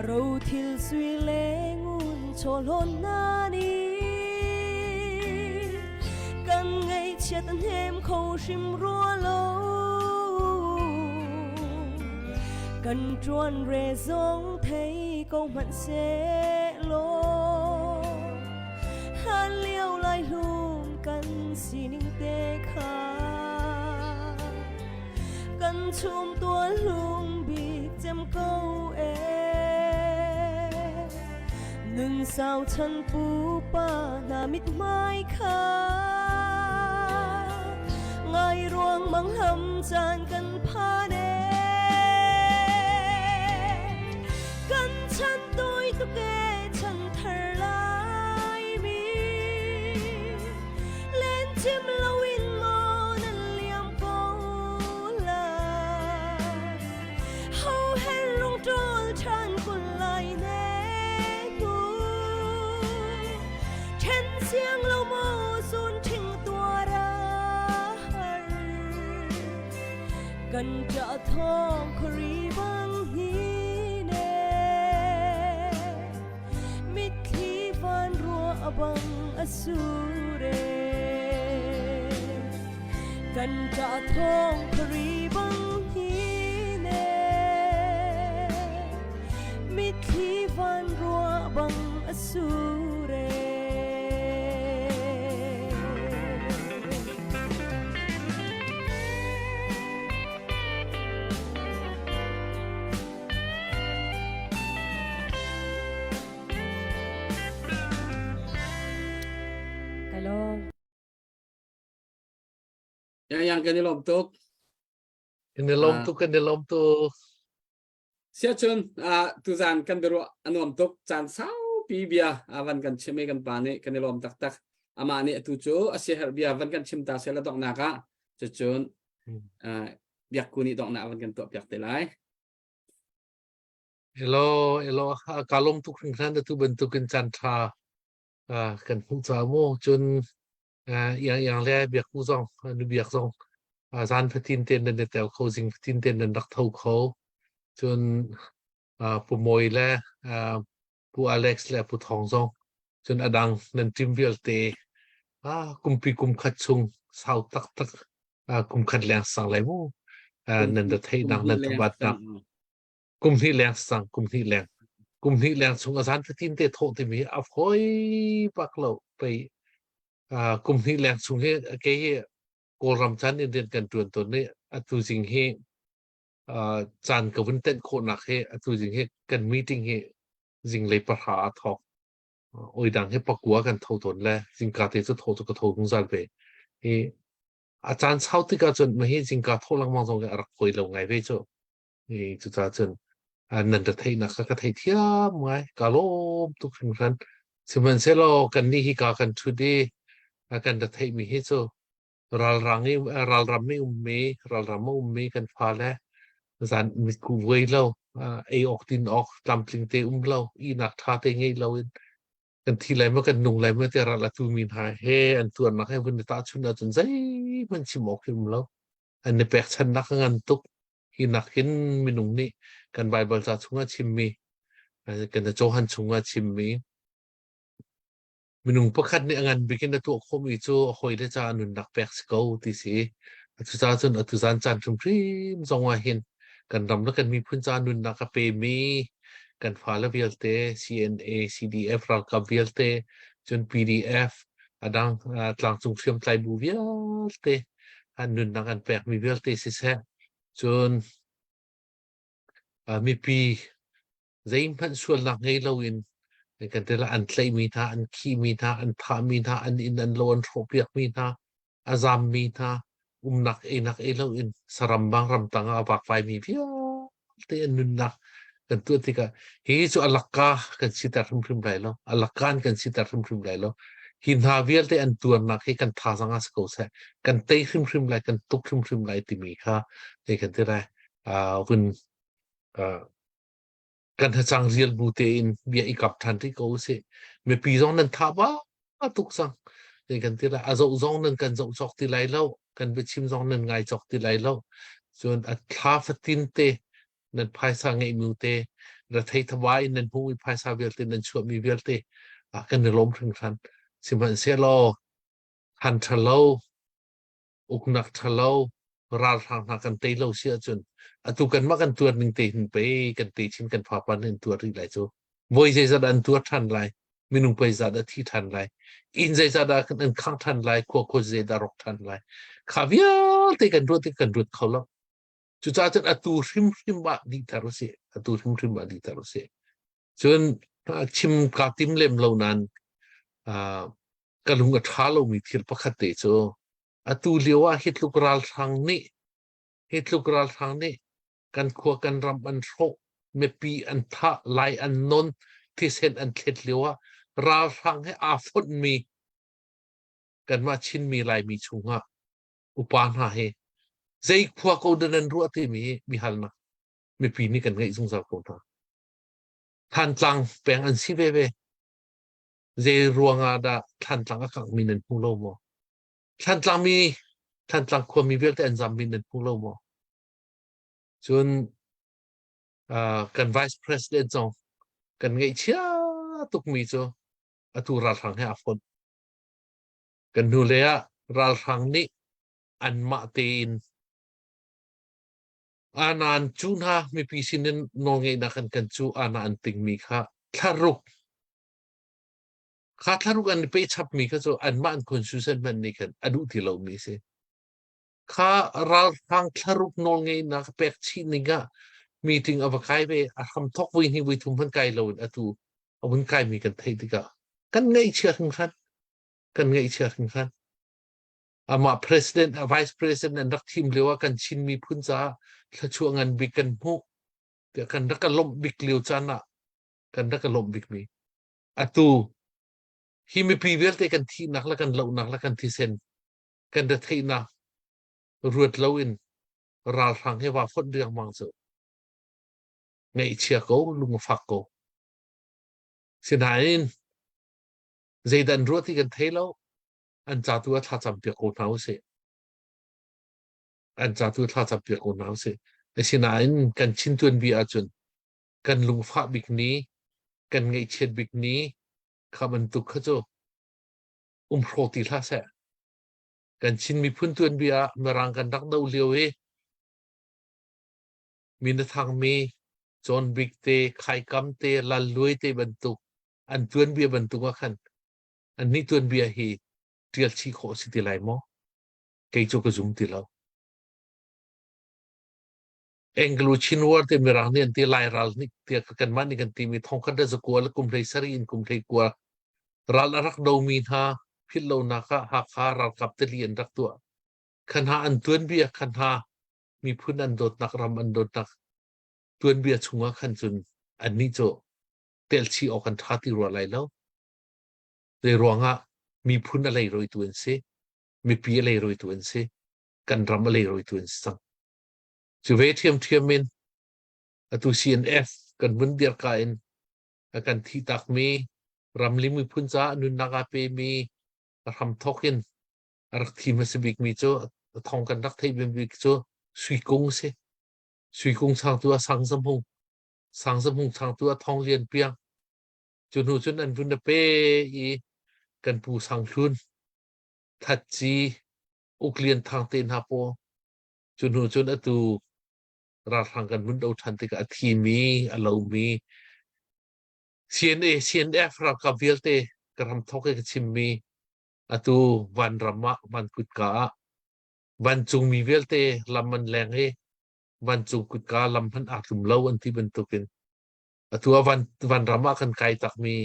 rothil sui le ngun chawhlawn hna nih kan ngaihchiat a hnem kho hrim rua lo kan ṭuan re zong thei ko hmanh sehlaw hlan lio lai hlum kan sining te kha kan chum tual hlum bik cem ko e nun sau chan pupa hna mithmai kha ngai ruang mang ham caan kan phan e kan chan tawi tuk e chan thar lai mi len cim loin maw nan liam ko lai ho hen rung ṭawl ṭhan kun lai ne hnu ṭhen siang lo maw zun ṭhing tuar a har kan ṭah thawng khuari bang hi ne mitthli van ruah bang a sur e kan ṭah thawng khuari bang hi ne mitthli van ruah bang a sur e Kai lawm. Yang yang kan i lawm tuk. Kan i lawm tuk, kan i lawm tuk. Siacun tuzan kan biaruah a nuam tuk caan saupi bia van kan chim i kan pa nih kan i lawm taktak. Amah nih atu cu a siaherh bia van kan chim ta seh la donghnak ah. Cucun biakku nih donghnak van kan tuah piak te lai. Hello, hello, ka lawm tuk hringhran atu bantukin caan ṭha kan hmuh caah mu. Cun iang iang le biakku zong, nu biak zong zan fatin ten nan i tel kho, zing fatin ten nan rak tho kho. Cun Pu Mawi le Pu Alex le Pu Thawng zong cun a dang nan team vialte kumpi kum khat chung sau taktak kum khat leng sang lai mu nan da theihnak nan thabatnak kum hnih leng sang kum hnih leng kum hnih leng chung a zan fatin te thawh timi a foi bak lo pei kum hnih leng chung hi ke hi Kawlram chan in rian kan tuan tawn ni atu zing hi caan ka vun tenh khawhnak hi atu zing hi kan meeting hi zinglei pahra a thawk. Oi dang hi pakua kan tho tawn le zingka te cu tho cu ka tho zungzal ve. Hi a caan sau tikah cun ma hi zingka tho lengmang zong a rak fawi lo ngai ve cu. Hi cucaah cun nan ra theihnak kha ka thei thiam ngai. Ka lawm tuk hringhran. Sihmanhsehlaw kan nih hi ka kan ṭhut i kan ra theihmi hi cu ralrang i ralram i ummi ralram a ummi kan fale zan mitku vuai lo ei awk din awk tlamtling te um lo ihnak ṭha te ngei lo in kan thi lai maw kan nung lai maw tiah ral a tu mi hna he an tuarnak he vun i tahchunh ahcun zeihmanh chim awk hi um lo an i pekchannak a ngan tuk hi nak hin minung nih kan Bible ca chungah chimmi kan Johan chungah chimmi Minung pakhat nih a ngan bik in a tuah khawhmi cu a hawile caah nunnak pek si ko ti si. Cucaah cun atu zan caan hrimhrim zong ah hin kan ram le kan miphun caah nunnak a pemi kan fale vialte CNA, CDF ralkap vialte, cun PDF, a dang tlangcung hriamtlai bu vialte an nunnak an pekmi vialte siseh, cun mipi zeihmanh sualnak ngei loin kan ti an tlaihmi hna, an khihmi hna, an thahmi hna, an inn an lo an hrawhpiakmi hna, a zammi hna, umnak einak ei loin saram bang ramtang ah a vakvaimi vialte an nunnak kan tuah tikah hi cu a lakka kan siter hrimhrim lai lo a lakka in kan siter hrimhrim lai lo hi hna vialte an tuarnak hi kan thazang ah si ko seh kan tei hrimhrim lai kan tuk hrimhrim lai timi kha hei kan ti lai vun kan hacang rial bu tein bia i kap ṭhan rih ko usih. Mipi zong nan tha ba tuk cang. Zei kan ti lai, a zoh zong nan kan zoh cawk ti lai lo, kan biachim zong nan ngai cawk ti lai lo. Cun a thla fatin te nan phaisa ngeihmi te rethei thaba in nan hmuhmi phaisa vialte nan chuahmi vialte kan i lawm hringhran. Sihmanhsehlaw han ṭhalo uknak ṭhalo ralhrang hna kan tei lo si ahcun atu kanmah kan tuar ning te hin pei kan te chin kan fapa nih an tuar rih lai cu voi zeizat an tuar ṭhan lai minung pei zat a thi ṭhan lai inn zeizat dah an khang ṭhan lai khua khua zeidah rawk ṭhan lai kha vialte kan ruat tik kan ruat kho lo cucaah cun atu hrimhrim ah dihter usih atu hrimhrim ah dihter usih cun chim kaa tim lem lo nain ka lung a ṭha lomi thil pakhat te cu atu lio ah hi tluk ralhrang nih hi tluk ralhrang nih kan khua kan ram an hrawh mipi an thah lai an non thisen an thlet lio ah ralhrang he aa fonhmi kanmah Chinmi Laimi chungah upa hna hi zei khua ko dah nan ruah timi hi biahalnak mipi nih kan ngeih zungzal ko hna. Thantlang peng an si veve. Zei ruangah dah Thlantlang a kanghmi nan hmu lo maw? Thlantlang mi Thlantlang khuami vialte an zammi nan hmu lo maw? Cun uh, kan vice president zong kan ngaihchia tukmi cu atu ralhrang he aa fonh. Kan hnulei ah ralhrang nih anmah tein anan cu hna mipi sinin nawlngeihnak an kan cu ana an tingmi kha thlaruk Kha thlaruk an i pe chapmi kha cu anmah an constitution hmanh nih khan a duh ti lomi a si. Kha ralhrang thlaruk nawlngeihnak pek chih ning ah meeting a va kai ve a hramthok voi hnih voi thum hmanh kai loin atu a vun kaimi kan theih tikah kan ngaihchia hringhran kan ngaihchia hringhran amah president vice president an rak thim lio ah kan Chin miphun caah thluachuah ngan bik kan hmuh tiah kan rak ka lawmh bik lio caan ah kan rak ka lawmh bikmi Atu hi mipi vialte kan thihnak le kan lohnak le kan thisen kan retheihnak. Ruat loin ralhrang he vaa fonh riangmang cu ngaihchia ko, lung a fak ko. Sinain zeidah an ruah ti kan thei lo. An ca tu ah thlacam piak ko hna usih. An ca tu thlacam piak ko hna usih. Asinain kan Chin tuanbia ahcun kan lungfah bik ni, kan ngaihchiat bik ni kha bantuk kha cu um hraw ti hlah seh. Kan Chin miphun tuanbia ah Mirang kan rak do lio i min a thangmi John Bik te, Khaikam te, Lal Luai te bantuk an tuanbia bantuk ah khan annih tuanbia hi ṭial chih khawh a si ti lai maw? Kei cu ka zum ti lo. Anglo Chin War te Mirang nih an ti Lairal nih tiah kanmah nih kan timi thongkhat le zakua le kum hlei sarih in kum hlei kua ral a rak domi hna philh lonak ah Hakha ralkap tali an rak tuah. Khan hna an tuanbia khan hna miphun an dawtnak ram an dawtnak tuanbia chungah khan cun annih cu telchih awk an ṭha ti rua lai lo. Zei ruangah miphun a leirawitu an si, mipi a leirawitu an si, kan ram a leirawitu an si cang. Cu ve ṭhiamṭhiam in atu CNF kan vun dirka in a kan thihtakmi ramli miphun caah nunnak aa pemi a hramthawk in a rak thi hmasa bikmi cu a thong kan rak theih bik cu Sui Kung a si. Sui Kung changtu ah Sang Za Hmung, Sang Za Hmung changtu ah Thawng Lian Piang. Cu hnu cun an vun a pe i kan pu Sang Hlun, That Ci, Uk Lian Thang te hna paw Cu hnu cun atu ralhrang kan vun do ṭhan tikah a thimi, a lomi CNA, CNF ralkap vialte ka ram thawk i ka chimmi atu vanram ah, van kutka ah vancungmi vialte lam an leng i vancung kutka lam hmanh aa tlum lo an ti bantukin atu ah van, vanram ah kan kai takmi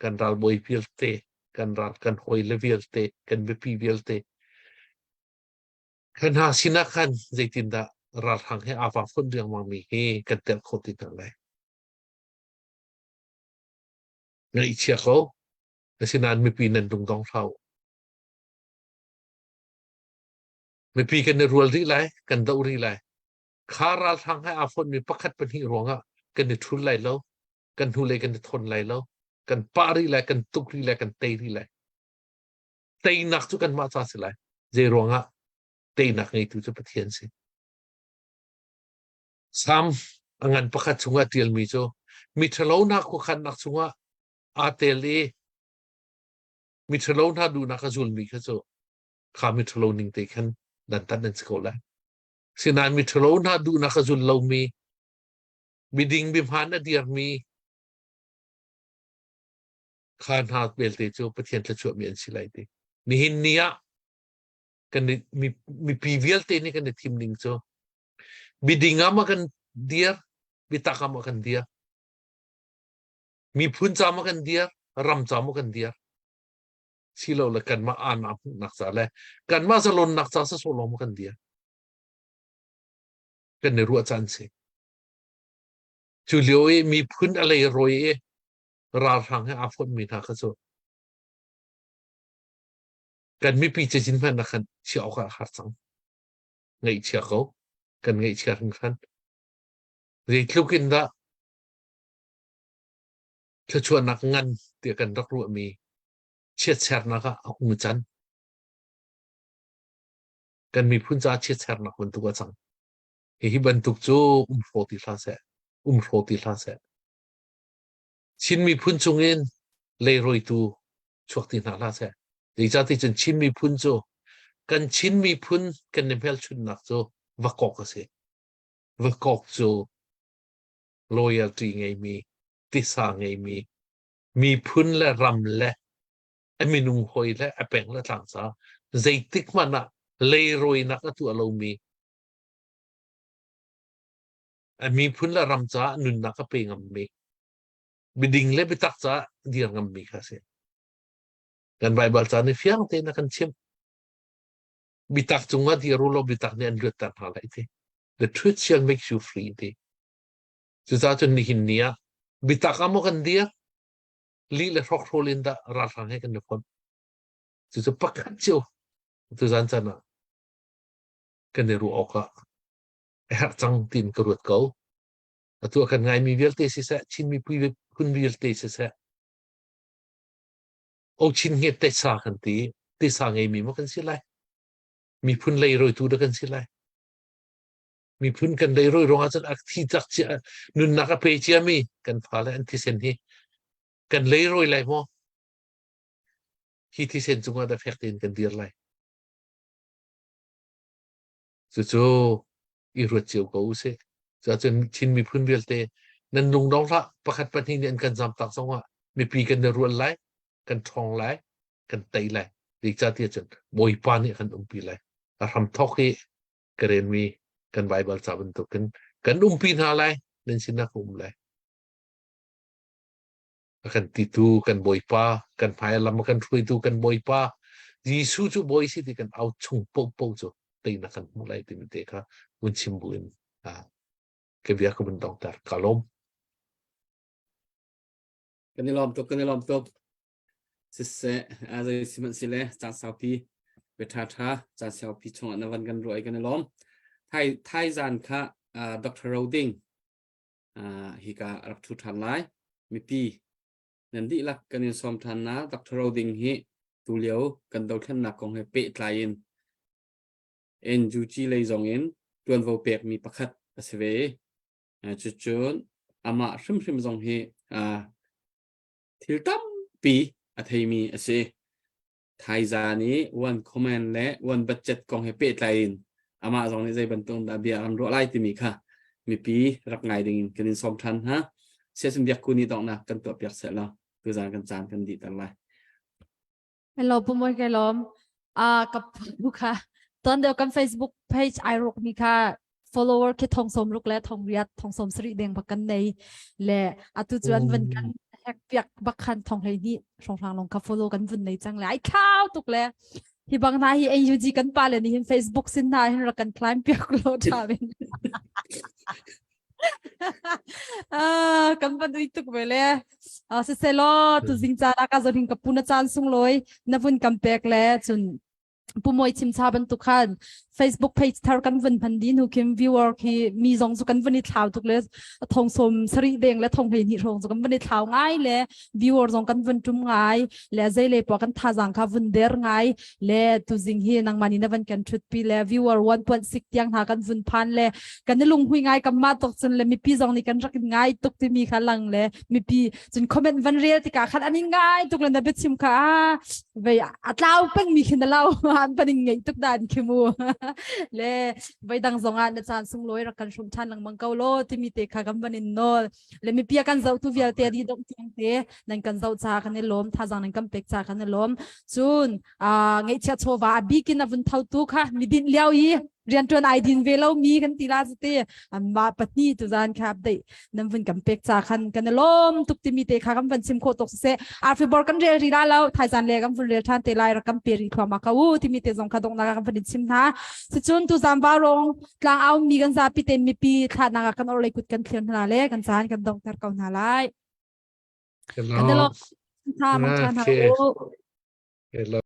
kan ralbawi vialte, kan ral kan hawile vialte, kan mipi vialte Kan hna sinah khan zeitindah ralhrang he aa vangfonh riangmangmi hi kan telh khawh ti hna lai. Ngaihchia ko. Asinain mipi nan lungdong hlah u. Mipi kan i rual rih lai, kan doh rih lai. Kha ralhrang he aa fonhmi pakhat pahnih ruangah kan i ṭhul lai lo, kan hnulei kan i thawn lai lo, kan pah rih lai, kan tuk rih lai, kan tei rih lai. Teinak cu kanmah ca si lai. Zei ruangah teinak ngeitu cu Pathian si. Salm a ngan pakhat chungah ṭialmi cu miṭhalo hna khuakhannak chungah aa tel i miṭhalo hna duhnak a zulmi kha cu kha miṭhalo ning te khan dantat nan si ko lai. Sinain miṭhalo hna duhnak a zul lomi, miding mihmaan a dirmi kha hna belte cu Pathian thluachuahmi an si lai ti. Nihin ni ah kan mipi vialte nih kan i thim ning cu miding ah ma kan dir, bitak ah ma kan dir, miphun ca ma kan dir, ram ca ma kan dir. Silo le kanmah aanah hmuhnak ca le kanmah zalonnak ca sawsawh lawng ma kan dir. Kan i ruah caan si. Cu lio i miphun a leirawi i ralhrang he aa fonhmi hna kha cu kan mipi cazin hmanh ah khan chiah awk ah a har cang. Ngaihchia ko. Kan ngaihchia hringhran. Zeitluk in dah thluachuahnak ngan tiah kan rak ruahmi chiatsernak ah a hung can. Kan miphun caah chiatsernak bantuk a cang. Hihi bantuk cu um hraw ti hlah seh. Um hraw ti hlah seh. Chin miphun chungin leirawitu chuak ti hna hlah seh. Zeicahti cun Chin miphun cu kan Chin miphun kan i hmelchunhnak cu vakok a si. Vakok cu loyalty ngeimi, tisa ngeimi, miphun le ram le a minung hawi le a peng le tlang ca zeitik hmanh ah leirawinak a tuah lomi a miphun le ram caah nunnak a pe ngammi miding le biatak caah dir ngammi kha a si. Kan Baibal ca nih fiang tein a kan chimh. Bitak cungah dir u law bitak nih an luatter hna lai ti. The truth shall make you free ti. Cucaah cun nihin ni ah bitak ah maw kan dir lih le hrokhrawl in dah ralhrang he kan i fonh. Cucu pakhat cio tuzan chan ah. kan i ruah awk ah a herh cang tiin ka ruat ko. Atu a kan ngaimi vialte siseh, Chin miphun vialte siseh, o Chin nget tesa kan ti, tesa ngeimi maw kan si lai? Miphun leirawitu dah kan si lai? Miphun kan leirawi ruangah cun a thi tak cia nunnak a pe ciami kan fale an thisen hi kan leirawi lai maw? Hi thisen cungah dah fek tein kan dir lai? Cucu i ruat cio ko usih. Cuahcun Chin miphun vialte nan lungdong hlah pakhat pahnih nih an kan zamtak zongah mipi kan i rual lai, kan ṭhawng lai, kan tei lai. Zeicahtiah cun Bawipa nih a kan umpi lai. A hramthawk i ka renmi kan Baibal ca bantukin kan umpi hna lai, nan sinah ka um lai. A kan titu kan Bawipa, kan hmai lam a kan hruaitu kan Bawipa, Jesuh cu Bawi si ti kan au chung paohpaoh cu teinak kan hmuh lai timi te kha vun chim buin ka bia ka vun dongter. Ka lawm. Kan i lawm tuk, kan i lawm tuk. Siseh, zei sihmanhsile caan saupi bia ṭhaṭha caan saupi chungah na van kan ruah i kan i lawm. Thai thai zan kha Dr. Roding hika rak ṭhu ṭhan lai. Mipi nan dihlak kan in sawm ṭhan na Dr. Roding hi tulio kan dothlennak kong he pehtlai in NUG lei zong in ṭuanvo pekmi pakhat a si ve. Cucun amah hrimhrim zong hi thil tampi a theimi a si. Thaizan i one command le one budget kong he pehtlai in amah zong nih zei bantuk dah bia kan ruah lai timi kha mipi rak ngai ding in kan in sawm ṭhan hna. Siasun biak ku nih donghnak kan tuah piak seh law tuzan kan caan kan dih ter lai. Hello, Pu Mawi kai lawm. Ah, ka pu kha ton deuh kan Facebook page ai ruk mi kha follower khi thong som ruk le thong riat thong som sarih deng bak kan nei le atu chuan van kan hack piak bak khan thong hlei ni hrawnghrang long kha follow kan vun nei chang le ai thlau tuk le hi bang na hi NUG kan pa le ni hin Facebook sin na hin rak kan climb piak lo tha ben ah kan van ui tuk ve le ah se se lo tu zing cha ka zon hin ka puna chan sung loi na vun kam pek le chun Pu Mawi chimcha bantuk khan Facebook page thar kan vun hman din hu kim viewer khi mi zong cu kan vun i thlau tuk le thong som sarih deng le thong hlei hnih hrawng cu kan vun i thlau ngai le viewer zong kan vun tum ngai le zei le po kan thazang kha vun der ngai le tuzing hi nangmah ni na van kan thut pi le viewer 1.6 tiang hna kan vun phan le kan i lunghui ngai kam ma tok cun le mipi zong nih kan rak in ngai tuk timi kha lang le mipi cun comment van rel tikah khan an in ngai tuk le na biachim kha vei a tlau peng mi khin lau an pan in ngeih tuk dan khi mu le voi dang zong ah na caan sunglawi rak kan hrum than lengmang ko lo timi te kha kan van in nawl le mipi kan zoh tu vialte di dong tiang te nan kan zoh cha kan i lawm thazang nan kan pek cha kan i lawm cun ngeihchia chawva a bikin a vun tho tu kha midin liao i riantuan ai din ve lo mi kan ti la te amma pahnih tu zan kha update nan vun kan pek cha khan kan lom tuk ti mi te kha kan van chim kho tok se arfi bor kan rel ri la lo thaizan le kan vun rel than te lai rakam pe ri thluama ka u ti mi te zong kha dong na kan van chim hna si chun tu zan ba rong tlang au mi kan zapi te mi pi thla na kan or lei kut kan thlian hna le kan chan kan dong ter ko hna lai Kan kan lo tha mang than ha u Hello.